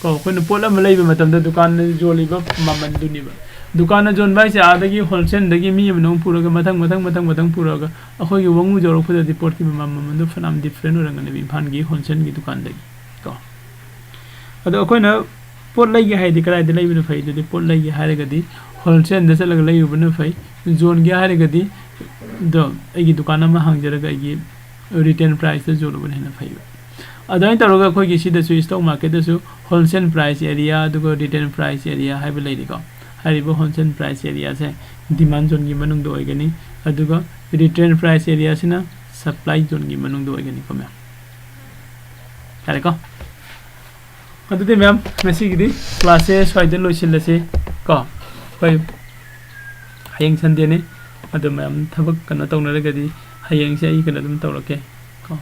ꯀꯣ꯫ ꯑꯩꯈꯣꯏꯅ ꯄꯣꯠ ꯑꯃ ꯂꯩꯕ ꯃꯇꯝꯗ ꯗꯨꯀꯥꯟꯗ ꯌꯣꯜꯂꯤꯕ ꯃꯃꯜꯗꯨꯅꯦꯕ꯫ ꯗꯨꯀꯥꯟꯗ ꯌꯣꯟꯕ ꯍꯥꯏꯁꯦ ꯑꯥꯗꯒꯤ wholesaleꯗꯒꯤ ꯃꯤ ꯑꯃꯅ ꯑꯃꯨꯛ ꯄꯨꯔꯒ ꯃꯊꯪ, ꯃꯊꯪ, ꯃꯊꯪ, ꯃꯊꯪ ꯄꯨꯔꯛꯑꯒ ꯑꯩꯈꯣꯏꯒꯤ ꯋꯥꯉꯨ ꯌꯧꯔꯛꯄꯗꯗꯤ ꯄꯣꯠꯀꯤ ꯃꯃꯜ, ꯃꯃꯜꯗꯣ ꯐꯅꯌꯥꯝ different ꯑꯣꯏꯔꯝꯒꯅꯦꯕ ꯏꯝꯐꯥꯜꯒꯤ wholesaleꯒꯤ ꯗꯨꯀꯥꯟꯗꯒꯤ ꯀꯣ꯫ ꯑꯗꯣ ꯑꯩꯈꯣꯏꯅ ꯄꯣꯠ ꯂꯩꯒꯦ ꯍꯥꯏꯔꯗꯤ ꯀꯗꯥꯏꯗ ꯂꯩꯕꯅ ꯐꯩ? ꯑꯗꯨꯗꯤ ꯄꯣꯠ ꯂꯩꯒꯦ ꯍꯥꯏꯔꯒꯗꯤ wholesaleꯗ ꯆꯠꯂꯒ ꯂꯩꯔꯨꯕꯅ ꯐꯩ꯫ ꯌꯣꯟꯒꯦ ꯍꯥꯏꯔꯒꯗꯤ ꯑꯗꯣ ꯑꯩꯒꯤ ꯗꯨꯀꯥꯟ ꯑꯃ ꯍꯥꯡꯖꯔꯒ ꯑꯩꯒꯤ retail priceꯇ ꯌꯣꯜꯂꯨꯕꯅ ꯍꯦꯟꯅ ꯐꯩꯕ꯫ ꯑꯗꯨꯃꯥꯏꯅ ꯇꯧꯔꯒ ꯑꯩꯈꯣꯏꯒꯤ ꯁꯤꯗꯁꯨ stock marketꯇꯁꯨ wholesale price area ꯑꯗꯨꯒ retail price area ꯍꯥꯏꯕ ꯂꯩꯔꯤꯀꯣ꯫ ꯍꯥꯏꯔꯤꯕ wholesale price areaꯁꯦ demand zoneꯒꯤ ꯃꯅꯨꯡꯗ ꯑꯣꯏꯒꯅꯤ, ꯑꯗꯨꯒ retail price areaꯁꯤꯅ supply zoneꯒꯤ ꯃꯅꯨꯡꯗ ꯑꯣꯏꯒꯅꯤꯀꯣ ꯃꯌꯥꯝ꯫ ꯌꯥꯔꯦꯀꯣ? ꯑꯗꯨꯗꯤ ꯃꯌꯥꯝ, ꯉꯁꯤꯒꯤꯗꯤ class ꯁꯦ ꯁ꯭ꯋꯥꯏꯗ ꯂꯣꯏꯁꯤꯜꯂꯁꯤ ꯀꯣ꯫ ꯑꯩꯈꯣꯏ ꯍꯌꯦꯡ Sunday ꯅꯤ, ꯑꯗꯣ ꯃꯌꯥꯝ ꯊꯕꯛ ꯀꯩꯅꯣ ꯇꯧꯅꯔꯒꯗꯤ ꯍꯌꯦꯡꯁꯦ ꯑꯩ ꯀꯩꯅꯣ ꯑꯗꯨꯝ ꯇꯧꯔꯛꯀꯦ ꯀꯣ꯫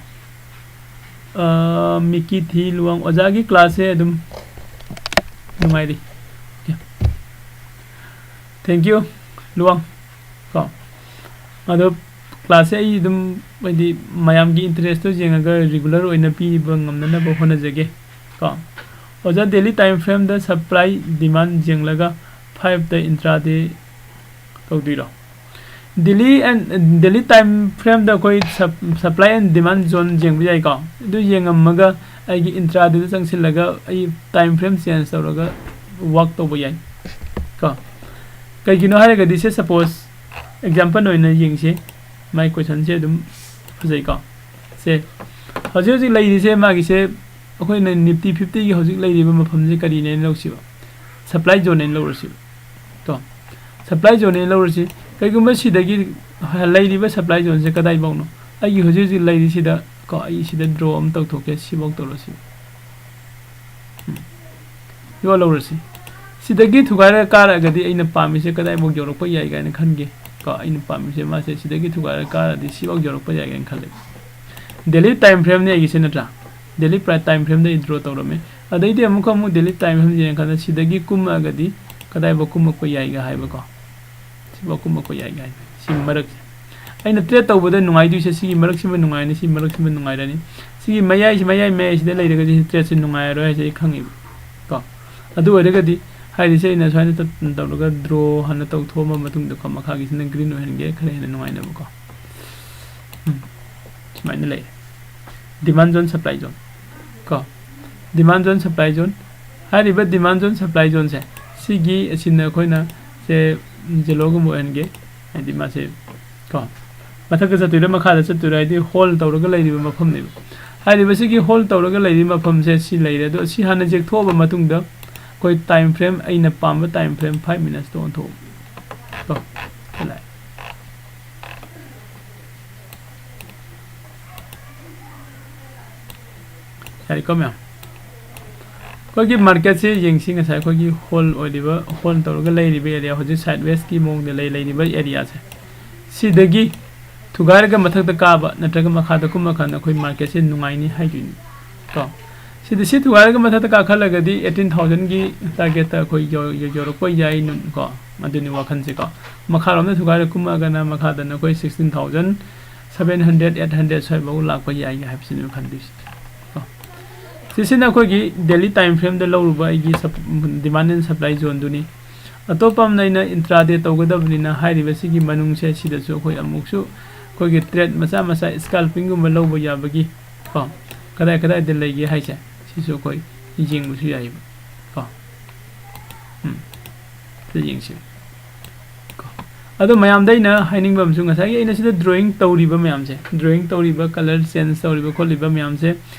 ꯑ, ꯃꯤꯀꯤ ꯊꯤ ꯂꯨꯋꯥꯡ, ꯑꯣꯖꯥꯒꯤ class ꯁꯦ ꯑꯗꯨꯝ ꯅꯨꯡꯉꯥꯏꯔꯤ꯫ Okay. Thank you, Luwang. ꯀꯣ꯫ ꯑꯗꯣ class ꯁꯦ ꯑꯩ ꯑꯗꯨꯝ, ꯍꯥꯏꯗꯤ, ꯃꯌꯥꯝꯒꯤ interest ꯇꯣ ꯌꯦꯡꯉꯒ regular ꯑꯣꯏꯅ ꯄꯤꯕ ꯉꯝꯅꯅꯕ ꯍꯣꯠꯅꯖꯒꯦ꯫ ꯀꯣ꯫ ꯑꯣꯖꯥ, daily time frame ꯗ supply demand ꯌꯦꯡꯂꯒ five ꯇ intraday ꯇꯧꯗꯣꯏꯔꯣ? Daily and, daily time frame ꯗ ꯑꯩꯈꯣꯏ sup-, supply and demand zone ꯌꯦꯡꯕ ꯌꯥꯏꯀꯣ꯫ ꯑꯗꯨ ꯌꯦꯡꯉꯝꯃꯒ ꯑꯩꯒꯤ intraday ꯗ ꯆꯪꯁꯤꯜꯂꯒ ꯑꯩ time frame change ꯇꯧꯔꯒ work ꯇꯧꯕ ꯌꯥꯏ ꯀꯣ꯫ ꯀꯩꯒꯤꯅꯣ ꯍꯥꯏꯔꯒꯗꯤ, ꯁꯦ, suppose example ꯑꯣꯏꯅ ꯌꯦꯡꯁꯤ, ꯃꯥꯏ question ꯁꯦ ꯑꯗꯨꯝ ꯐꯖꯩꯀꯣ꯫ ꯁꯦ, ꯍꯧꯖꯤꯛ ꯍꯧꯖꯤꯛ ꯂꯩꯔꯤꯁꯦ, ꯃꯥꯒꯤꯁꯦ, ꯑꯩꯈꯣꯏꯅ Nifty fifty ꯒꯤ ꯍꯧꯖꯤꯛ ꯂꯩꯔꯤꯕ ꯃꯐꯝꯁꯦ ꯀꯔꯤꯅꯦꯅ ꯂꯧꯁꯤꯕ? Supply zone ꯅꯦꯅ ꯂꯧꯔꯁꯤꯕ꯫ ꯀꯣ, supply zone ꯅꯦꯅ ꯂꯧꯔꯁꯤ꯫ ꯀꯩꯒꯨꯝꯕ ꯁꯤꯗꯒꯤ ꯂꯩꯔꯤꯕ supply zone ꯁꯦ ꯀꯗꯥꯏꯐꯥꯎꯅꯣ? ꯑꯩꯒꯤ ꯍꯧꯖꯤꯛ ꯍꯧꯖꯤꯛ ꯂꯩꯔꯤꯁꯤꯗ, ꯀꯣ, ꯑꯩ ꯁꯤꯗ draw ꯑꯃ ꯇꯧꯊꯣꯛꯀꯦ, ꯁꯤꯐꯥꯎ ꯇꯧꯔꯁꯤ꯫ ꯎꯝ꯫ ꯁꯤꯐꯥꯎ ꯂꯧꯔꯁꯤ꯫ ꯁꯤꯗꯒꯤ ꯊꯨꯒꯥꯏꯔꯒ ꯀꯥꯔꯛꯑꯒꯗꯤ ꯑꯩꯅ ꯄꯥꯝꯃꯤꯁꯦ ꯀꯗꯥꯏꯐꯥꯎ ꯌꯧꯔꯛꯄ ꯌꯥꯏ ꯀꯥꯏꯅ ꯈꯟꯒꯦ? ꯀꯣ, ꯑꯩꯅ ꯄꯥꯝꯃꯤꯁꯦ ꯃꯥꯁꯦ ꯁꯤꯗꯒꯤ ꯊꯨꯒꯥꯏꯔꯒ ꯀꯥꯔꯗꯤ ꯁꯤꯐꯥꯎ ꯌꯧꯔꯛꯄ ꯌꯥꯏ ꯀꯥꯏꯅ ꯈꯜꯂꯦ꯫ Daily time frame ꯅꯦ ꯑꯩꯒꯤꯁꯦ, ꯅꯠꯇ꯭ꯔꯥ? Daily pri-, time frame ꯗ ꯑꯩ draw ꯇꯧꯔꯝꯃꯦ꯫ ꯑꯗꯩꯗꯤ ꯑꯃꯨꯛꯀ ꯑꯃꯨꯛ daily time frame ꯌꯦꯡꯉꯀꯥꯟꯗ ꯁꯤꯗꯒꯤ ꯀꯨꯝꯃꯛꯑꯒꯗꯤ ꯀꯗꯥꯏꯐꯥꯎ ꯀꯨꯝꯃꯛꯄ ꯌꯥꯏꯒ ꯍꯥꯏꯕꯀꯣ꯫ ꯁꯤꯐꯥꯎ ꯀꯨꯝꯃꯛꯄ ꯌꯥꯏꯒ ꯍꯥꯏꯕ꯫ ꯁꯤ ꯃꯔꯛꯁꯦ꯫ ꯑꯩꯅ trade ꯇꯧꯕꯗ ꯅꯨꯡꯉꯥꯏꯗꯣꯏꯁꯦ ꯁꯤꯒꯤ ꯃꯔꯛꯁꯤꯃ ꯅꯨꯡꯉꯥꯏꯔꯅꯤ, ꯁꯤ ꯃꯔꯛꯁꯤꯃ ꯅꯨꯡꯉꯥꯏꯔꯅꯤ꯫ ꯁꯤꯒꯤ ꯃꯌꯥꯏꯁꯤ, ꯃꯌꯥꯏ, ꯃꯌꯥꯏꯁꯤꯗ ꯂꯩꯔꯒꯗꯤ ꯁꯤ trade ꯁꯦ ꯅꯨꯡꯉꯥꯏꯔꯔꯣꯏ ꯍꯥꯏꯁꯦ ꯑꯩ ꯈꯪꯉꯦꯕ꯫ ꯀꯣ꯫ ꯑꯗꯨ ꯑꯣꯏꯔꯒꯗꯤ ꯍꯥꯏꯔꯤꯁꯦ ꯑꯩꯅ ꯁꯨꯃꯥꯏꯅ ꯇꯧ-, ꯇꯧꯔꯒ draw ꯍꯥꯟꯅ ꯇꯧꯊꯣꯛꯑꯕ ꯃꯇꯨꯡꯗꯀꯣ, ꯃꯈꯥꯒꯤꯁꯤꯅ green ꯑꯣꯏꯍꯟꯒꯦ, ꯈꯔ ꯍꯦꯟꯅ ꯅꯨꯡꯉꯥꯏꯅꯕꯀꯣ꯫ ꯎꯝ꯫ ꯁꯨꯃꯥꯏꯅ ꯂꯩꯔꯦ꯫ Demand zone, supply zone꯫ ꯀꯣ꯫ Demand zone, supply zone꯫ ꯍꯥꯏꯔꯤꯕ demand zone, supply zone ꯁꯦ, ꯁꯤꯒꯤ ꯑꯁꯤꯅ ꯑꯩꯈꯣꯏꯅ ꯁꯦ yellow ꯒꯨꯝꯕ ꯑꯣꯏꯍꯟꯒꯦ꯫ ꯍꯥꯏꯗꯤ ꯃꯥꯁꯦ, ꯀꯣ, ꯃꯊꯛꯇ ꯆꯠꯇꯣꯏꯔꯥ ꯃꯈꯥꯗ ꯆꯠꯇꯣꯏꯔꯥ, ꯍꯥꯏꯗꯤ hold ꯇꯧꯔꯒ ꯂꯩꯔꯤꯕ ꯃꯐꯝꯅꯦꯕ꯫ ꯍꯥꯏꯔꯤꯕ ꯁꯤꯒꯤ hold ꯇꯧꯔꯒ ꯂꯩꯔꯤꯕ ꯃꯐꯝꯁꯦ ꯁꯤ ꯂꯩꯔꯦ꯫ ꯑꯗꯣ ꯁꯤ ꯍꯥꯟꯅ ꯆꯦꯛꯊꯣꯛꯑꯕ ꯃꯇꯨꯡꯗ ꯑꯩꯈꯣꯏ time frame, ꯑꯩꯅ ꯄꯥꯝꯕ time frame five minutes ꯇ ꯑꯣꯟꯊꯣꯛꯎ꯫ ꯀꯣ, ꯁꯤ ꯂꯥꯛꯑꯦ꯫ ꯌꯥꯔꯦꯀꯣ ꯃꯌꯥꯝ? ꯑꯩꯈꯣꯏꯒꯤ ꯃꯥꯔꯀꯦꯠꯁꯦ ꯌꯦꯡꯁꯤ꯫ ꯉꯁꯥꯏ ꯑꯩꯈꯣꯏꯒꯤ ꯍꯣꯜ ꯑꯣꯏꯔꯤꯕ, ꯍꯣꯜ ꯇꯧꯔꯒ ꯂꯩꯔꯤꯕ ꯑꯦꯔꯤꯌꯥ, ꯍꯧꯖꯤꯛ ꯁꯥꯏꯠ ꯋꯦꯁꯀꯤ ꯃꯑꯣꯡꯗ ꯂꯩ, ꯂꯩꯔꯤꯕ ꯑꯦꯔꯤꯌꯥꯁꯦ, ꯁꯤꯗꯒꯤ ꯊꯨꯒꯥꯏꯔꯒ ꯃꯊꯛꯇ ꯀꯥꯕ ꯅꯠꯇ꯭ꯔꯒ ꯃꯈꯥꯗ ꯀꯨꯝꯃꯀꯥꯟꯗ ꯑꯩꯈꯣꯏ ꯃꯥꯔꯀꯦꯠꯁꯦ ꯅꯨꯡꯉꯥꯏꯅꯤ ꯍꯥꯏꯗꯣꯏꯅꯤ ꯀꯣ꯫ ꯁꯤꯗ ꯁꯤ ꯊꯨꯒꯥꯏꯔꯒ ꯃꯊꯛꯇ ꯀꯥꯈꯠꯂꯒꯗꯤ eighteen thousandꯒꯤ targetꯇ ꯑꯩꯈꯣꯏ ꯌꯧ-, ꯌꯧ-, ꯌꯧꯔꯛꯄ ꯌꯥꯏ ꯅꯨ-, ꯀꯣ꯫ ꯑꯗꯨꯅꯤ ꯋꯥꯈꯜꯁꯦ ꯀꯣ꯫ ꯃꯈꯥꯔꯣꯝꯗ ꯊꯨꯒꯥꯏꯔꯒ ꯀꯨꯝꯃꯒꯅ ꯃꯈꯥꯗꯅ ꯑꯩꯈꯣꯏ sixteen thousand seven hundred, eight hundred ꯁ꯭ꯋꯥꯏꯐꯥꯎ ꯂꯥꯛꯄ ꯌꯥꯏ ꯍꯥꯏꯕꯁꯤꯅꯦꯕ ꯈꯟꯗꯣꯏꯁꯦ ꯀꯣ꯫ ꯁꯤꯁꯤꯅ ꯑꯩꯈꯣꯏꯒꯤ daily time frameꯗ ꯂꯧꯔꯨꯕ ꯑꯩꯒꯤ sup-, demand and supply zoneꯗꯨꯅꯤ꯫ ꯑꯇꯣꯞꯄ ꯑꯃꯅ ꯑꯩꯅ intraday ꯇꯧꯒꯗꯕꯅꯤꯅ ꯍꯥꯏꯔꯤꯕꯁꯤꯒꯤ ꯃꯅꯨꯡꯁꯦ ꯁꯤꯗꯁꯨ ꯑꯩꯈꯣꯏ ꯑꯃꯨꯛꯁꯨ ꯑꯩꯈꯣꯏꯒꯤ trade ꯃꯆꯥ ꯃꯆꯥ scalpingꯒꯨꯝꯕ ꯂꯧꯕ ꯌꯥꯕꯒꯤ ꯀꯣ, ꯀꯗꯥꯏ ꯀꯗꯥꯏꯗ ꯂꯩꯒꯦ ꯍꯥꯏꯁꯦ ꯁꯤꯁꯨ ꯑꯩꯈꯣꯏ ꯌꯦꯡꯕꯁꯨ ꯌꯥꯏꯌꯦꯕ ꯀꯣ꯫ ꯎꯝ, ꯁꯤꯗ ꯌꯦꯡꯁꯤ ꯀꯣ꯫ ꯑꯗꯣ ꯃꯌꯥꯝꯗ ꯑꯩꯅ ꯍꯥꯏꯅꯤꯡꯕ ꯑꯃꯁꯨ, ꯉꯁꯥꯏꯒꯤ ꯑꯩꯅ ꯁꯤꯗ drawing ꯇꯧꯔꯤꯕ ꯃꯌꯥꯝꯁꯦ, drawing ꯇꯧꯔꯤꯕ, colour change ꯇꯧꯔꯤꯕ ꯈꯣꯠꯂꯤꯕ ꯃꯌꯥꯝꯁꯦ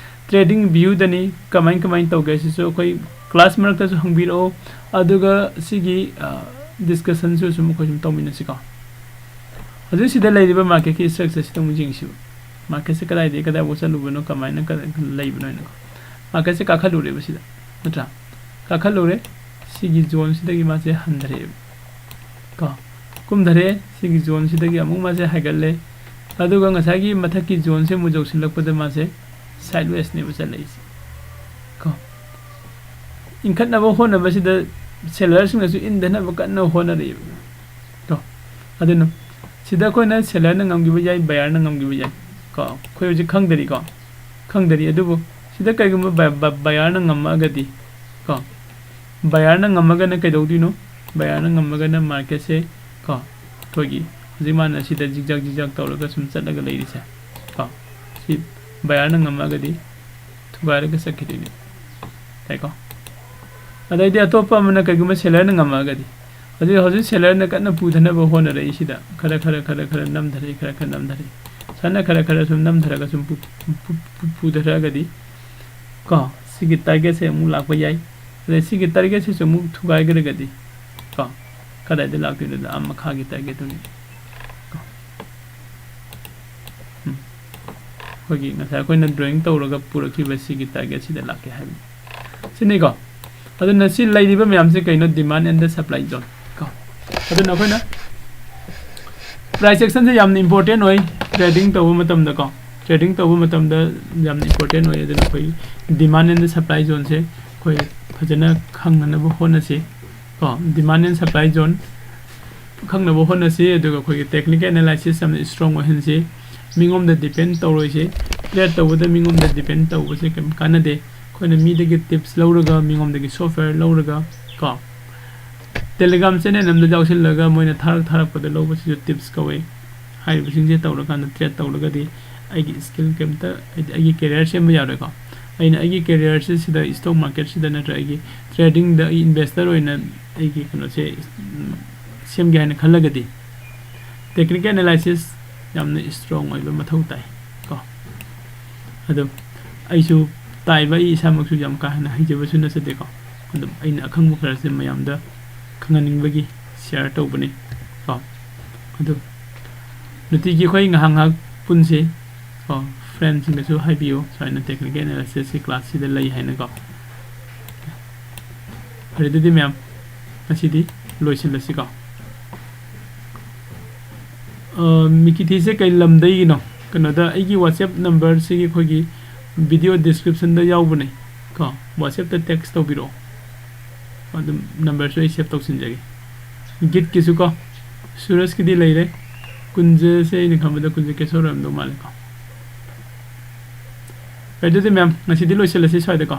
trading viewꯗꯅꯤ꯫ ꯀꯃꯥꯏ ꯀꯃꯥꯏꯅ ꯇꯧꯒꯦ ꯁꯤꯁꯨ ꯑꯩꯈꯣꯏ class ꯃꯔꯛꯇꯁꯨ ꯍꯪꯕꯤꯔꯛꯑꯣ, ꯑꯗꯨꯒ ꯁꯤꯒꯤ, ꯑ, discussionꯁꯨ ꯁꯨꯝ ꯑꯩꯈꯣꯏ ꯁꯨꯝ ꯇꯧꯃꯤꯟꯅꯁꯤꯀꯣ꯫ ꯍꯧꯖꯤꯛ ꯁꯤꯗ ꯂꯩꯔꯤꯕ ꯃꯥꯔꯀꯦꯠꯀꯤ structureꯁꯤꯗ ꯑꯃꯨꯛ ꯌꯦꯡꯁꯤꯕ꯫ ꯃꯥꯔꯀꯦꯠꯁꯦ ꯀꯗꯥꯏꯗꯒꯤ ꯀꯗꯥꯏꯐꯥꯎ ꯆꯠꯂꯨꯕꯅꯣ, ꯀꯃꯥꯏꯅ ꯀ-, ꯂꯩꯕꯅꯣ ꯍꯥꯏꯅꯀꯣ꯫ ꯃꯥꯔꯀꯦꯠꯁꯦ ꯀꯥꯈꯠꯂꯨꯔꯦꯕ ꯁꯤꯗ, ꯅꯠꯇ꯭ꯔꯥ? ꯀꯥꯈꯠꯂꯨꯔꯦ꯫ ꯁꯤꯒꯤ zoneꯁꯤꯗꯒꯤ ꯃꯥꯁꯦ ꯍꯟꯊꯔꯛꯑꯦꯕ ꯀꯣ, ꯀꯨꯝꯊꯔꯛꯑꯦ꯫ ꯁꯤꯒꯤ zoneꯁꯤꯗꯒꯤ ꯑꯃꯨꯛ ꯃꯥꯁꯦ ꯍꯥꯏꯒꯠꯂꯦ꯫ ꯑꯗꯨꯒ ꯉꯁꯥꯏꯒꯤ ꯃꯊꯛꯀꯤ zoneꯁꯦ ꯑꯃꯨꯛ ꯌꯧꯁꯤꯜꯂꯛꯄꯗ ꯃꯥꯁꯦ sidewaysꯅꯦꯕ ꯆꯠꯂꯛꯏꯁꯦ ꯀꯣ꯫ ꯏꯟꯈꯠꯅꯕ ꯍꯣꯠꯅꯕꯁꯤꯗ sellerꯁꯤꯡꯅꯁꯨ ꯏꯟꯊꯅꯕ ꯀꯟꯅ ꯍꯣꯠꯅꯔꯛꯑꯦꯕ꯫ ꯀꯣ꯫ ꯑꯗꯨꯅ ꯁꯤꯗ ꯑꯩꯈꯣꯏꯅ sellerꯅ ꯉꯝꯈꯤꯕ ꯌꯥꯏ, buyerꯅ ꯉꯝꯈꯤꯕ ꯌꯥꯏ꯫ ꯀꯣ, ꯑꯩꯈꯣꯏ ꯍꯧꯖꯤꯛ ꯈꯪꯗꯔꯤꯀꯣ, ꯈꯪꯗꯔꯤ꯫ ꯑꯗꯨꯕꯨ ꯁꯤꯗ ꯀꯩꯒꯨꯝꯕ ꯕ-, ꯕ-, buyerꯅ ꯉꯝꯃꯛꯑꯒꯗꯤ ꯀꯣ, buyerꯅ ꯉꯝꯃꯒꯅ ꯀꯩꯗꯧꯗꯣꯏꯅꯣ? Buyerꯅ ꯉꯝꯃꯒꯅ ꯃꯥꯔꯀꯦꯠꯁꯦ ꯀꯣ, ꯑꯩꯈꯣꯏꯒꯤ ꯍꯧꯖꯤꯛ ꯃꯥꯅ ꯁꯤꯗ zigzag zigzag ꯇꯧꯔꯒ ꯁꯨꯝ ꯆꯠꯂꯒ ꯂꯩꯔꯤꯁꯦ ꯀꯣ, ꯁꯤ buyerꯅ ꯉꯝꯃꯒꯗꯤ ꯊꯨꯒꯥꯏꯔꯒ ꯆꯠꯈꯤꯗꯣꯏꯅꯦ꯫ ꯌꯥꯏꯀꯣ? ꯑꯗꯩꯗꯤ ꯑꯇꯣꯞꯄ ꯑꯃꯅ ꯀꯩꯒꯨꯝꯕ sellerꯅ ꯉꯝꯃꯛꯑꯒꯗꯤ, ꯍꯧꯖꯤꯛ, ꯍꯧꯖꯤꯛ sellerꯅ ꯀꯟꯅ ꯄꯨꯊꯅꯕ ꯍꯣꯠꯅꯔꯛꯏꯁꯤꯗ ꯈꯔ, ꯈꯔ, ꯈꯔ, ꯈꯔ ꯅꯝꯊꯔꯛꯏ, ꯈꯔ, ꯈꯔ ꯅꯝꯊꯔꯛꯏ꯫ ꯁꯨꯃꯥꯏꯅ ꯈꯔ, ꯈꯔ ꯁꯨꯝ ꯅꯝꯊꯔꯒ ꯁꯨꯝ ꯄꯨ-, ꯄꯨ-, ꯄꯨ-, ꯄꯨꯊꯔꯛꯑꯒꯗꯤ ꯀꯣ, ꯁꯤꯒꯤ targetꯁꯦ ꯑꯃꯨꯛ ꯂꯥꯛꯄ ꯌꯥꯏ꯫ ꯑꯗꯩ ꯁꯤꯒꯤ targetꯁꯤꯁꯨ ꯑꯃꯨꯛ ꯊꯨꯒꯥꯏꯈ꯭ꯔꯒꯗꯤ ꯀꯣ, ꯀꯗꯥꯏꯗ ꯂꯥꯛꯇꯣꯏꯅꯣꯗ? ꯑꯥ ꯃꯈꯥꯒꯤ targetꯇꯨꯅꯤ ꯀꯣ꯫ ꯎꯝ꯫ ꯑꯩꯈꯣꯏꯒꯤ ꯉꯁꯥꯏ ꯑꯩꯈꯣꯏꯅ drawing ꯇꯧꯔꯒ ꯄꯨꯔꯛꯈꯤꯕ ꯁꯤꯒꯤ target ꯁꯤꯗ ꯂꯥꯛꯀꯦ ꯍꯥꯏꯕꯅꯤ꯫ ꯁꯤꯅꯤꯀꯣ꯫ ꯑꯗꯨꯅ ꯁꯤ ꯂꯩꯔꯤꯕ ꯃꯌꯥꯝꯁꯦ ꯀꯩꯅꯣ? Demand and the supply zone ꯀꯣ꯫ ꯑꯗꯨꯅ ꯑꯩꯈꯣꯏꯅ price action ꯁꯦ ꯌꯥꯝꯅ important ꯑꯣꯏ trading ꯇꯧꯕ ꯃꯇꯝꯗꯀꯣ꯫ Trading ꯇꯧꯕ ꯃꯇꯝꯗ ꯌꯥꯝꯅ important ꯑꯣꯏ꯫ ꯑꯗꯨꯅ ꯑꯩꯈꯣꯏ demand and the supply zone ꯁꯦ ꯑꯩꯈꯣꯏ ꯐꯖꯅ ꯈꯪꯅꯅꯕ ꯍꯣꯠꯅꯁꯤ ꯀꯣ꯫ Demand and supply zone ꯈꯪꯅꯕ ꯍꯣꯠꯅꯁꯤ꯫ ꯑꯗꯨꯒ ꯑꯩꯈꯣꯏꯒꯤ technical analysis ꯌꯥꯝꯅ strong ꯑꯣꯏꯍꯟꯁꯤ꯫ ꯃꯤꯉꯣꯝꯗ depend ꯇꯧꯔꯣꯏꯁꯤ꯫ Trade ꯇꯧꯕꯗ ꯃꯤꯉꯣꯝꯗ depend ꯇꯧꯕꯁꯦ ꯀꯩꯝ ꯀꯥꯟꯅꯗꯦ꯫ ꯑꯩꯈꯣꯏꯅ ꯃꯤꯗꯒꯤ tips ꯂꯧꯔꯒ, ꯃꯤꯉꯣꯝꯗꯒꯤ software ꯂꯧꯔꯒ ꯀꯣ, Telegram channel ꯑꯃꯗ ꯌꯥꯎꯁꯤꯜꯂꯒ ꯃꯣꯏꯅ ꯊꯥꯔꯛ ꯊꯥꯔꯛꯄꯗ ꯂꯧꯕꯁꯤꯁꯨ tips ꯀꯧꯋꯦ꯫ ꯍꯥꯏꯔꯤꯕꯁꯤꯡꯁꯦ ꯇꯧꯔꯀꯥꯟꯗ trade ꯇꯧꯔꯒꯗꯤ ꯑꯩꯒꯤ skill ꯀꯩꯝꯇ, ꯍꯥꯏꯗꯤ ꯑꯩꯒꯤ career ꯁꯦꯝꯕ ꯌꯥꯔꯣꯏꯀꯣ꯫ ꯑꯩꯅ ꯑꯩꯒꯤ career ꯁꯤ ꯁꯤꯗ stock market ꯁꯤꯗ ꯅꯠꯇ꯭ꯔꯒ ꯑꯩꯒꯤ trading ꯗ ꯑꯩ investor ꯑꯣꯏꯅ ꯑꯩꯒꯤ ꯀꯩꯅꯣꯁꯦ, ꯎꯝ, ꯁꯦꯝꯒꯦ ꯍꯥꯏꯅ ꯈꯜꯂꯒꯗꯤ technical analysis ꯌꯥꯝꯅ strong ꯑꯣꯏꯕ ꯃꯊꯧ ꯇꯥꯏ ꯀꯣ꯫ ꯑꯗꯣ ꯑꯩꯁꯨ ꯇꯥꯏꯕ ꯑꯩ ꯏꯁꯥꯃꯛꯁꯨ ꯌꯥꯝ ꯀꯥ ꯍꯦꯟꯅ ꯍꯩꯖꯕꯁꯨ ꯅꯠꯆꯗꯦꯀꯣ꯫ ꯑꯗꯨꯝ ꯑꯩꯅ ꯑꯈꯪꯕ ꯈꯔꯁꯦ ꯃꯌꯥꯝꯗ ꯈꯪꯍꯟꯅꯤꯡꯕꯒꯤ share ꯇꯧꯕꯅꯤ ꯀꯣ꯫ ꯑꯗꯨ ꯅꯨꯡꯇꯤꯒꯤ ꯑꯩꯈꯣꯏ ꯉꯥꯏꯍꯥꯛ ꯉꯥꯏꯍꯥꯛ ꯄꯨꯟꯁꯤ ꯀꯣ꯫ Friend ꯁꯤꯡꯗꯁꯨ ꯍꯥꯏꯕꯤꯌꯨ, ꯁꯨꯃꯥꯏꯅ technical analysis ꯁꯤ class ꯁꯤꯗ ꯂꯩ ꯍꯥꯏꯅꯀꯣ꯫ ꯐꯔꯦ, ꯑꯗꯨꯗꯤ ꯃꯌꯥꯝ ꯉꯁꯤꯗꯤ ꯂꯣꯏꯁꯤꯜꯂꯁꯤꯀꯣ꯫ ꯑ, ꯃꯤꯀꯤꯊꯤꯁꯦ ꯀꯩ ꯂꯝꯗꯒꯤꯅꯣ? ꯀꯩꯅꯣꯗ ꯑꯩꯒꯤ WhatsApp number ꯁꯤꯒꯤ ꯑꯩꯈꯣꯏꯒꯤ video description ꯗ ꯌꯥꯎꯕꯅꯦ ꯀꯣ꯫ WhatsApp ꯇ text ꯇꯧꯕꯤꯔꯛꯑꯣ꯫ ꯑꯗꯨꯝ number ꯁꯨ ꯑꯩ save ꯇꯧꯁꯤꯟꯖꯒꯦ꯫ ꯒꯤꯠꯀꯤꯁꯨ ꯀꯣ, ꯁꯨꯔꯖꯀꯤꯗꯤ ꯂꯩꯔꯦ꯫ ꯀꯨꯟꯖꯁꯦ ꯑꯩꯅ ꯈꯟꯕꯗ ꯀꯨꯟꯖ ꯀꯦꯁꯣꯔ ꯑꯣꯏꯔꯝꯗꯧ ꯃꯥꯜꯂꯦꯀꯣ꯫ ꯐꯔꯦ, ꯑꯗꯨꯗꯤ ꯃꯌꯥꯝ ꯉꯁꯤꯗꯤ ꯂꯣꯏꯁꯤꯜꯂꯁꯤ ꯁ꯭ꯋꯥꯏꯗꯀꯣ꯫